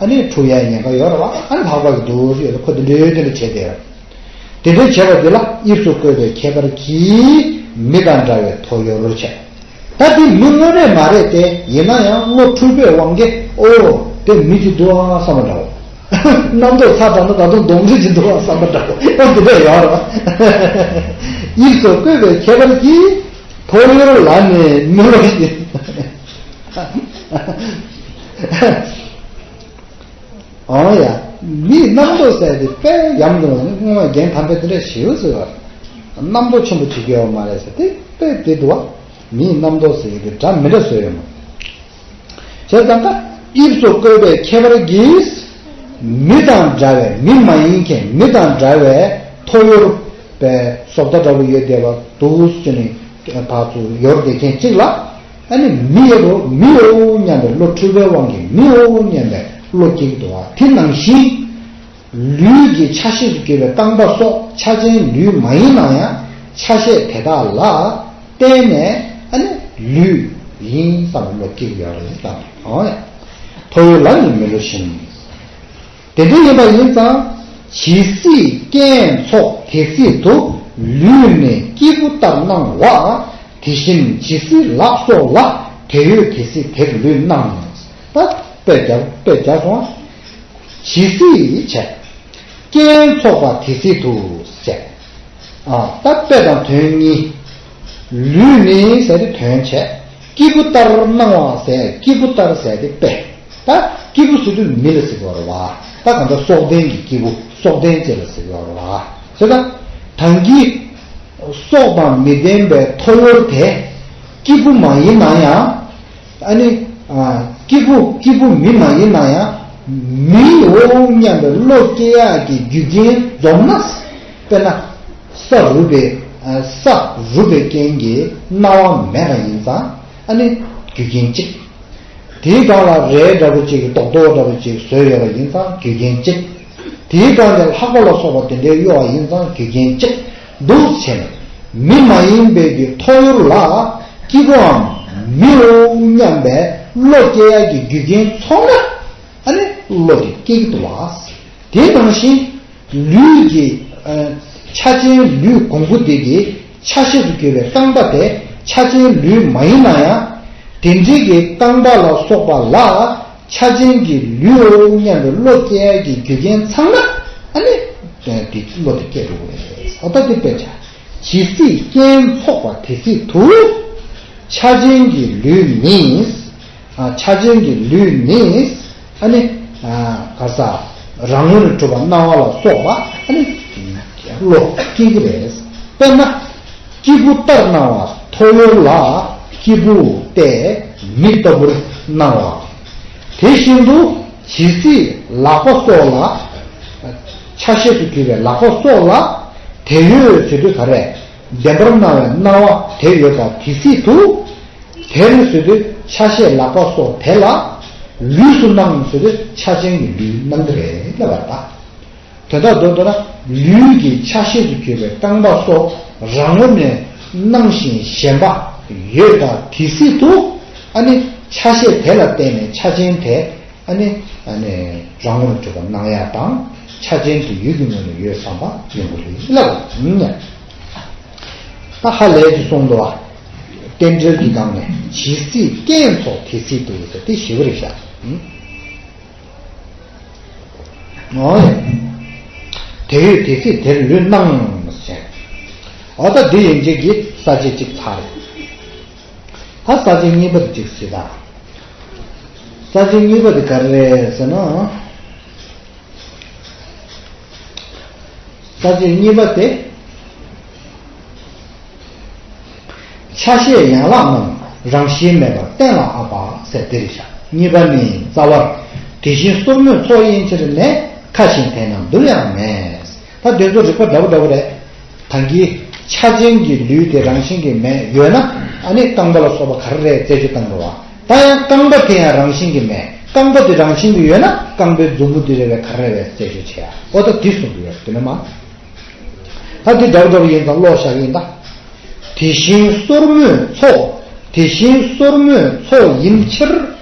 ཨ་ནི་འཁྲུ་ཡའི་ཉེན་ཁ་ཡོད་རེད་པ། ཨ་ནི་ལྷགས་པ་གི་འདུག་ཡོད་ལ་ཁོ་དེ་འདྲའི་དེ་འདྲ་བྱས་བསྡད་ཡོད། དེ་འདྲའི་བྱས་པ་འདི་ལ་དབྱིབས་སུ་བཀོད་པའི་ཁྱད་པར་གྱིས་མི་དང་འདྲ་བའི་ཐོ་ཡོར་བྱས། ད་དེ་མི་དངོས་གནས་མ་རེད་དེ་ཡིན་ན་ཡང་བློ་འཁྲུལ་པའི་དབང་གིས་ཨོ་དེ་མི་ཅིག་འདུག་ཨང་བསམ་པ་འདྲ་བོ། རྣམ་རྟོག་ཚ་དྲགས་ན་ད་དུང་གདོན་འདྲེ་ཅིག་འདུག་ཨང་བསམ་པ་འདྲ་བོ་ཨོ་དེ་འདྲ་ཡོད་རེད། དབྱིབས་སུ་བཀོད་པའི་ཁྱད་པར་གྱིས་ཐོ་ཡོར་ལ་ནི་མི་བསླུ་ཞིང་། ཨང་ཡ། མིའི་རྣམ་རྟོག་ཟེར་དེ་དཔེ་ཡམ་དུ་བ་ནི་སྔོན་མ་རྒན་དམ་པས་དེ་འདྲ་ཞེ་པོ་ཟེར་བ། རྣམ་རྟོག་ཆེན་པོ་བྱེད་ཀྱི་ཡོད་མ་རེད་ཟེར་དེ་དཔེ་དེ་འདུག་བ། མིའི་རྣམ་རྟོག་ཟེར་གྱི་དེ་འདྲ་མི་འདྲ་བཟོས་ཡོད་མ། བྱས་ཙང་ཀ་དབྱིབས་སུ་བཀོད་པའི་ཁྱད་པར་གྱིས། མི་དང་འདྲ་བའི་མི་མ་ཡིན་མཁན་མི་དང་འདྲ་བའི་ཐོ་ཡོར་པའི་བཟོ་ལྟ་འདྲ་བོ་ཡོད་བསྡད་པ་འདུག་ཟེར་ནས་བར་དུ་ཡོར་བསྡད་མཁན་གཅིག་ལ། ཨ་ནི་མི་ཡོད་རོ་མི་ཡོད་སྙམ་པའི་བློ་འཁྲུལ་པའི་དབང་གིས་མི་ཡོད་སྙམ་པའི་བློ་སྐྱེ་གི་འདུག་བ། དེ་ནང་བཞིན་ལུས་ཀྱི་ཆ་ཤས་སུ་གྱུར་པའི་རྐང་པ་སོགས་ཆ་ཅན་ལུས་མ་ཡིན་ན་ཡང་ཆ་ཤས་དེ་དག་ལ་བརྟེན་ནས་ཨ་ནི་ལུས་ཡིན་བསམ་པའི་བློ་སྐྱེ་གི་ཡོད་རེད་བསམ་པ། ཨོ་ཡ། ཐོ་ཡོར་ལ་ནི་མི་བསླུ་ཞིང་། དེ་འདྲ་ཡིན་པ་ཡིན་ཙང་ཇི་སྲིད་རྐྱེན་ཚོགས་དེ་སྲིད་དུ་ལུས་ནི་སྐྱེས་བུ་ལྟར་སྣང་བ། དེ་བཞིན་ཇི་སྲིད་ལག་སོགས་ལ་དེ་ཡོད་དེ་སྲིད་དེར་ལུས་སྣང་། ད་དཔེ་རྒྱག་དཔེ་རྒྱག་སོང་། ཇི་སྲིད་བྱས། རྐྱེན་ཚོགས་པ་དེ་སྲིད་དུ་བྱས། ཨ་ད་དཔེ་དང་དོན་གཉིས། ལུས་ནི་ཟེར་ཏེ་དོན་བྱས། སྐྱེས་བུ་ལྟར་སྣང་བ་ཟེར་སྐྱེས་བུ་ལྟར་ཟེར་ཏེ་དཔེ། ད་སྐྱེས་བུ་ཟེར་དུས་མི་ལ་ཟེར་གྱི་ཡོད་རེད་བ། ད་གང་ལྟར་སྲོག་ལྡན་གྱི་སྐྱེས་བུ་སྲོག་ལྡན་ཅན་ལ་ཟེར་གྱི་ཡོད་རེད་བ། ཟེར་ད། ད་གིན་སྲོག་དང་མི་ལྡན་པའི་ཐོ་ཡོར་དེ་སྐྱེས་བུ་མ་ཡིན་ན་ཡང་། ཨ་ནི། ཨ། སྐྱེས་བུ་སྐྱེས་བུ་མི་མ་ཡིན་ན་ཡང་། མི་འོ་སྙམ་པའི་བློ་སྐྱེ་ཡག་གི་རྒྱུ་རྐྱེན་འཛོམས་ན། དཔེར་ན། ས་རུབ་པའི། ཨ། ས་རུབ་པའི་རྐྱེན་གྱིས་སྣང་བ་མེད་པ་ཡིན་ཙང་། ཨ་ནི། རྒྱུ་རྐྱེན་གཅིག་དེའི་སྒང་ལ་རས་འདྲ་པོ་གཅིག་རྡོག་རྡོག་འདྲ་པོ་གཅིག་བཟོས་ཡོད་པ་ཡིན་ཙང་རྒྱུ་རྐྱེན་གཅིག་དེའི་སྒང་ལ་ལྷགས་པ་ལ་སོགས་པ་དེ་འདྲའི་གཡོ་བ་ཡིན་ཙང་རྒྱུ་རྐྱེན་གཅིག་འདུག་བྱས་ནས་མི་མ་ཡིན་པའི་གི་ཐོ་ཡོར་ལ་སྐྱིད་པོའམ་མི་འོ་སྙམ་པའི་བློ་སྐྱེ་ཡག་གི་རྒྱུ་རྐྱེན་ཚོགས་ན་ཨ་ནི་བློ་དེ་སྐྱེ་གི་འདུག་བ། དེ་ནང་བཞིན། ལུས་ཀྱི། ཨ། ཆ་ཅན་ལུས་གོང་བུ་དེ་གི་ཆ་ཤས་སུ་གྱུར་པའི་རྐང་པ་དེ་ཆ་ཅན་ལུས་མ་ཡིན་ན་ཡང་། དེ་འདྲའི་གི་རྐང་པ་ལ་སོགས་པ་ལ་ཆ་ཅན་གྱི་ལུས་འོ་སྙམ་པའི་བློ་སྐྱེ་ཡག་གི་རྒྱུ་རྐྱེན་ཚང་མ་ཨ་ནི། དེ་བློ་དེ་སྐྱེ་འགྲོ་གི་རེད། ཨ་ད་དེ་དཔེ་ཆ། ཇི་སྲིད་རྐྱེན་ཚོགས་པ་དེ་སྲིད་དུ། ཆ་ཅན་གྱི་ལུས་ནི། ཨ། ཆ་ཅན་གྱི་ལུས་ནི། ཨ་ནི། ཨ། ག་ས། རང་ངོ་ནས་གྲུབ་པ་སྣང་བ་ལ་སོགས་པ། ཨ་ནི། བློ་སྐྱེ་གི་རེད། དཔེར་ན། སྐྱེས་བུ་ལྟར་སྣང་བ་ཐོ་ཡོར་ལ་སྐྱེས་བུ་སྟེ་མི་ལྟ་བུར་སྣང་བ། དེ་བཞིན་དུ་ཇི་སྲིད་ལག་པ་སོགས་ལ། ཆ་ཤས་སུ་གྱུར་པའི་ལག་པ་སོགས་ལ་དེ་ཡོད་ཟེར་དུས་ག་རེ། བདེན་པར་སྣང་བའི་སྣང་བ་དེ་ཡོད་པ་དེ་སྲིད་དུ། དེར་ཟེར་དུས་ཆ་ཤས་ལག་པ་སོགས་དེ་ལ་ལུས་སུ་སྣང་ཟེར་དུས་ཆ་ཅན་གྱི་ལུས་སྣང་གི་རེད་ལབ་པ་རེད་ད། དོན་དག་མདོར་བསྡུ་ན་ལུས་ཀྱི་ཆ་ཤས་སུ་གྱུར་པའི་རྐང་པ་སོགས་རང་ངོ་ནས་སྣང་ཞིང་ཞེན་པ་ཡོད་པ་དེ་སྲིད་དུ་ཨ་ནི་ཆ་ཤས་དེ་ལ་བརྟེན་ནས་ཆ་ཅན་དེ། ཨ་ནི། ཨ་ནི། རང་ངོ་ནས་གྲུབ་པ་སྣང་ཡག་དང་། ཆ་ཅན་དེ་ཡུལ་གྱི་ངོ་ནས་ཡོད་བསམ་པ་ཡོང་གི་རེད་ལབ་པ་ཡིན་ཡང་། ད་ཧ་ལས་ཀྱི་གསུང་འདུག་བ། རྟེན་འབྲེལ་གྱི་སྒང་ནས་ཇི་སྲིད་རྐྱེན་ཚོགས་དེ་སྲིད་དུ་ཟེར་དེ་ཞེ་པོ་རེད་ཤག་ཨོ་ཡ། དེ་ཡོད་དེ་སྲིད་དེར་ལུས་སྣང་ཟེར། ཨོ་ད་འདི་ཡན་ཆད་ཀྱི་ས་བཅད་གཅིག་ཚར་རེད། ད་ས་བཅད་གཉིས་པ་དེ་གཅིག་གཟིགས་དང་། ས་བཅད་གཉིས་པ་དེ་ག་རེ་རེད་ཟེར་ན། ས་བཅད་གཉིས་པ་དེ། ཆ་ཤས་ཡན་ལག་རྣམས་རང་བཞིན་མེད་པར་གཏན་ལ་དབབ་པ་ཟེར་དེ་རེད་ཤག་གཉིས་པ་ནི་རྩ་བར། དེ་བཞིན་སོར་མོས་ཚོགས་དབྱིངས་ཕྱེར་ནས་ཁ་བཞིན་དེ་རྣམས་འདུལ་ཡང་མེད། ད་དེ་ཚོ་རིགས་པ་འདྲ་བོ་འདྲ་བོ་རེད། ད་གིན་ཆ་ཅན་གྱི་ལུས་དེ་རང་བཞིན་གྱིས་མེད་ཡོད་ན་ཨ་ནི་རྐང་པ་ལ་སོགས་པ་ག་རེ་རེད་རྩད་གཅོད་བཏང་དགོས་པ། ད་ཡང་རྐང་པ་དེ་ཡང་རང་བཞིན་གྱིས་མེད། རྐང་པ་དེ་རང་བཞིན་གྱིས་ཡོད་ན་རྐང་པའི་མཛུབ་མོ་དེ་རེད་པས་ག་རེ་རེད་པས་རྩད་གཅོད་བྱེད་ཡ། འོ་ད་དེ་གསུང་གི་ཡོད་དེ་ནི་མ། ད་དེ་འདྲ་བོ་འདྲ་བོ་ཡིན་ཙང་ཀློག་བཞག་ཡིན་ད། དེ་བཞིན་སོར་མོས་ཚོགས། དེ་བཞིན་སོར་མོས་ཚོགས་ཡིན་ཕྱིར།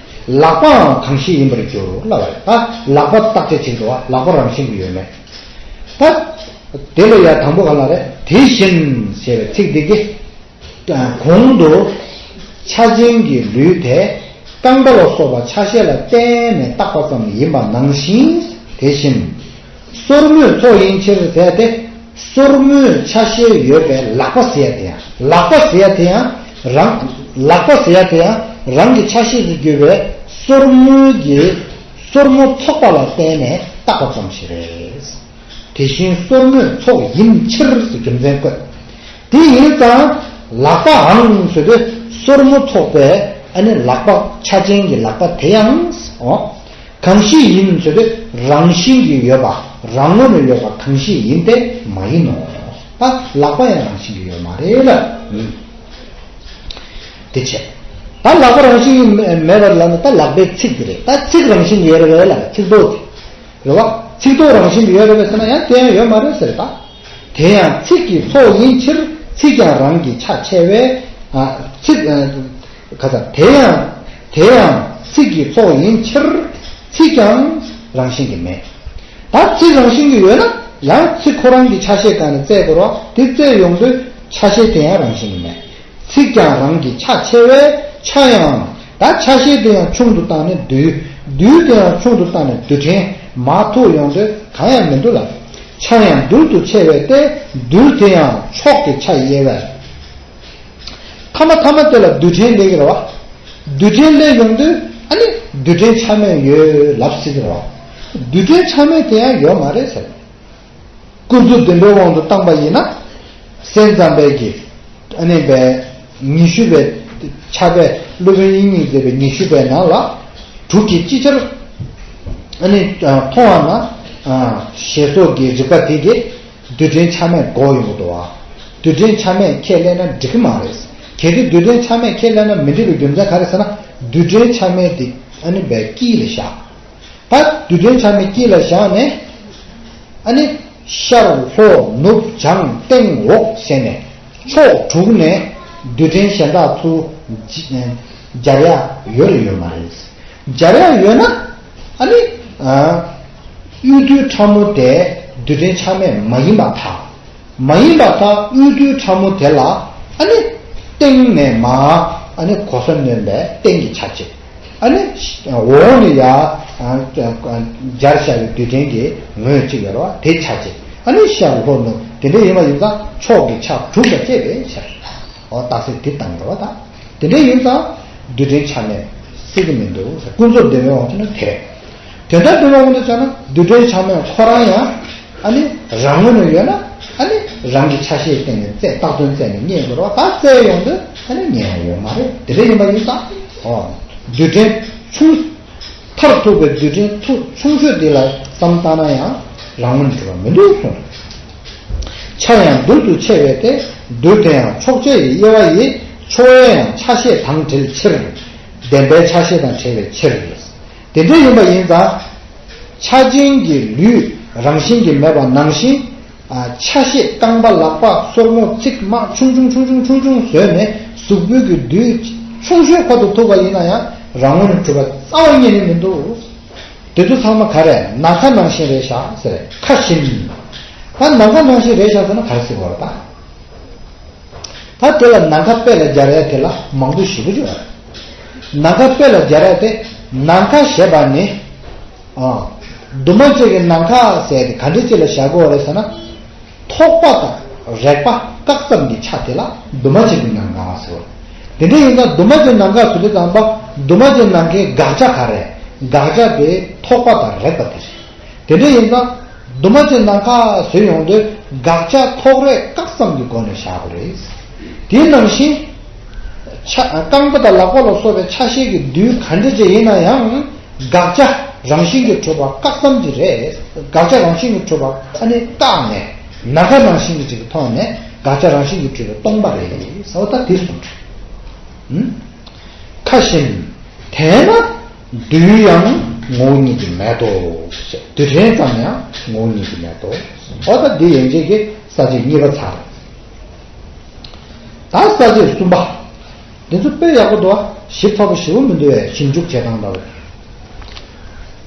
ལག་པའང་གང་ཞིག་ཡིན་པར་འགྱུར་ལབ་པ་རེད། ད་ལག་པ་བརྟག་དཔྱད་བྱེད་དགོས་པ་ལག་པ་རང་བཞིན་གྱིས་ཡོད་མེད། ད། དེ་ལ་ཡང་དང་པོ་ག་ལ་རེད། དེ་བཞིན་ཞེས་པའི་ཚིག་འདི་གིས། གོང་དུ་ཆ་ཅན་གྱི་ལུས་དེ་རྐང་པ་ལ་སོགས་པ་ཆ་ཤས་ལ་བརྟེན་ནས་བཏགས་པ་ཙམ་ཡིན་པ་ནང་བཞིན། དེ་བཞིན་སོར་མོས་ཚོགས་ཡིན་ཕྱིར་ཟེར་ཏེ། སོར་མོས་ཆ་ཤས་ཡོད་པའི་ལག་པ་ཟེར་ཡ་དེ་ཡང་ལག་པ་ཟེར་ཡ་དེ་ཡང་རང་ལག་པ་ཟེར་ཡ་དེ་ཡང་རང་གི་ཆ་ཤས་སུ་གྱུར་པའི་སོར་མོའི་གི་སོར་མོ་ཚོགས་པ་ལ་བརྟེན་ནས་ བཏགས་པ་ཙམ་ཞིག་རེད། དེ་བཞིན་སོར་མོས་ཚོགས་ཡིན་ཕྱིར་ཟེར་རྒྱུ་མཚན་བཀོད། དེ་ཡིན་ཙང་ལག་པའང་ཟེར་དུས་སོར་མོ་ཚོགས་པས་ཨ་ནི་ལག་པ་ཆ་ཅན་གྱི་ལག་པ་དེ་ཡང་ཨོ། གང་ཞིག་ཡིན་ཟེར་དུས་རང་བཞིན་གྱིས་ཡོད་པ་རང་ངོས་ནས་ཡོད་པ་གང་ཞིག་ཡིན་ཏེ་མ་ཡིན་ནོ། ད་ལག་པ་ཡང་རང་བཞིན་གྱིས་ཡོད་མ་རེད་ལ། ཨུམ། དེ་བྱས། ད་ལག་པ་རང་བཞིན་གྱིས་མེད་པར་ལབ་ན་ད་ལག་པའི་ཚིགས་དེ་རེད། ད་ཚིགས་རང་བཞིན་གྱིས་ཡོད་རེད་ལ་ཚིགས་རྡོ་དེ། རེད་བ། ཚིགས་རྡོ་རང་བཞིན་གྱིས་ཡོད་རེད་པས་ཟེར་ན་ཡང་དེ་ཡང་ཡོད་མ་རེད་ཟེར་ད། དེ་ཡང་ཚིགས་ཀྱི་ཚོགས་ཡིན་ཕྱིར་ཚིགས་ཀྱང་རང་གི་ཆ་ཆེ་བས། ཨ། ཚིགས། ཨ། ག་ས་དེ་ཡང་། དེ་ཡང་ཚིགས་ཀྱི་ཚོགས་ཡིན་ཕྱིར་ཚིགས་ཀྱང་རང་བཞིན་གྱིས་མེད། ད་ཚིགས་རང་བཞིན་གྱིས་ཡོད་ན་ཡང་ཚིགས་ཁོ་རང་གི་ཆ་ཤས་སྒང་ནས་བཙལ་དགོས་རེད་བ། དེ་བཙལ་ཡོང་དུས་ཆ་ཤས་དེ་ཡང་རང་བཞིན་གྱིས་མེད། ཚིགས་ཀྱང་རང་གི་ཆ་ཆེ་བས་ཆ་ཡང་། ད་ཆ་ཤས་དེ་ཡང་ཆུང་དུ་བཏང་ནས་རྡུལ། རྡུལ་དེ་ཡང་ཆུང་དུ་བཏང་ནས་རྡུལ་ཕྲན་མར་ཐུག་ཡོང་དུས་གང་ཡང་མི་འདུག་ལ། ཆ་ཡང་རྡུལ་དུ་ཆེ་བས་ཏེ་རྡུལ་དེ་ཡང་མཆོག་གི་ཆ་དབྱེ་བས། ཐ་མ་ཐ་མ་དེ་ལ་རྡུལ་ཕྲན་སླེབས་ཀྱི་རེད་བ། རྡུལ་ཕྲན་སླེབས་ཡོང་དུས་ཨ་ནི་རྡུལ་ཕྲན་ཆ་མེད་ཡོད་ལབ་སྲིད་ཀྱི་རེད་བ། རྡུལ་ཕྲན་ཆ་མེད་དེ་ཡང་ཡོད་མ་རེད་ཟེར། ཀུན་རྫོབ་བདེན་པའི་དབང་དུ་བཏང་པ་ཡིན་ན། སེམས་ཙམ་པའི་གི་ཨ་ནི་པའི་ཉི་ཤུ་པའི་ཕྱག་དཔེ་སློབ་དཔོན་དབྱིག་གཉེན་མཛད་པའི་ཉི་ཤུ་པའི་ནང་ལ་དྲུག་གིས་ཅིག་ཅར་ཨ་ནི་མཐོང་བ་ན་ཞེས་སོགས་ཀྱི་རིགས་པ་དེ་གིས་རྡུལ་ཕྲན་ཆ་མེད་འགོག་ཡོང་གི་འདུག་བ། རྡུལ་ཕྲན་ཆ་མེད་ཁས་ལེན་ན་འགྲིག་གི་མ་རེད། གལ་ཏེ་རྡུལ་ཕྲན་ཆ་མེད་ཁས་ལེན་ན་མི་འགྲིག་པའི་རྒྱུ་མཚན་ག་རེ་ཟེར་ན་རྡུལ་ཕྲན་ཆ་མེད་དེ་ཨ་ནི་པའི་དཀྱིལ་ལ་བཞག་ད་རྡུལ་ཕྲན་ཆ་མེད་དཀྱིལ་ལ་བཞག་ནས། ཨ་ནི། ཤར་ལྷོ་ནུབ་བྱང་སྟེང་འོག་ཟེར་ནས། ཕྱོགས་དྲུག་ནས་རྡུལ་ཕྲན་གཞན་དག་ཚུར་སྦྱར་ཡ་ཡོད་རེད་ཡོད་མ་རེད། སྦྱར་ཡ་ཡོད་ན། ཨ་ནི། དབུས་རྡུལ་ཕྲ་མོ་དེ་རྡུལ་ཕྲན་ཆ་མེད་མ་ཡིན་པར་ཐལ། མ་ཡིན་པར་ཐལ། དབུས་རྡུལ་ཕྲ་མོ་དེ་ལ་ཨ་ནི་སྟེང་ནས་མར་ཨ་ནི་གོ་ས་སྣོན་པའི་སྟེང་གི་ཆ་གཅིག་ཨ་ནི་འོག་ནས་ཡར་སྦྱར་བཞག་པའི་རྡུལ་ཕྲན་གྱི་ངོས་གཅིག་ཡོད་རེད་བ། དེ་ཆ་གཅིག་ཨ་ནི་ཤར་ལྷོ་ནུབ་དེ་འདྲ་ཡིན་པ་ཡིན་ཙང་ཕྱོགས་ཀྱི་ཆ་དྲུག་ལ་བཅད་པའི་ཕྱིར། འོ་རྟགས་གསལ་འདི་བཏང་ཡོད་རེད་བ། ད་དེ་འདྲ་ཡིན་ཙང་རྡུལ་ཕྲན་ཆ་མེད་སྲིད་ཀྱི་མི་འདུག་ཀུན་རྫོབ་བདེན་པའི་དབང་དུ་ན་དེ་རེད། དོན་དམ་བདེན་པའི་དབང་དུ་བྱས་ན་རྡུལ་ཕྲན་ཆ་མེད་ཁོ་རང་ཡང་ཨ་ནི་རང་ངོས་ནས་ཡོད་ན་ཨ་ནི་རང་གི་ཆ་ཤས་སྟེང་ནས་བཙལ་བཏགས་དོན་བཙལ་ནས་རྙེད་དགོས་རེད་བ། ད་བཙལ་ཡོང་དུས་ཨ་ནི་རྙེད་ཡ་ཡོད་མ་རེད། དེ་འདྲ་ཡིན་པ་ཡིན་ཙང་ཨོ་རྡུལ་ཕྲན་ཆུང་མཐར་ཐུག་པའི་རྡུལ་ཕྲན་ཐུ་ཆུང་ཤོས་དེ་ལ་བསམ་བཏང་ན་ཡང་རང་ངོས་ནས་གྲུབ་པ་མི་འདུག་གསུངས། ཆ་ཡང་རྡུལ་དུ་ཆེ་བས་ཏེ་རྡུལ་དེ་ཡང་ཕྱོགས་ཆའི་དབྱེ་བ་ཡིས་ཕྱོགས་དབྱེ་ཡང་ཆ་ཤས་དང་བྲལ་ཕྱིར། བདེན་པའི་ཆ་ཤས་དང་བྲལ་བའི་ཕྱིར། དེ་འདྲ་ཡིན་པ་ཡིན་ཙང་། ཆ་ཅན་གྱི་ལུས་རང་བཞིན་གྱིས་མེད་པ་ནང་བཞིན། ཆ་ཤས་རྐང་པ་ལག་པ་སོར་མོ་ཚིགས་མ་ཆུང་ཆུང་ཆུང་ཆུང་ཆུང་ཆུང་བཟོས་ནས་གཟུགས་པོའི་གི་རྡུལ་ཆུང་ཤོས་ཁ་ཐུག་ཐུག་པ་ཡིན་ན་ཡང་རང་ངོས་ནས་གྲུབ་པ་རྩ་བ་ཉིད་ནས་མི་འདུག་དེ་ཚོ་ཚང་མ་ག་རེ་ནམ་མཁའ་ནང་བཞིན་རེད་ཤག་ཟེར་ཁ་བཞིན། ད་ནམ་མཁའ་ནང་བཞིན་རེད་ཤག་ཟེར་ན་ག་རེ་ཟེར་དགོས་རེད་ད། ད་དེ་ལ་ནམ་མཁའ་དཔེ་ལ་སྦྱར་ཡ་དེ་ལ་མང་པོ་ཞེ་པོ་ཅིག་ཡོད་རེད། ནམ་མཁའ་དཔེ་ལ་སྦྱར་ཡ་དེ་ནམ་མཁའ་ཞེས་པ་ནི། ཨ། འདུས་མ་བྱས་ཀྱི་ནམ་མཁའ་ཟེར་ཏེ་ག་འདྲ་ཅིག་ལ་བཞག་དགོས་རེད་ཟེར་ན། ཐོགས་པ་དང་རེག་པ་བཀག་ཙམ་གྱི་ཆ་དེ་ལ་འདུས་མ་བྱས་ཀྱི་ནམ་མཁའ་ཟེར་བ། དེ་འདྲ་ཡིན་ཙང་འདུས་མ་བྱས་ནམ་མཁའ་ཟེར་དུས་ཙམ་པ་འདུས་མ་བྱས་ནམ་མཁའི་དགག་བྱ་ག་རེ། དགག་བྱ་དེ་ཐོགས་པ་དང་རེག་པ་དེ་རེད། དེ་འདྲ་ཡིན་ཙང་། འདུས་མ་བྱས་ནམ་མཁའ་ཟེར་ཡོང་དུས་དགག་བྱ་ཐོགས་རེག་བཀག་ཙམ་གྱི་སྒོ་ནས་བཞག་དགོས་རེད། དེ་ནང་བཞིན། ཆ་རྐང་པ་དང་ལག་པ་ལ་སོགས་པའི་ཆ་ཤས་ཀྱི་རྡུལ་ག་འདྲ་ཅིག་ཡིན་ན་ཡང་། དགག་བྱ་རང་བཞིན་གྱིས་གྲུབ་པ་བཀག་ཙམ་གྱི་རེད། དགག་བྱ་རང་བཞིན་གྱིས་གྲུབ་པ་ཨ་ནི་བཀག་ནས་ནམ་མཁའ་ནང་བཞིན་གྱི་ཅིག་གི་ཐོག་ནས་དགག་བྱ་རང་བཞིན་གྱིས་གྲུབ་པའི་སྟོང་པ་རེད་ཟེར་བ་ད་དེ་གསུངས་རེད། ཁ་བཞིན། དེས་ན་རྡུལ་ཡང་ངོ་བོ་ཉིད་ཀྱིས་མེད་དོ། རྡུལ་ཕྲན་ཙམ་ཡང་ངོ་བོ་ཉིད་ཀྱིས་མེད་དོ། འོ་ད་འདི་ཡན་ཆད་ཀྱི་ས་བཅད་གཉིས་པ་ཚར། ད་ས་བཅད་གསུམ་པ། འདི་ཚོ་དཔེ་ཡག་པོ་འདུག་ཨ། ཞིབ་ཚགས་པོ་ཞེ་པོ་མི་འདུག་བས་ཞིབ་འཇུག་བྱེད་སྟངས་ལྟ་བུ།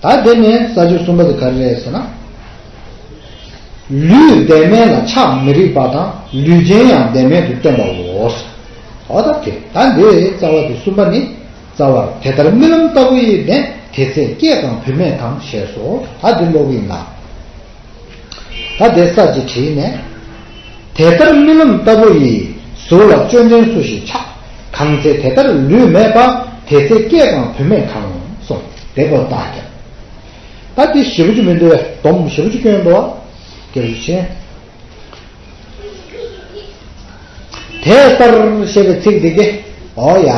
ད་དེ་ནས་ས་བཅད་གསུམ་པ་དེ་ག་རེ་རེད་ཟེར་ན། ལུས་བདེན་མེད་ལ་ཆགས་མི་རིགས་པ་དང་ལུས་ཅན་ཡང་བདེན་མེད་དུ་བསྟན་པའོ། འོ་ད་དེ་ད་འདི་རྩ་བ་དེ་གསུམ་པ་ནི་རྩ་བར་དེ་ལྟར་རྨི་ལམ་ལྟ་བུ་ཡི་ནི་དེ་ཚེ་སྐྱེས་གང་བུད་མེད་གང་ཞེས་སོ། ད་འདི་ཀློག་གི་ཡིན་ལ། ད་དེ་ས་བཅད་བྲིས་ནས། དེ་ལྟར་རྨི་ལམ་ལྟ་བུ་ཡི་གཟུགས་ལ་སྐྱོན་ལྡན་སུ་ཞིག་ཆགས། གང་ཚེ་དེ་ལྟར་ལུས་མེད་པ། དེ་ཚེ་སྐྱེས་གང་བུད་མེད་གང་གསུངས་དེ་པོ་བཏགས་ཀྱང་། ད་དེ་ཞེ་པོ་ཅིག་མི་འདུག་བས། སྡོམ་ཞེ་པོ་ཅིག་སྐྱོན་འདུག་བ། སྐྱོན་ཞེ། དེ་ལྟར་ཞེས་པའི་ཚིག་འདི་གིས། འོ་ཡ།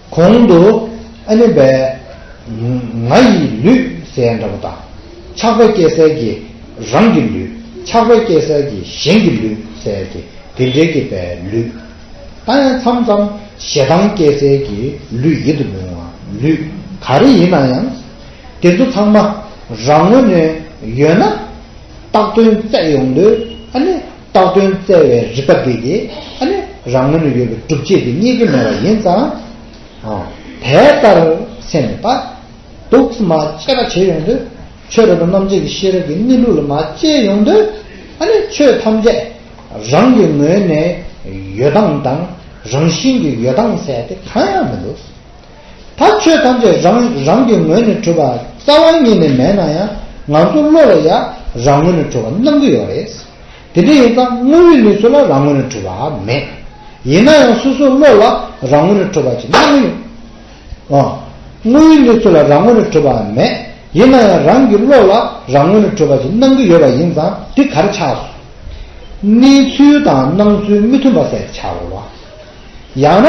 གོང་དུ་ཨ་ནི་བས། ང་ཡི་ལུས་ཟེར་འདྲ་པོ་དང་། ཆགས་པ་སྐྱེ་སའི་གི་རང་གི་ལུས། ཆགས་པ་སྐྱེ་སའི་གི་གཞན་གྱི་ལུས་ཟེར་གི་དེ་འདྲའི་གི་བས་ལུས། ད་ཡང་མཚམས་མཚམས་ཞེ་སྡང་སྐྱེ་སའི་གི་ལུས་ཡིད་དུ་འོང་བ་ལུས། ག་རེ་ཡིན་ན་ཡང་། དེ་ཚོ་ཚང་མ་རང་ངོས་ནས་ཡོད་ན། བཏགས་དོན་བཙལ་ཡོང་དུས་ཨ་ནི་བཏགས་དོན་བཙལ་བའི་རིག་པ་དེ་གིས་ཨ་ནི་རང་ངོས་ནས་ཡོད་པའི་སྒྲུབ་བྱེད་དེ་རྙེད་ཀྱི་མེད་པ་ཡིན་ཙང་། ཨ། དེ་ལྟར་སེམས་ནི་པ། འདུག་སེ་མར་དཔྱད་པ་བྱེད་ཡོང་དུས། ཆོས་རབ་ཏུ་རྣམ་འབྱེད་ཀྱི་ཤེས་རབ་ཀྱི་གནས་ལུགས་ལ་མར་དཔྱད་ཡོང་དུས། ཨ་ནི་ཆོས་ཐམས་ཅད་རང་གི་ངོས་ནས་ཡོད་སྟངས་དང་རང་བཞིན་གྱི་ཡོད་སྟངས་ཟེར་དེ་གང་ཡང་མི་འདུག་ད་ཆོས་ཐམས་ཅད་རང་རང་གི་ངོས་ནས་གྲུབ་པ་རྩ་བ་ཉིད་ནས་མེད་ན་ཡང་ང་ཚོ་བློ་ལ་ཡང་རང་ངོས་ནས་གྲུབ་པ་སྣང་གི་ཡོད་རེད། དེ་འདྲ་ཡིན་ཙང་དངོས་ཡོད་གནས་ཚུལ་ལ་རང་ངོས་ནས་གྲུབ་པ་མེད། ཡིན་ན་ཡང་སོ་སོའི་བློ་ལ་རང་ངོས་ནས་གྲུབ་པ་ཅིག་སྣང་གི་ཡོད། ཨ། དངོས་ཡོད་གནས་ཚུལ་ལ་རང་ངོས་ནས་གྲུབ་པ་མེད། ཡིན་ན་ཡང་རང་གི་བློ་ལ་རང་ངོས་ནས་གྲུབ་པ་ཅིག་སྣང་གི་ཡོད་པ་ཡིན་ཙང་དེ་ག་རེ་ཆགས་སོང་། གནས་ཚུལ་དང་སྣང་ཚུལ་མི་མཐུན་པ་ཟེར་ཆགས་འགྲོ་བ། ཡང་ན།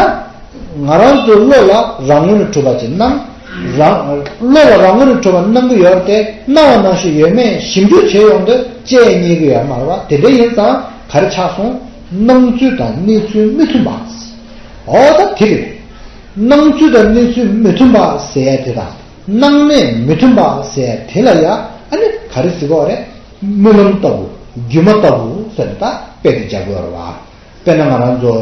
ང་རང་ཚོའི་བློ་ལ་རང་ངོས་ནས་གྲུབ་པ་ཅིག་སྣང་། རང་། བློ་ལ་རང་ངོས་ནས་གྲུབ་པ་སྣང་གི་ཡོད་དེ་སྣང་བ་ནང་བཞིན་ཡོད་མེད་ཞིབ་འཇུག་བྱེད་ཡོང་དུས་དཔྱད་རྙེད་ཀྱི་ཡོད་མ་རེད་བ། དེ་འདྲ་ཡིན་ཙང་ག་རེ་ཆགས་སོང་། སྣང་ཚུལ་དང་གནས་ཚུལ་མི་མཐུན་པ། འོ་ད་དེ་རེད། སྣང་ཚུལ་དང་གནས་ཚུལ་མི་མཐུན་པ་ཟེར་ཡ་དེ་དང་སྣང་གནས་མི་མཐུན་པ་ཟེར་ཡ་དེ་ལ་ཡ་ཨ་ནི་ག་རེ་ཟེར་གྱི་ཡོད་རེད། རྨི་ལམ་ལྟ་བུ། སྒྱུ་མ་ལྟ་བུ་ཟེར་ནས་ད་དཔེ་དེ་སྦྱར་གྱི་ཡོད་རེད་བ། དཔེར་ན་ང་རང་ཚོ།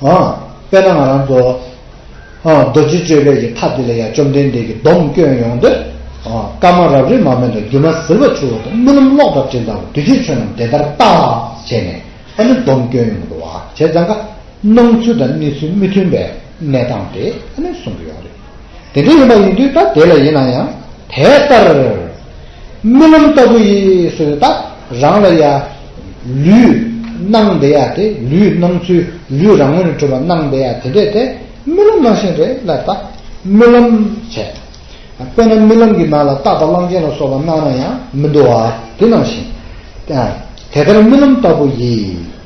ཨ། དཔེར་ན་ང་རང་ཚོ། ཨ། རྡོ་རྗེ་གཅོད་པའི་གི་མཐའ་དེ་ལ་ཡང་བཅོམ་ལྡན་འདས་ཀྱིས་སྡོམ་སྐྱོན་ཡོང་དུས། ཨ། སྐར་མ་རབ་རིབ་མ་སྨིན་དང་སྒྱུ་མ་ཟིལ་པ་འཆུ་བ་དང་རྨི་ལམ་གློག་ལྟར་འཕྲེང་ལྟ་བུ་དུས་ཕྱིས་ཆོས་རྣམས་དེ་ལྟར་བལྟ། ཟེར་ནས་ཨ་ནི་སྡོམ་སྐྱོན་ཡོང་གི་འདུག་བ། བྱས་ཙང་ཀ་སྣང་ཚུལ་དང་གནས་ཚུལ་མི་མཐུན་པའི་གནས་སྟངས་དེ་ཨ་ནི་གསུང་གི་ཡོད་རེད། དེ་འདྲ་ཡིན་པ་ཡིན་དུས་ད་དེ་ལ་ཡིན་ན་ཡང་དེ་ལྟར། རྨི་ལམ་ལྟ་བུ་ཡིས་ཟེར་ད་རང་ལ་ཡ། ལུས་སྣང་བསྡད་ཡ་དེ་ལུས་སྣང་ཚུལ་ལུས་རང་ངོས་ནས་གྲུབ་པ་སྣང་བསྡད་ཡ་དེ་འདྲས་དེ་རྨི་ལམ་ནང་བཞིན་རེད་ལ་ད་རྨི་ལམ་བྱས། དཔེར་ན་རྨི་ལམ་གྱི་ནང་ལ་རྟ་དང་གླང་ཆེན་ལ་སོགས་པ་སྣང་ན་ཡང་མི་འདུག་བ་དེ་ནང་བཞིན། དེ་ལྟར་རྨི་ལམ་ལྟ་བུ་ཡིས།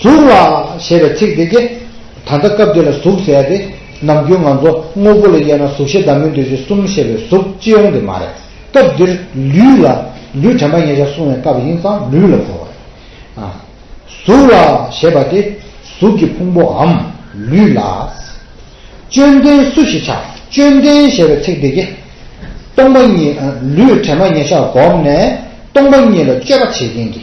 གཟུགས་ལ་ཞེས་པའི་ཚིག་འདི་གིས། ད་ལྟ་སྐབས་འདི་ལ་གཟུགས་ཟེར་ཏེ། ནམ་རྒྱུན་ང་ཚོ་དངོས་པོ་ལ་དབྱེ་ན་གཟུགས་ཤེས་བདག་མེད་འདུ་བྱེད་གསུམ་ཞེས་པའི་གཟུགས་སྤྱི་ཡོངས་དེ་མ་རེད། སྐབས་འདིར་ལུས་ལ་ལུས་དྲན་པ་ཉེར་བཞག་གསུང་བའི་སྐབས་ཡིན་ཙང་ལུས་ལ་གོ་བ་རེད། ཨ། གཟུགས་ལ་ཞེས་པ་དེ་གཟུགས་ཀྱི་ཕུང་པོའམ་ལུས་ལ། ཅོད་ལྡན་སུ་ཞིག་ཆགས། ཅོད་ལྡན་ཞེས་པའི་ཚིག་འདི་གིས། སྟོང་པ་ཉིད། ལུས་དྲན་པ་ཉེར་བཞག་བསྒོམས་ནས་སྟོང་པ་ཉིད་ལ་སྤྱོད་པ་བྱེད་མཁན་གྱི།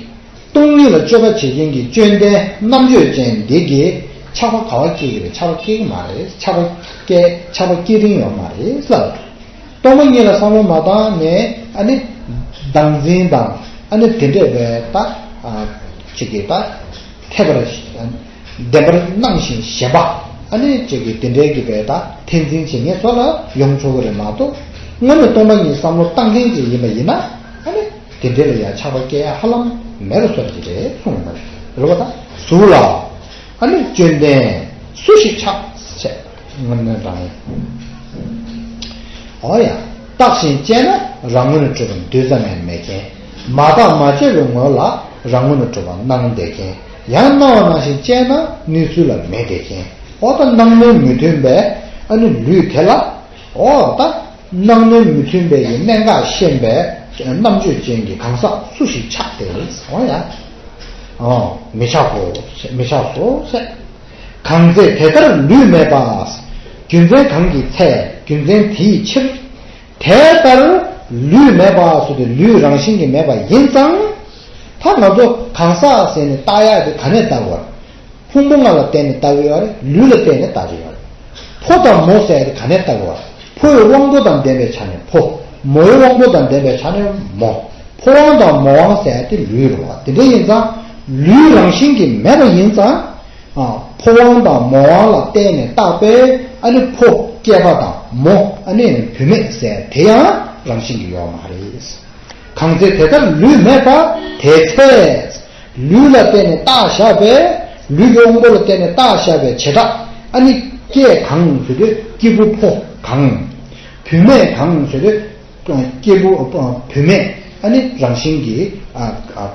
སྟོང་ཉིད་ལ་སྤྱོད་པ་བྱེད་མཁན་གྱི་ཅོད་ལྡན་རྣམ་དཔྱོད་ཅན་འདི་གིས་ཆགས་པ་ག་བ་སྐྱེ་གི་རེད། ཆགས་པ་སྐྱེ་གི་མ་རེད། ཆགས་པ་སྐྱེ། ཆགས་པ་སྐྱེ་རིན་ཡོད་མ་རེད་ལབ། སྟོང་པ་ཉིད་ལ་བསམ་བློ་མ་བཏང་ནས་ཨ་ནི་བདག་འཛིན་དང་ཨ་ནི་དེ་འདྲས་པའི་ད་ཅིག་གི་ད་ཐེབས་པར། བདེན་པར་སྣང་ཞིང་ཞེན་པ། ཨ་ནི་ཅིག་གི་དེ་འདྲའི་གི་བས་ད་འཐེན་འཛིན་བྱེད་མཁན་ཚོ་ལ་ཡོང་ཆོག་གི་རེད་མ་གཏོགས། དངོས་གནས་སྟོང་པ་ཉིད་བསམ་བློ་བཏང་མཁན་ཅིག་ཡིན་པ་ཡིན་ན། ཨ་ནི་དེ་འདྲའི་ལ་ཡང་ཆགས་པ་སྐྱེ་ཡ་ཧ་ལམ་མེད་པ་བཟོ་འདྲ་ཅིག་རེད་གསུངས་ཡོད་པ་རེད། རེད་བ། ད་གཟུགས་ལ་ཨ་ནི་ཅོད་ལྡན་སུ་ཞིག་ཆགས་བྱས། དངོས་གནས་རང་ཡིན། འོ་ཡ། བརྟགས་ཤིང་དཔྱད་ན་རང་ངོས་ནས་གྲུབ་པ་འདུས་ཙམ་ཡང་མེད་མཁན། མ་བརྟགས་མ་དཔྱད་པའི་ངོ་ལ་རང་ངོས་ནས་གྲུབ་པ་སྣང་བསྡད་མཁན། ཡང་སྣང་བ་ནང་བཞིན་དཔྱད་ན་གནས་ཚུལ་ལ་མེད་བསྡད་མཁན། འོ་ད་སྣང་གནས་མི་མཐུན་པའི་ཨ་ནི་ལུས་དེ་ལ། འོ་ད་སྣང་གནས་མི་མཐུན་པའི་གི་གནད་འགག་ཤེས་པའི་རྣམ་དཔྱོད་ཅན་གྱི་གང་ཟག་སུ་ཞིག་ཆགས་ཏེ། འོ་ཡ། འོ་མི་ཆགས་གོ། མི་ཆགས་སོ་ཟེར། གང་ཚེ་དེ་ལྟར་ལུས་མེད་པ། རྒྱུ་མཚན་གང་གི་ཚེ་རྒྱུ་མཚན་དེའི་ཕྱིར། དེ་ལྟར་ལུས་མེད་པ་ཟེར་ཏེ་ལུས་རང་བཞིན་གྱིས་མེད་པ་ཡིན་ཙང་། ད་ང་ཚོ་གང་ཟག་ཟེར་ནས་བཏགས་ཡག་དེ་ག་ནས་བཏགས་པ། ཕུང་པོ་ལྔ་ལ་བརྟེན་ནས་བཏགས་ཀྱི་ཡོད་རེད། ལུས་ལ་བརྟེན་ནས་བཏགས་ཀྱི་ཡོད་རེད། ཕོ་དང་མོ་ཟེར་ཡག་དེ་ག་ནས་བཏགས་ཀྱི་ཡོད་རེད། ཕོ་ཡི་དབང་པོ་དང་ལྡན་པའི་ཆ་ནས་ཕོ། མོ་ཡི་དབང་པོ་དང་ལྡན་པའི་ཆ་ནས་མོ། ཕོ་དབང་དང་མོ་དབང་ཟེར་ཡག་དེ་ལུས་རེད་བ། དེ་འདྲ་ཡིན་ཙང་ལུས་རང་བཞིན་གྱིས་མེད་པ་ཡིན་ཙང་། ཨ། ཕོ་དབང་དང་མོ་དབང་ལ་བརྟེན་ནས་བཏགས་པའི་ཨ་ནི་ཕོ་སྐྱེས་པ་དང་མོ་ཨ་ནི་བུད་མེད་ཟེར་དེ་ཡང་རང་བཞིན་གྱིས་ཡོད་མ་རེད། གང་ཚེ་དེ་ལྟར་ལུས་མེད་པ། དེ་ཚེ་ལུས་ལ་བརྟེན་ནས་བཏགས་བཞག་པའི་ལུས་ཀྱི་དབང་པོ་ལ་བརྟེན་ནས་བཏགས་བཞག་པའི་བྱེ་བྲག་ཨ་ནི་སྐྱེས་གང་ཟེར་དུས་སྐྱེས་བུ་ཕོ་གང་ བུད་མེད་གང་ཟེར་དུས་སྐྱེས་བུ་བུད་མེད་ཨ་ནི་རང་བཞིན་གྱིས་ཨ་ཨ་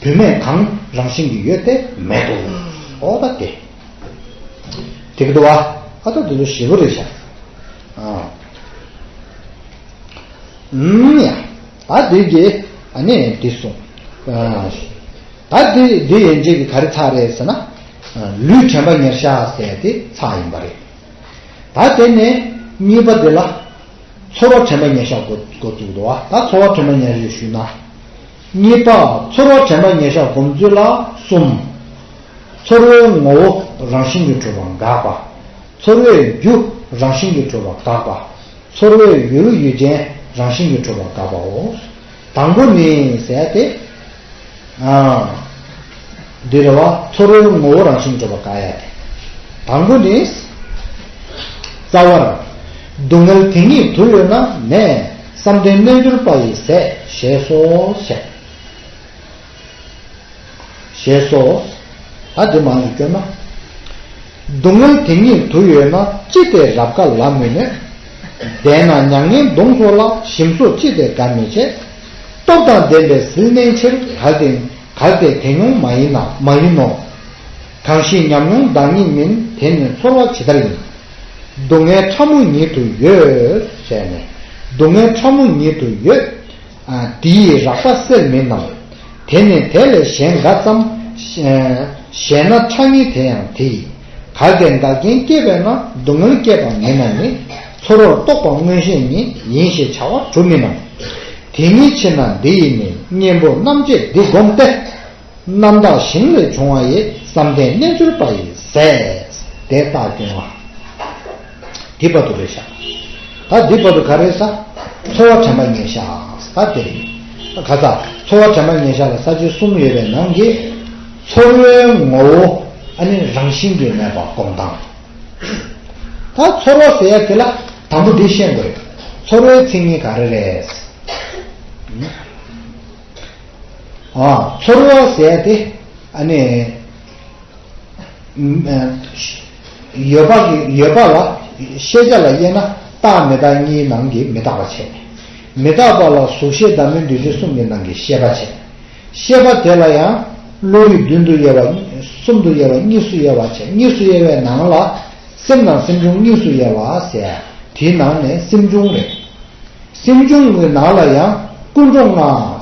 བུད་མེད་གང་རང་བཞིན་གྱིས་ཡོད་དེ་མེད་དོ། ཨོ་ད་དེ་དེ་གི་འདུག་བ། ཨ་ད་དེ་ཚོ་ཞེ་པོ་རེད་ཤག་ཨ་ཨུམ་ཡ། ད་དེ་གི་ཨ་ནི་དེ་གསུངས། ཨ་ད་དེ་དེ་ཡན་ཆད་ཀྱི་ག་རེ་ཚར་རེད་ཟེར་ན། ལུས་དྲན་པ་ཉེར་བཞག་ཟེར་དེ་ཚར་ཡིན་པ་རེད། ད་དེ་ནས་གཉིས་པ་དེ་ལ། ཚོར་བ་དྲན་པ་ཉེར་བཞག་འགོ་འགོ་བཙུགས་འདུག་བ། ད་ཚོར་བ་དྲན་པ་ཉེར་བཞག་ཞུས་ན། གཉིས་པ་ཚོར་བ་དྲན་པ་ཉེར་བཞག་སྒོམ་ཚུལ་ལ་གསུམ། ཚོར་བའི་ངོ་བོ་རང་བཞིན་གྱིས་གྲུབ་པ་དགག་པ། ཚོར་བའི་རྒྱུ་རང་བཞིན་གྱིས་གྲུབ་པ་དགག་པ། ཚོར་བའི་ཡུལ་ཡུལ་ཅན་རང་བཞིན་གྱིས་གྲུབ་པ་དགག་པའོ། དང་པོ་ནི་ཟེར་ཏེ། ཨ། འདི་རེད་བ། ཚོར་བའི་ངོ་བོ་རང་བཞིན་གྲུབ་པ་དགག་ཡ་དེ། དང་པོ་ནི། རྩ་བར། སྡུག་བསྔལ་དེ་ཉིད་དུ་ཡོད་ན་ནས་བསམ་གཏན་རྣལ་འབྱོར་པ་ཡི་ཟས་ཞེས་སོ་ཞེས། ཞེས་སོ། ད་འདི་མང་དུ་བསྐྱོན་ན། སྡུག་བསྔལ་དེ་ཉིད་དུ་ཡོད་ན་ཅི་སྟེ་རབ་དགའ་ལ་མི་གནས། བདེ་ན་མྱ་ངན་གདུང་སོགས་ལ་ཞིམ་སོགས་ཅི་སྟེ་དགའ་མི་བྱེད། སྟོབས་དང་ལྡན་པའི་ཟིལ་གནོན་ཕྱིར་གལ་ཏེ་གལ་ཏེ་དེ་མྱོང་མ་ཡིན་ན་མ་ཡིན་ནོ། གང་ཞིག་ཉམས་མྱོང་བདག་ཉིད་མིན་དེ་ནི་ཚོར་བ་ཇི་ལྟར་ཡིན། སྡུག་བསྔལ་ཕྲ་མོ་ཉིད་དུ་ཡོད་ཟེར་ནས་སྡུག་བསྔལ་ཕྲ་མོ་ཉིད་དུ་ཡོད། དེ་ཡི་རགས་པ་གསེར་མིན་ནམ། དེ་ནི་དེ་ལས་གཞན་འགའ་ཙམ། གཞན་ན་ཕྲ་ཉིད་དེ་ཡང་དེ་ཡིས། གལ་ཏེ་འགལ་རྐྱེན་སྐྱེས་པས་ན་སྡུག་བསྔལ་སྐྱེས་པ་མིན་ན་ནི་ཚོར་བར་རྟོགས་པ་མངོན་ཤེས་ཉིད་ཡིན་ཞེས་བྱ་བ་གྲུབ་མིན་ནམ། དེ་ཉིད་ཕྱིར་ན་འདི་ཡི་ནི་གཉེན་པོ་རྣམ་འབྱེད་འདི་བསྒོམས་ཏེ། རྣམ་དག་ཞིང་ལས་བྱུང་བ་ཡི་བསམ་གཏན་རྣལ་འབྱོར་པ་ཡི་ཟས་དེ་རྟགས་སྐྱོང་བ། འདི་བར་དུ་རེད་ཤག་ད་འདི་བར་དུ་ག་རེ་ཟ། ཚོར་བ་དྲན་པ་ཉེར་བཞག་ད་དེ་རེད། ག་ས་ཚོར་བ་དྲན་པ་ཉེར་བཞག་ལ་ས་བཅད་གསུམ་ཡོད་པའི་ནང་གི། ཚོར་བའི་ངོ་བོ་ཨ་ནི་རང་བཞིན་གྱིས་མེད་པ་སྒོམ་སྟངས། ད་ཚོར་བ་ཟེར་ཡ་དེ་ལ་དང་པོ་འདི་ཤེས་དགོས། ཚོར་བའི་མཚན་ཉིད་ག་རེ་རེད། ཨ། ཚོར་བ་ཟེར་ཏེ་ཨ་ནི། ཡོད་པ་གི་ཡོད་པ་ལ་ཤེས་བྱ་ལ་དབྱེ་ན་རྟག་མི་རྟག་གཉིས་ནང་གི་མི་རྟག་པ་བྱས། མི་རྟག་པ་ལ་གཟུགས་ཤེས་བདག་མེད་འདུ་བྱེད་གསུམ་གྱི་ནང་གི་ཤེས་པ་བྱས། ཤེས་པ་དེ་ལ་ཡང་བློ་རིག་བདུན་དུ་དབྱེ་བ་གསུམ་དུ་དབྱེ་བ་གཉིས་སུ་དབྱེ་བ་བྱས། གཉིས་སུ་དབྱེ་བའི་ནང་ལ་སེམས་དང་སེམས་བྱུང་གཉིས་སུ་དབྱེ་བ་ཟེར། དེའི་ནང་ནས་སེམས་བྱུང་རེད། སེམས་བྱུང་གི་ནང་ལ་ཡང་ཀུན་འགྲོ་ལྔ་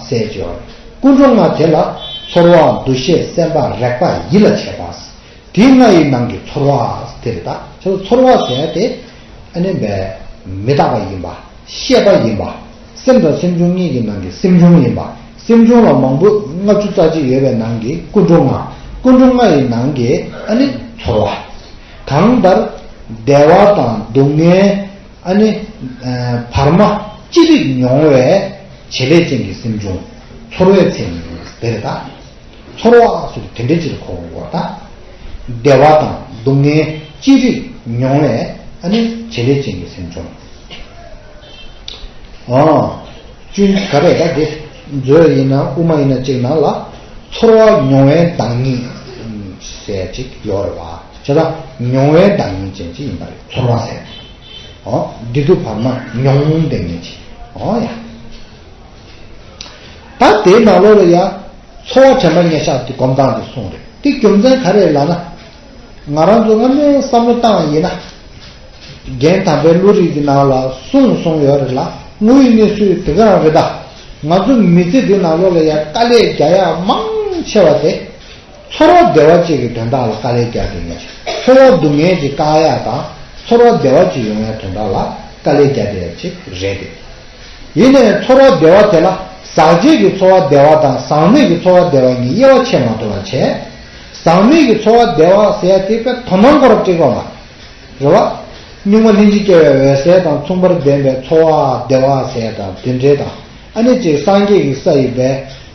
ཟེར་གྱི་ཡོད་རེད། ཀུན་འགྲོ་ལྔ་དེ་ལ་ཚོར་བ་འདུ་ཤེས་སེམས་པ་རེག་པ་ཡིད་ལ་བྱེད་པ། དེ་ལྔ་ཡི་ནང་གི་ཚོར་བ་དེ་རེད་ད། ཚོར་བ་ཟེར་ཏེ་ཨ་ནི་མི་རྟག་པ་ཡིན་པ། ཤེས་པ་ཡིན་པ། སེམས་དང་སེམས་བྱུང་གཉིས་ཀྱི་ནང་གི་སེམས་བྱུང་ཡིན་པ། སེམས་བྱུང་ལ་མང་པོ་ལྔ་བཅུ་རྩ་གཅིག་ཡོད་པའི་ནང་གི་ཀུན་འགྲོ་ལྔ། ཀུན་འགྲོ་ལྔ་ཡི་ནང་གི་ཨ་ནི་ཚོར་བ། གང་ལྟར་བདེ་བ་དང་སྡུག་བསྔལ། ཨ་ནི། བར་མ་ཅི་རིགས་མྱོང་བའི་བྱེད་ལས་ཅན་གྱི་སེམས་བྱུང་། ཚོར་བའི་མཚན་ཉིད་དེ་རེད་ད། ཚོར་བ་ཟེར་དེ་འདྲ་ཅིག་ལ་གོ་དགོས་ད། བདེ་བ་དང་སྡུག་བསྔལ་ཅི་རིགས་མྱོང་བའི་ཨ་ནི་བྱེད་ལས་ཅན་གྱི་སེམས་བྱུང་། ཨ། ཅུང་ག་རེ་ད་དེ་མཛོད་ཡིན་ན་དབུ་མ་ཡིན་ན་ཅིག་ནང་ལ་ཚོར་བ་མྱོང་བའི་བདག་ཉིད་ཟེར་ཅིག་ཡོད་རེད་བ། བྱས་ཙང་མྱོང་བའི་བདག་ཉིད་ཅན་ཅིག་ཡིན་པ་རེད་ཚོར་བ་ཟེར། ཨོ། བདེ་སྡུག་བར་མ་མྱོང་བསྡད་མཁན་ཅིག་ཨོ་ཡ། ད་དེའི་ནང་ལོགས་ལ་ཡ། ཚོར་བ་དྲན་པ་ཉེར་བཞག་དེ་སྒོམ་སྟངས་དེ་གསུངས་རེད། དེ་རྒྱུ་མཚན་ག་རེ་ལབ་ན། ང་རང་ཚོ་སྔ་མོའི་བསམ་བློ་བཏང་བ་ཡིན་ན། རྒན་དམ་པའི་བློ་རིག་གི་ནང་ལ་གསུངས་གསུངས་ཡོད་རེད་ལ། དངོས་ཡོད་གནས་ཚུལ་དེ་ག་རང་རེད་ད། ང་ཚོ་མི་ཚེ་འདི་ནང་ལོགས་ལ་ཡ་དཀའ་ལས་རྒྱག་ཡ་མང་ཆེ་བ་དེ། ཚོར་བ་བདེ་བ་ཅིག་གི་དོན་དག་ལ་དཀའ་ལས་རྒྱག་དེ་ངེས། ཚོར་བ་སྡུག་བསྔལ་ཅིག་བཀག་ཡག་དང་ཚོར་བ་བདེ་བ་ཅིག་ཡོང་ཡག་དོན་དག་ལ་དཀའ་ལས་རྒྱག་དེ་ཅིག་རེད་དེ། ཡིན་ནའི་ཚོར་བ་བདེ་བ་དེ་ལ་ཟག་བཅས་ཀྱི་ཚོར་བ་བདེ་བ་དང་ཟག་མེད་ཀྱི་ཚོར་བ་བདེ་བ་གཉིས་དབྱེ་བ་ཕྱེ་མ་ཐུབ་པ་བྱས། ཟག་མེད་ཀྱི་ཚོར་བ་བདེ་བ་ཟེར་ཡ་དེ་དཔེ་དོ་སྣང་སྐོར་བྲིས་པ་མ་རེད་བ། གཉུག་མ་ལྷན་ཅིག་སྐྱེས་པའི་འོད་གསལ་དང་མཚུངས་པར་ལྡན་པའི་ཚོར་བ་བདེ་བ་ཟེར་ཡ་དང་དེ་འདྲའི་དང་། ཨ་ནི་ཅིག་སངས་རྒྱས་ཀྱི་ས་ཡི་བའི།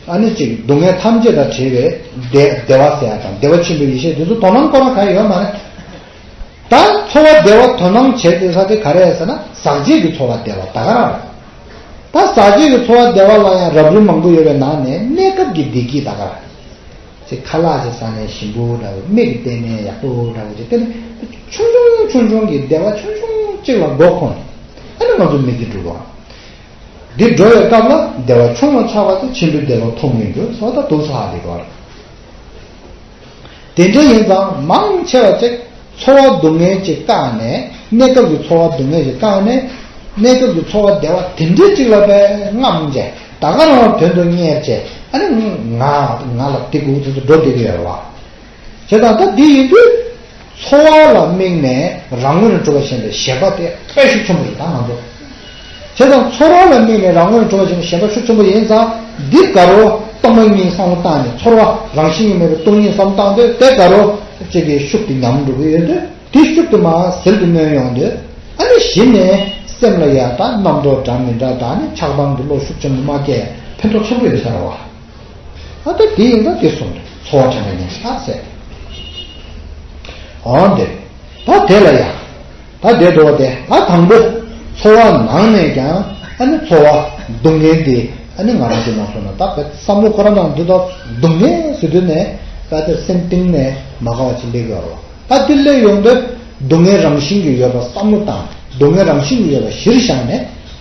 ཨ་ནི་ཅིག་སྡུག་བསྔལ་ཐམས་ཅད་དང་བྲལ་བའི་བདེ་བདེ་བ་ཟེར་ཡ་དང་བདེ་བ་ཆེན་པོའི་ཡེ་ཤེས་དེ་ཚོ་དོ་སྣང་ཁོ་ན་གང་ཡོད་མ་རེད། ད་ཚོར་བ་བདེ་བ་དོ་སྣང་བྱེད་དེ་ས་དེ་ག་རེ་ཟེར་ན་ཟག་བཅས་ཀྱི་ཚོར་བ་བདེ་བ་ད་ག་རང་རེད། ད་ཟག་བཅས་ཀྱི་ཚོར་བ་བདེ་བ་ལ་ཡང་རབ་རིམ་མང་པོ་ཡོད་པའི་ནང་ནས་གནས་སྐབས་ཀྱི་བདེ་སྐྱིད་ད་ག་རང་རེད། ཅིག་ཁ་ལག་ཅིག་ཟ་ནས་ཞིམ་པོ་འདྲ་བོ་མིག་གིས་བལྟས་ནས་ཡག་པོ་འདྲ་བོ་ཅིག་དེ་ནི་ཆུང་ཆུང་ཆུང་ཆུང་གི་བདེ་བ་ཆུང་ཆུང་ཅིག་ལ་མགོ་འཁོར་ནས། ཨ་ནི་ང་ཚོ་མི་དེ་འགྲོ་བ། འདི་འགྲོ་བའི་སྐབས་ལ་བདེ་བ་ཆུང་ལ་ཆགས་པ་དེ་ཆེན་པོའི་བདེ་བ་ཐོབ་མི་འགྱུར་སོགས་ད་འདུག་སེ་ཧ་ལས་པ་རེད། དེ་འདྲ་ཡིན་ཙང་མང་ཆེ་བ་ཅིག་ཚོར་བ་སྡུག་བསྔལ་ཅིག་བཀག་ནས། གནས་སྐབས་ཀྱི་ཚོར་བ་སྡུག་བསྔལ་ཅིག་བཀག་ནས། གནས་སྐབས་ཀྱི་ཚོར་བ་བདེ་བ་དེ་འདྲ་ཅིག་ལ་བས་རྔམ་བྱས། ད་ག་རང་དོན་དུ་གཉེར་བྱས། ཨ་ནི་ང་ང་ལ་དེ་དགོས་ཚུལ་དུ་འགྲོ་བསྡད་ཀྱི་ཡོད་རེད་བ། བྱས་ཙང་ད་འདི་ཡིན་དུས། ཚོར་བ་ལ་དམིགས་ནས་རང་ངོས་ནས་གྲུབ་པ་ཞེན་པའི་ཞེན་པ་དེ་དཔེ་ཤུགས་ཆེན་པོ་རེད་ད་ང་ཚོ། བྱས་ཙང་ཚོར་བ་ལ་དམིགས་ནས་རང་ངོས་ནས་གྲུབ་པ་ཞེན་པའི་ཞེན་པ་ཤུགས་ཆེན་པོ་ཡིན་ཙང་། འདི་དགའ་རོ་སྟོང་པ་ཉིད་བསམ་བློ་བཏང་ནས། ཚོར་བ་རང་བཞིན་གྱིས་མེད་པའི་སྟོང་ཉིད་བསམ་བློ་བཏང་དུས། དེ་དགའ་རོ་ཅིག་གི་ཤུགས་དེ་ཉམས་འགྲོ་གི་ཡོད་དུས། དེ་ཤུགས་དེ་མར་ཟིལ་དུ་གནོན་ཡོང་དུས། ཨ་ནི་གཞི་ནས་སེམས་ལ་ཡ་ད་རྣམ་རྟོག་འདྲ་མི་འདྲ་དང་ནི་ཆགས་སྡང་གི་བློ་ཤུགས་ཆེན་པོ་མ་སྐྱེས། ཕན་ཐོགས་ཆེན་པོ་ཡོད་ས་རེད་བ། ཨ་ད་དེ་ཡིན་ད་དེ་གསུངས་རེད། ཚོར་བ་དྲན་པ་ཉེར་ཞག་ཟེར། འོ་འདི། ད་དེ་ལ་ཡ། ད་དེ་འགྲོ་བ་དེ། ད་དང་པོ། ཚོར་བ་ནང་ནས་ཀྱང་ཨ་ནི་ཚོར་བ་སྡུག་བསྔལ་དེ། ཨ་ནི་ང་རང་ཚོ་ནང་སོང་ན་ད་བསམ་བློ་ཁོ་རང་ནང་འདི་དག་སྡུག་བསྔལ་ཟེར་དུས་ནས། ད་དེར་སེམས་གཏིང་ནས་མ་དགའ་བ་ཅིག་སླེབས་ཡོད་རེད་བ། ད་དེ་སླེབས་ཡོང་དུས་སྡུག་བསྔལ་རང་བཞིན་གྱིས་ཡོད་པ་བསམ་བློ་བཏང་། སྡུག་བསྔལ་རང་བཞིན་གྱིས་ཡོད་པ་གཞིར་བཞག་ནས།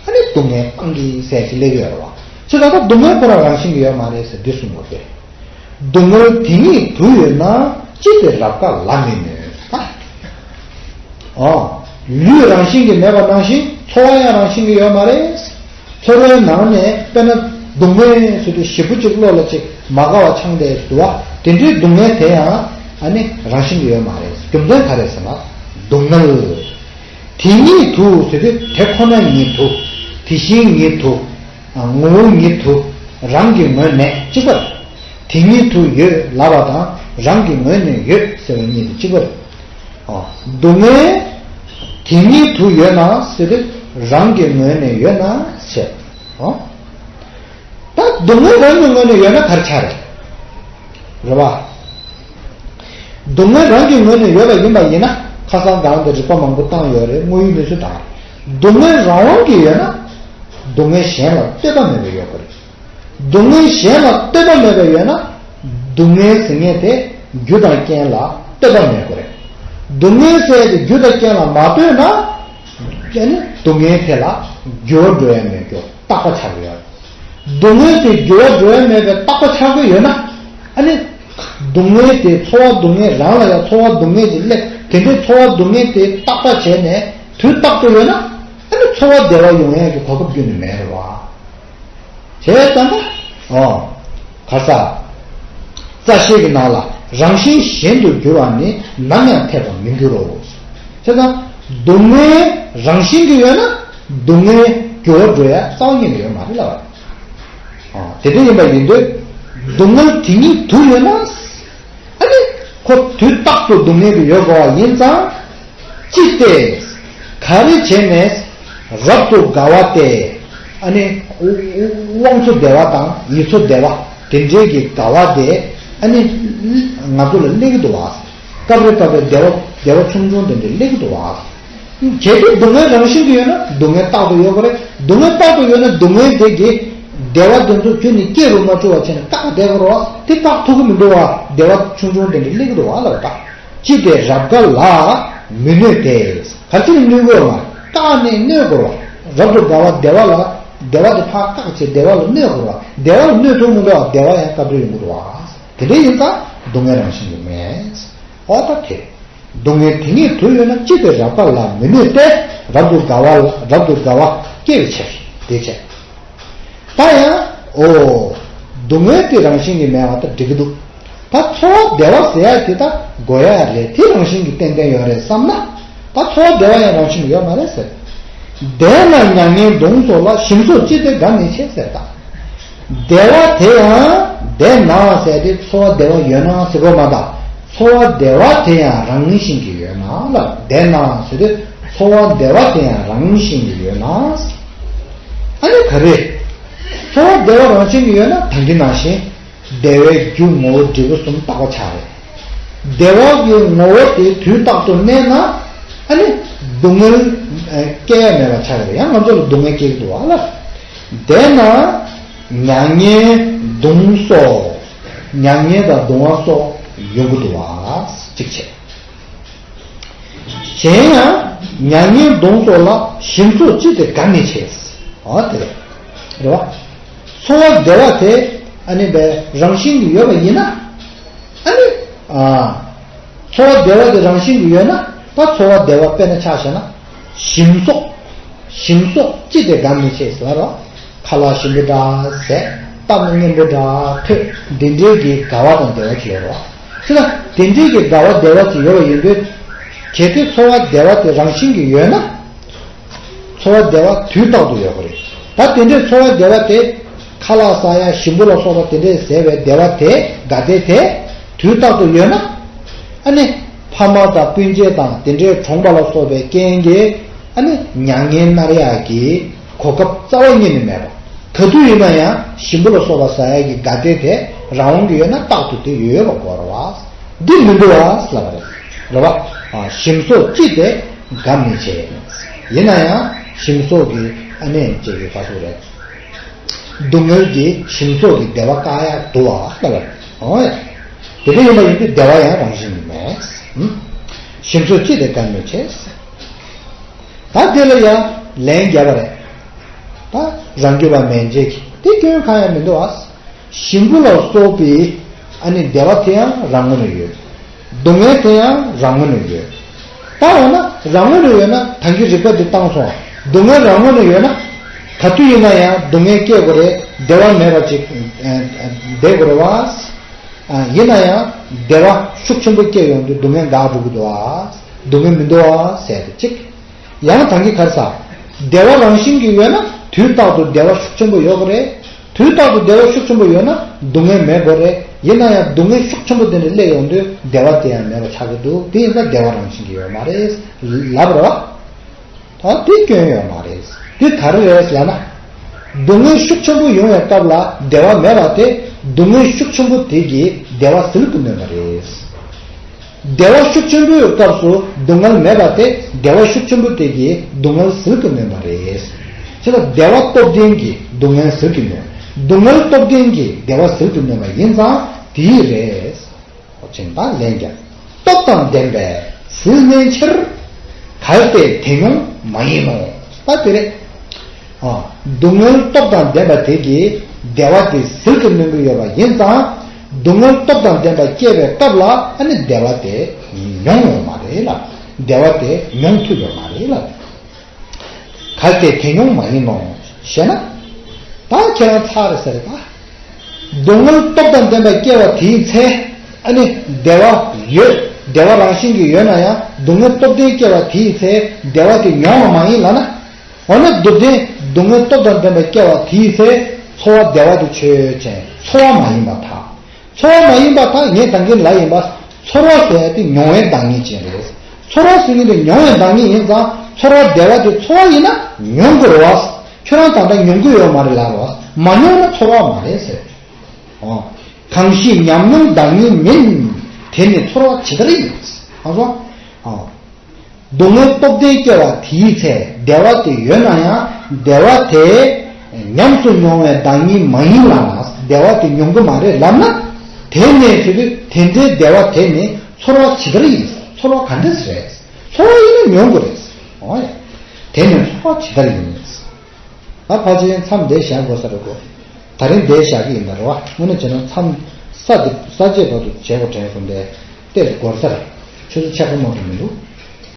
ཨ་ནི་སྡུག་བསྔལ་སྤང་གི་ཟེར་གྱི་སླེབས་ཡོད་རེད་བ། ཅི་ད་ལྟ་སྡུག་བསྔལ་ཁོ་རང་རང་བཞིན་གྱིས་ཡོད་མ་རེད་ཟེར་འདི་གསུངས་པ་སྟེ། སྡུག་བསྔལ་དེ་ཉིད་དུ་ཡོད་ན། ཅི་སྟེ་རབ་དགའ་ལ་མི་གནོད། ཨ། ལུས་རང་བཞིན་གྱིས་མེད་པ་ནང་བཞིན་ཚོར་བ་ཡང་རང་བཞིན་གྱིས་ཡོད་མ་རེད། ཚོར་བའི་ནང་ནས་དཔེར་ན་སྡུག་བསྔལ་ཟེར་དུས་ཞེ་པོ་ཅིག་བློ་ལ་ཅིག་མ་དགའ་བ་འཆང་བསྡད་འདུག་བ། དེ་འདྲའི་སྡུག་བསྔལ་དེ་ཡང་ཨ་ནི་རང་བཞིན་གྱིས་ཡོད་མ་རེད། རྒྱུ་མཚན་ག་རེ་ཟེར་ན། སྡུག་བསྔལ་དེ་ཉིད་དུ་ཟེར་དུས་དེ་ཁོ་ན་ཉིད་དུ། དེ་བཞིན་ཉིད་དུ། ངོ་བོ་ཉིད་དུ། རང་གི་ངོས་ནས་གཅིག་པ་རེད། དེ་ཉིད་དུ་ཡོད་ལབ་པ་དང་རང་གི་ངོས་ནས་ཡོད་ཟེར་བ་གཉིས་དེ་གཅིག་པ་རེད། ཨོ། སྡུག་བསྔལ་དེ་ཉིད་དུ་ཡོད་ན་ཟེར་དུས་རང་གི་ངོས་ནས་ཡོད་ན་ཟེར། ཨོ། ད་སྡུག་བསྔལ་རང་གི་ངོས་ནས་ཡོད་ན་ག་རེ་ཆགས་རེད། རེད་བ། སྡུག་བསྔལ་རང་གི་ངོས་ནས་ཡོད་པ་ཡིན་པ་ཡིན་ན། ཁ་སང་གང་དུ་རིགས་པ་མང་པོ་བཏང་ཡོད་རེད། དངོས་ཡོད་གནས་ཚུལ་དང་། སྡུག་བསྔལ་རང་དབང་གིས་ཡོད་ན། སྡུག་བསྔལ་གཞན་ལ་ལྟོས་པ་མེད་པར་ཡོད་དགོས་རེད། སྡུག་བསྔལ་གཞན་ལ་ལྟོས་པ་མེད་པར་ཡོད་ན། སྡུག་བསྔལ་ཟེར་མཁན་དེ་རྒྱུ་དང་རྐྱེན་ལ་ལྟོས་པ་མེད་དགོས་རེད། སྡུག་བསྔལ་ཟེར་དེ་རྒྱུ་དང་རྐྱེན་ལ་མ་ལྟོས་ན། ཨ་ནི་སྡུག་བསྔལ་དེ་ལ་འགྱུར་བ་འགྲོ་ཡ་མེད་རྒྱུ་རྟག་པ་ཆགས་ཀྱི་ཡོད། སྡུག་བསྔལ་དེ་འགྱུར་བ་འགྲོ་ཡ་མེད་པའི་རྟག་པ་ཆགས་ཀྱི་ཡོད་ན། ཨ་ནི་སྡུག་བསྔལ་དེ་ཚོར་བ་སྡུག་བསྔལ་རང་ལ་ཡང་ཚོར་བ་སྡུག་བསྔལ་དེ་སླེབས། དེ་འདྲའི་ཚོར་བ་སྡུག་བསྔལ་དེ་རྟག་པ་བྱས་ནས་དུས་རྟག་ཏུ་ཡོད་ན། ཨ་ནི་ཚོར་བ་བདེ་བ་ཡོང་ཡ་གི་གོ་སྐབས་ཁྱོན་ནས་མེད་རེད་བ། བྱས་ཙང་ད། ཨོ། ག་ས། རྩ་ཤེའི་ནང་ལ་རང་བཞིན་གཞན་དུ་འགྱུར་བ་ནི་ནམ་ཡང་འཐད་པར་མི་འགྱུར་རོ། བྱས་ཙང་སྡུག་བསྔལ་རང་བཞིན་གྱིས་ཡོད་ན་སྡུག་བསྔལ་འགྱུར་བ་འགྲོ་ཡ་རྩ་བ་ཉིད་ནས་ཡོད་མ་རེད་ལབ་པ་རེད། ཨོ། དེ་འདྲ་ཡིན་པ་ཡིན་དུས་སྡུག་བསྔལ་དེ་ཉིད་དུ་ཡོད་ན། ཨ་ནི་ཁོ་དུས་རྟག་ཏུ་སྡུག་བསྔལ་དུ་ཡོད་དགོས་པ་ཡིན་ཙང་། ཅི་སྟེ། ག་རེ་བྱས་ནས་རབ་ཏུ་དགའ་བ་སྟེ། ཨ་ནི་དབང་ཕྱུག་བདེ་བ་དང་ཡིད་མཚོ་བདེ་བ་དེ་འདྲའི་གི་དགའ་བ་དེ། ཨ་ནི་ང་ཚོ་ལ་སླེབས་ཀྱི་འདུག་བ། སྐབས་རེ་སྐབས་རེ་བདེ་བ་བདེ་བ་ཆུང་ཆུང་དེ་འདྲ་སླེབས་ཀྱི་འདུག་བ། གལ་ཏེ་སྡུག་བསྔལ་རང་བཞིན་གྱིས་ཡོད་ན། སྡུག་བསྔལ་རྟག་ཏུ་ཡོད་དགོས་རེད། སྡུག་བསྔལ་རྟག་ཏུ་ཡོད་ན་སྡུག་བསྔལ་དེ་གི་བདེ་བ་དེ་ཚོ་ཁྱོན་ནས་སྐྱེ་རུ་མ་བཅུག་པ་བྱས་ནས་བཀག་བསྡད་དགོས་རེད་བ། དེ་བཀག་ཐུབ་ཀྱི་མི་འདུག་བ། བདེ་བ་ཆུང་ཆུང་དེ་འདྲ་སླེབས་ཀྱི་འདུག་བ་ལབ་པ། ཅི་སྟེ་རབ་དགའ་ལ་མི་གནོད་དེ། ག་ཅི་ནས་གནོད་དགོས་བ། བཀག་ནས་གནོད་དགོས་བ། རབ་ཏུ་དགའ་བ་བདེ་བ་ལ། བདེ་བ་དེ་ཕར་བཀག་བྱས་བདེ་བ་ལ་གནོད་དགོས་བ། བདེ་བ་ལ་གནོད་ཐུབ་མི་འདུག་བ། བདེ་བ་ཡང་སྐབས་རེ་ཡོང་གི་འདུག་བ། དེ་འདྲ་ཡིན་ཙང་སྡུག་བསྔལ་རང་བཞིན་གྱིས་མེད། ཨོ་ད་དེ། སྡུག་བསྔལ་དེ་ཉིད་དུ་ཡོད་ན། ཅི་སྟེ་རབ་དགའ་ལ་མི་གནོད་དེ། རབ་ཏུ་དགའ་བ་ལ་རབ་ཏུ་དགའ་བ་སྐྱེ་བའི་ཕྱིར། དེ་བྱས། ད་ཡང་། ཨོ། སྡུག་བསྔལ་དེ་རང་བཞིན་གྱིས་མེད་པ་ད་འགྲིག་གི་འདུག་ད་ཚོར་བ་བདེ་བ་ཟེར་ཡ་དེ་ད་དགོས་ཡ་རེད། དེ་རང་བཞིན་གྱིས་ཏན་ཏན་ཡོད་རེད་བསམ་ན། ད་ཚོར་བ་བདེ་བ་ཡང་རང་བཞིན་གྱིས་ཡོད་མ་རེད་ཟེར། བདེ་ན་མྱ་ངན་གདུང་སོགས་ལ། ཞིམ་སོགས་ཅི་སྟེ་དགའ་མི་བྱེད་ཟེར་ད། བདེ་བ་དེ་ཡང་བདེ་ན་ཟེར་ཏེ་ཚོར་བ་བདེ་བ་ཡོད་ན་ཟེར་དགོས་མ་ད། ཚོར་བ་བདེ་བ་དེ་ཡང་རང་བཞིན་གྱིས་ཡོད་ན་ལ། བདེ་ན་ཟེར་ཏེ་ཚོར་བ་བདེ་བ་དེ་ཡང་རང་བཞིན་གྱིས་ཡོད་ན། ཨ་ནི་ག་རེ། ཚོར་བ་བདེ་བ་རང་བཞིན་གྱིས་ཡོད་ན་ད་གིན་ནང་བཞིན། བདེ་བའི་རྒྱུ་ངོ་བོ་འབྲས་བུ་གསུམ་རྟག་པ་ཆགས་རེད། བདེ་བ་གི་ངོ་བོ་དེ་དུས་རྟག་ཏུ་གནས་ན། ཨ་ནི་སྡུག་བསྔལ་སྐྱེ་ཡ་མེད་པ་ཆགས་རེད། ཡང་ང་ཚོ་ལ་སྡུག་བསྔལ་སྐྱེ་གི་འདུག་བ་ལ། བདེ་ན་མྱ་ངན་གདུང་སོགས། མྱ་ངན་དང་གདུང་བ་སོགས་ཡོང་གི་འདུག་བ་གཅིག་བྱས། གཞན་ཡང་མྱ་ངན་གདོན་སོགས་ལ། ཞིམ་སོགས་ཅི་སྟེ་དགའ་མི་བྱེད། འོ་དེ་རེད། རེད་བ། ཚོར་བ་བདེ་བ་དེ་ཨ་ནི་བའི་རང་བཞིན་གྱིས་ཡོད་པ་ཡིན་ན། ཨ་ནི། ཨ། ཚོར་བ་བདེ་བ་དེ་རང་བཞིན་གྱིས་ཡོད་ན། ད་ཚོར་བ་བདེ་བ་དཔེར་ན་ཆ་བཞག་ན། ཞིམ་སོགས། ཞིམ་སོགས་ཅི་སྟེ་དགའ་མི་བྱེད་ཟེར་བ་རེད་བ། ཁ་ལག་ཞིམ་པོ་འདྲ་ཟས། གཏམ་སྙན་པོ་འདྲ་ཐོས། འདི་འདྲའི་གི་དགའ་བ་དང་བདེ་བ་ཅིག་ཡོད་རེད་བ། དེ་ལ་དེ་འདྲའི་གི་དགའ་བ་བདེ་བ་ཅིག་ཡོད་པ་ཡིན་དུས། གལ་ཏེ་ཚོར་བ་བདེ་བ་དེ་རང་བཞིན་གྱིས་ཡོད་ན། ཚོར་བ་བདེ་བ་དུས་རྟག་ཏུ་ཡོད་པ་རེད། ད་དེ་འདྲའི་ཚོར་བ་བདེ་བ་དེ། ཁ་ལག་ཟ་ཡ་ཞིམ་པོ་ལ་སོགས་པ་དེ་འདྲའི་ཟས་པའི་བདེ་བ་དེ། དགའ་བདེ་དེ་དུས་རྟག་ཏུ་ཡོད་ན། ཨ་ནི། ཕ་མ་དང་སྤུན་མཆེད་དང་དེ་འདྲའི་གྲོངས་པ་ལ་སོགས་པའི་རྐྱེན་གྱིས། ཨ་ནི། མྱ་ངན་མནར་ཡག་གི་གོ་སྐབས་རྩ་བ་ཉིད་ནས་མེད་པ། ག་དུས་ཡིན་ན་ཡང་ཞིམ་པོ་ལ་སོགས་པ་ཟ་ཡ་གི་དགའ་བདེ་དེ་རང་དབང་གིས་ཡོད་ན་རྟག་ཏུ་དེ་ཡོད་པ་དགོས་རེད་བ། འདི་མི་འདུག་བ་ལབ་པ་རེད། རེད་བ། ཨ། ཞིམ་སོགས་ཅི་སྟེ་དགའ་མི་བྱེད། ཡིན་ན་ཡང་ཞིམ་སོགས་ཀྱི་ཨ་ནི་ཅེས་ཀྱི་བར་དུ་རེད། སྡུག་བསྔལ་གྱི་ཞིམ་སོགས་ཀྱི་བདེ་བ་བཀག་ཡ་འདུག་བ་ལབ་པ་རེད། འོ་ཡ། དེ་འདྲ་ཡིན་པ་ཡིན་དུས་བདེ་བ་ཡང་རང་བཞིན་གྱིས་མེད། ཨུམ། ཞིམ་སོགས་ཅི་སྟེ་དགའ་མི་བྱེད། ད་དེ་ལ་ཡང་ལན་བརྒྱབ་པ་རེད། ད་རང་རྒྱུད་པ་མན་ཆད་ཀྱིས་དེ་སྐྱོན་གང་ཡང་མི་འདུག་ཨ། ཞིམ་པོ་ལ་སོགས་པའི་ཨ་ནི་བདེ་བ་དེ་ཡང་རང་ངོས་ནས་ཡོད། སྡུག་བསྔལ་དེ་ཡང་རང་ངོས་ནས་ཡོད། ད་འོ་ན་རང་ངོས་ནས་ཡོད་ན་ད་གིན་རིགས་པ་འདི་བཏང་སོང་། སྡུག་བསྔལ་རང་ངོས་ནས་ཡོད་ན། ག་དུས་ཡིན་ན་ཡང་སྡུག་བསྔལ་སྐྱེ་དགོས་རེད། བདེ་བ་མེད་པ་ཅིག་ཨ་ཨ་བསྡད་དགོས་རེད་བ། ཨ། ཡིན་ན་ཡང་བདེ་བ་ཤུགས་ཆེན་པོ་སྐྱེ་ཡོང་དུས་སྡུག་བསྔལ་འགག་འགྲོ་གི་འདུག་བ། སྡུག་བསྔལ་མི་འདུག་བ་ཟེར་ཏེ་གཅིག་ཡང་ད་གིན་ག་རེ་ཟེར། བདེ་བ་རང་བཞིན་གྱིས་ཡོད་ན་དུས་རྟག་ཏུ་བདེ་བ་ཤུགས་ཆེན་པོ་ཡོད་དགོས་རེད། དུས་རྟག་ཏུ་བདེ་བ་ཤུགས་ཆེན་པོ་ཡོད་ན་སྡུག་བསྔལ་མེད་དགོས་རེད། ཡིན་ན་ཡང་སྡུག་བསྔལ་ཤུགས་ཆེན་པོ་དེ་འདྲ་སླེབས་ཡོང་དུས་བདེ་བ་དེ་ཡང་མེད་པ་ཆགས་ཀྱི་འདུག་དེ་ཡིན་ཙང་བདེ་བ་རང་བཞིན་གྱིས་ཡོད་མ་རེད་ལབ་རོགས། ད་དེ་སྐྱོན་ཡོད་མ་རེད། དེ་ག་རེ་རེད་ལབ་ན། སྡུག་བསྔལ་ཤུགས་ཆེན་པོ་ཡོང་བའི་སྐབས་ལ་བདེ་བ་མེད་པ་དེ་སྡུག་བསྔལ་ཤུགས་ཆེན་པོ་དེ་གིས་བདེ་བ་ཟིལ་དུ་གནོན་པ་རེད། བདེ་བ་ཤུགས་ཆེན་པོའི་སྐབས་སུ་སྡུག་བསྔལ་མེད་པ་དེ་བདེ་བ་ཤུགས་ཆེན་པོ་དེ་གིས་སྡུག་བསྔལ་ཟིལ་དུ་གནོན་པ་རེད། དེ་ལ་བདེ་བ་སྟོབས་ལྡན་གྱིས་སྡུག་བསྔལ་ཟིལ་གྱིས་གནོན། སྡུག་བསྔལ་སྟོབས་ལྡན་གྱིས་བདེ་བ་ཟིལ་དུ་གནོན་པ་ཡིན་ཙང་དེའི་རེད། ཅེས་ད་ལན་རྒྱག་སྟོབས་དང་ལྡན་པས་ཟིལ་གནོན་ཕྱིར། གལ་ཏེ་དེ་མྱོང་མ་ཡིན་ནོ། ད་དེ་རེད། ཨ། སྡུག་བསྔལ་སྟོབས་དང་ལྡན་པ་དེ་གིས་བདེ་བ་དེ་ཟིལ་གྱིས་གནོན་གྱི་ཡོད་པ་ཡིན་ཙང་། སྡུག་བསྔལ་སྟོབས་དང་ལྡན་པ་སྐྱེ་བའི་སྐབས་ལ་ཨ་ནི་བདེ་བ་དེ་མྱོང་ཡོད་མ་རེད་ལ། བདེ་བ་དེ་མྱོང་ཐུབ་ཡོད་མ་རེད་ལ། གལ་ཏེ་དེ་མྱོང་མ་ཡིན་ནོ། ཞེ་ན། ད་ཁྱེད་རང་ཚར་རེད་ཟེར་རེད་ད། སྡུག་བསྔལ་སྟོབས་དང་ལྡན་པ་སྐྱེ་བ་དེའི་ཚེ། ཨ་ནི་བདེ་བ་ཡོད། བདེ་བ་རང་བཞིན་གྱིས་ཡོད་ན་ཡང་སྡུག་བསྔལ་སྟོབས་ལྡན་སྐྱེ་བ་དེའི་ཚེ་བདེ་བ་དེ་མྱོང་བ་མ་ཡིན་ལབ་ན། འོ་ན་སྡུག་བདེ་སྡུག་བསྔལ་སྟོབས་དང་ལྡན་པ་སྐྱེ་བ་དེའི་ཚེ་ཚོར་བ་བདེ་བ་དེ་ཆོས་ཅན་ཚོར་བ་མ་ཡིན་པར་ཐལ། ཚོར་བ་མ་ཡིན་པར་ཐལ། ངས་ད་གིན་ལབ་ཡིན་པ། ཚོར་བ་ཟེར་ཡ་དེ་མྱོང་བའི་བདག་ཉིད་ཅན་རེད། ཚོར་བ་ཟེར་མཁན་དེ་མྱོང་བའི་བདག་ཉིད་ཡིན་ཙང་ཚོར་བ་བདེ་བ་དེ་ཚོར་བ་ཡིན་ན་མྱོང་དགོས་རེད་བ། ཁྱོད་རང་ད་ལྟ་མྱོང་གི་ཡོད་མ་རེད་ལབ་རེད་བ། མ་མྱོང་ན་ཚོར་བ་མ་རེད་ཟེར། ཨོ། གང་ཞིག་ཉམས་མྱོང་བདག་ཉིད་མིན། དེ་ནི་ཚོར་བ་ཇི་ལྟར་ཡིན། ཨ་སོ། ཨོ། སྡུག་བསྔལ་སྟོབས་ལྡན་སྐྱེ་བ་དེའི་ཚེ་བདེ་བ་དེ་ཡོད་ན་ཡང་བདེ་བ་དེ་ཉམས་སུ་མྱོང་བའི་བདག་ཉིད་མ་ཡིན་ལ། བདེ་བ་དེ་མྱོང་གི་མ་རེད་ལབ་ན། དེ་ནས་དེ་དུས་དེ་འདྲའི་བདེ་བ་དེ་ནི་ཚོར་བ་ཇི་ལྟར་ཡིན། ཚོར་བ་ག་འདྲ་རེད། ཚོར་བ་ཡིན་ན་མྱོང་དགོས་རེད། འོ་ཡ། དེ་ནི་ཚོར་བ་ཇི་ལྟར་ཡིན། ད་ཕལ་ཆེར་མཚམས་འདིར་བཞག་དགོས་ས་རེད་གོ། ད་རིང་འདིར་བཞག་གི་ཡིན་པ་རེད་བ། དངོས་གནས་བྱས་ན་མཚམས་ས་དེ་ས་བཅད་བར་དུ་བྱེད་དགོས་དྲན་སོང་སྟེ། ཏོག་ཙམ་འགོར་ས་རེད། ཆུ་ཚོད་ཕྱེད་ཀ་མང་དུ་མི་འདུག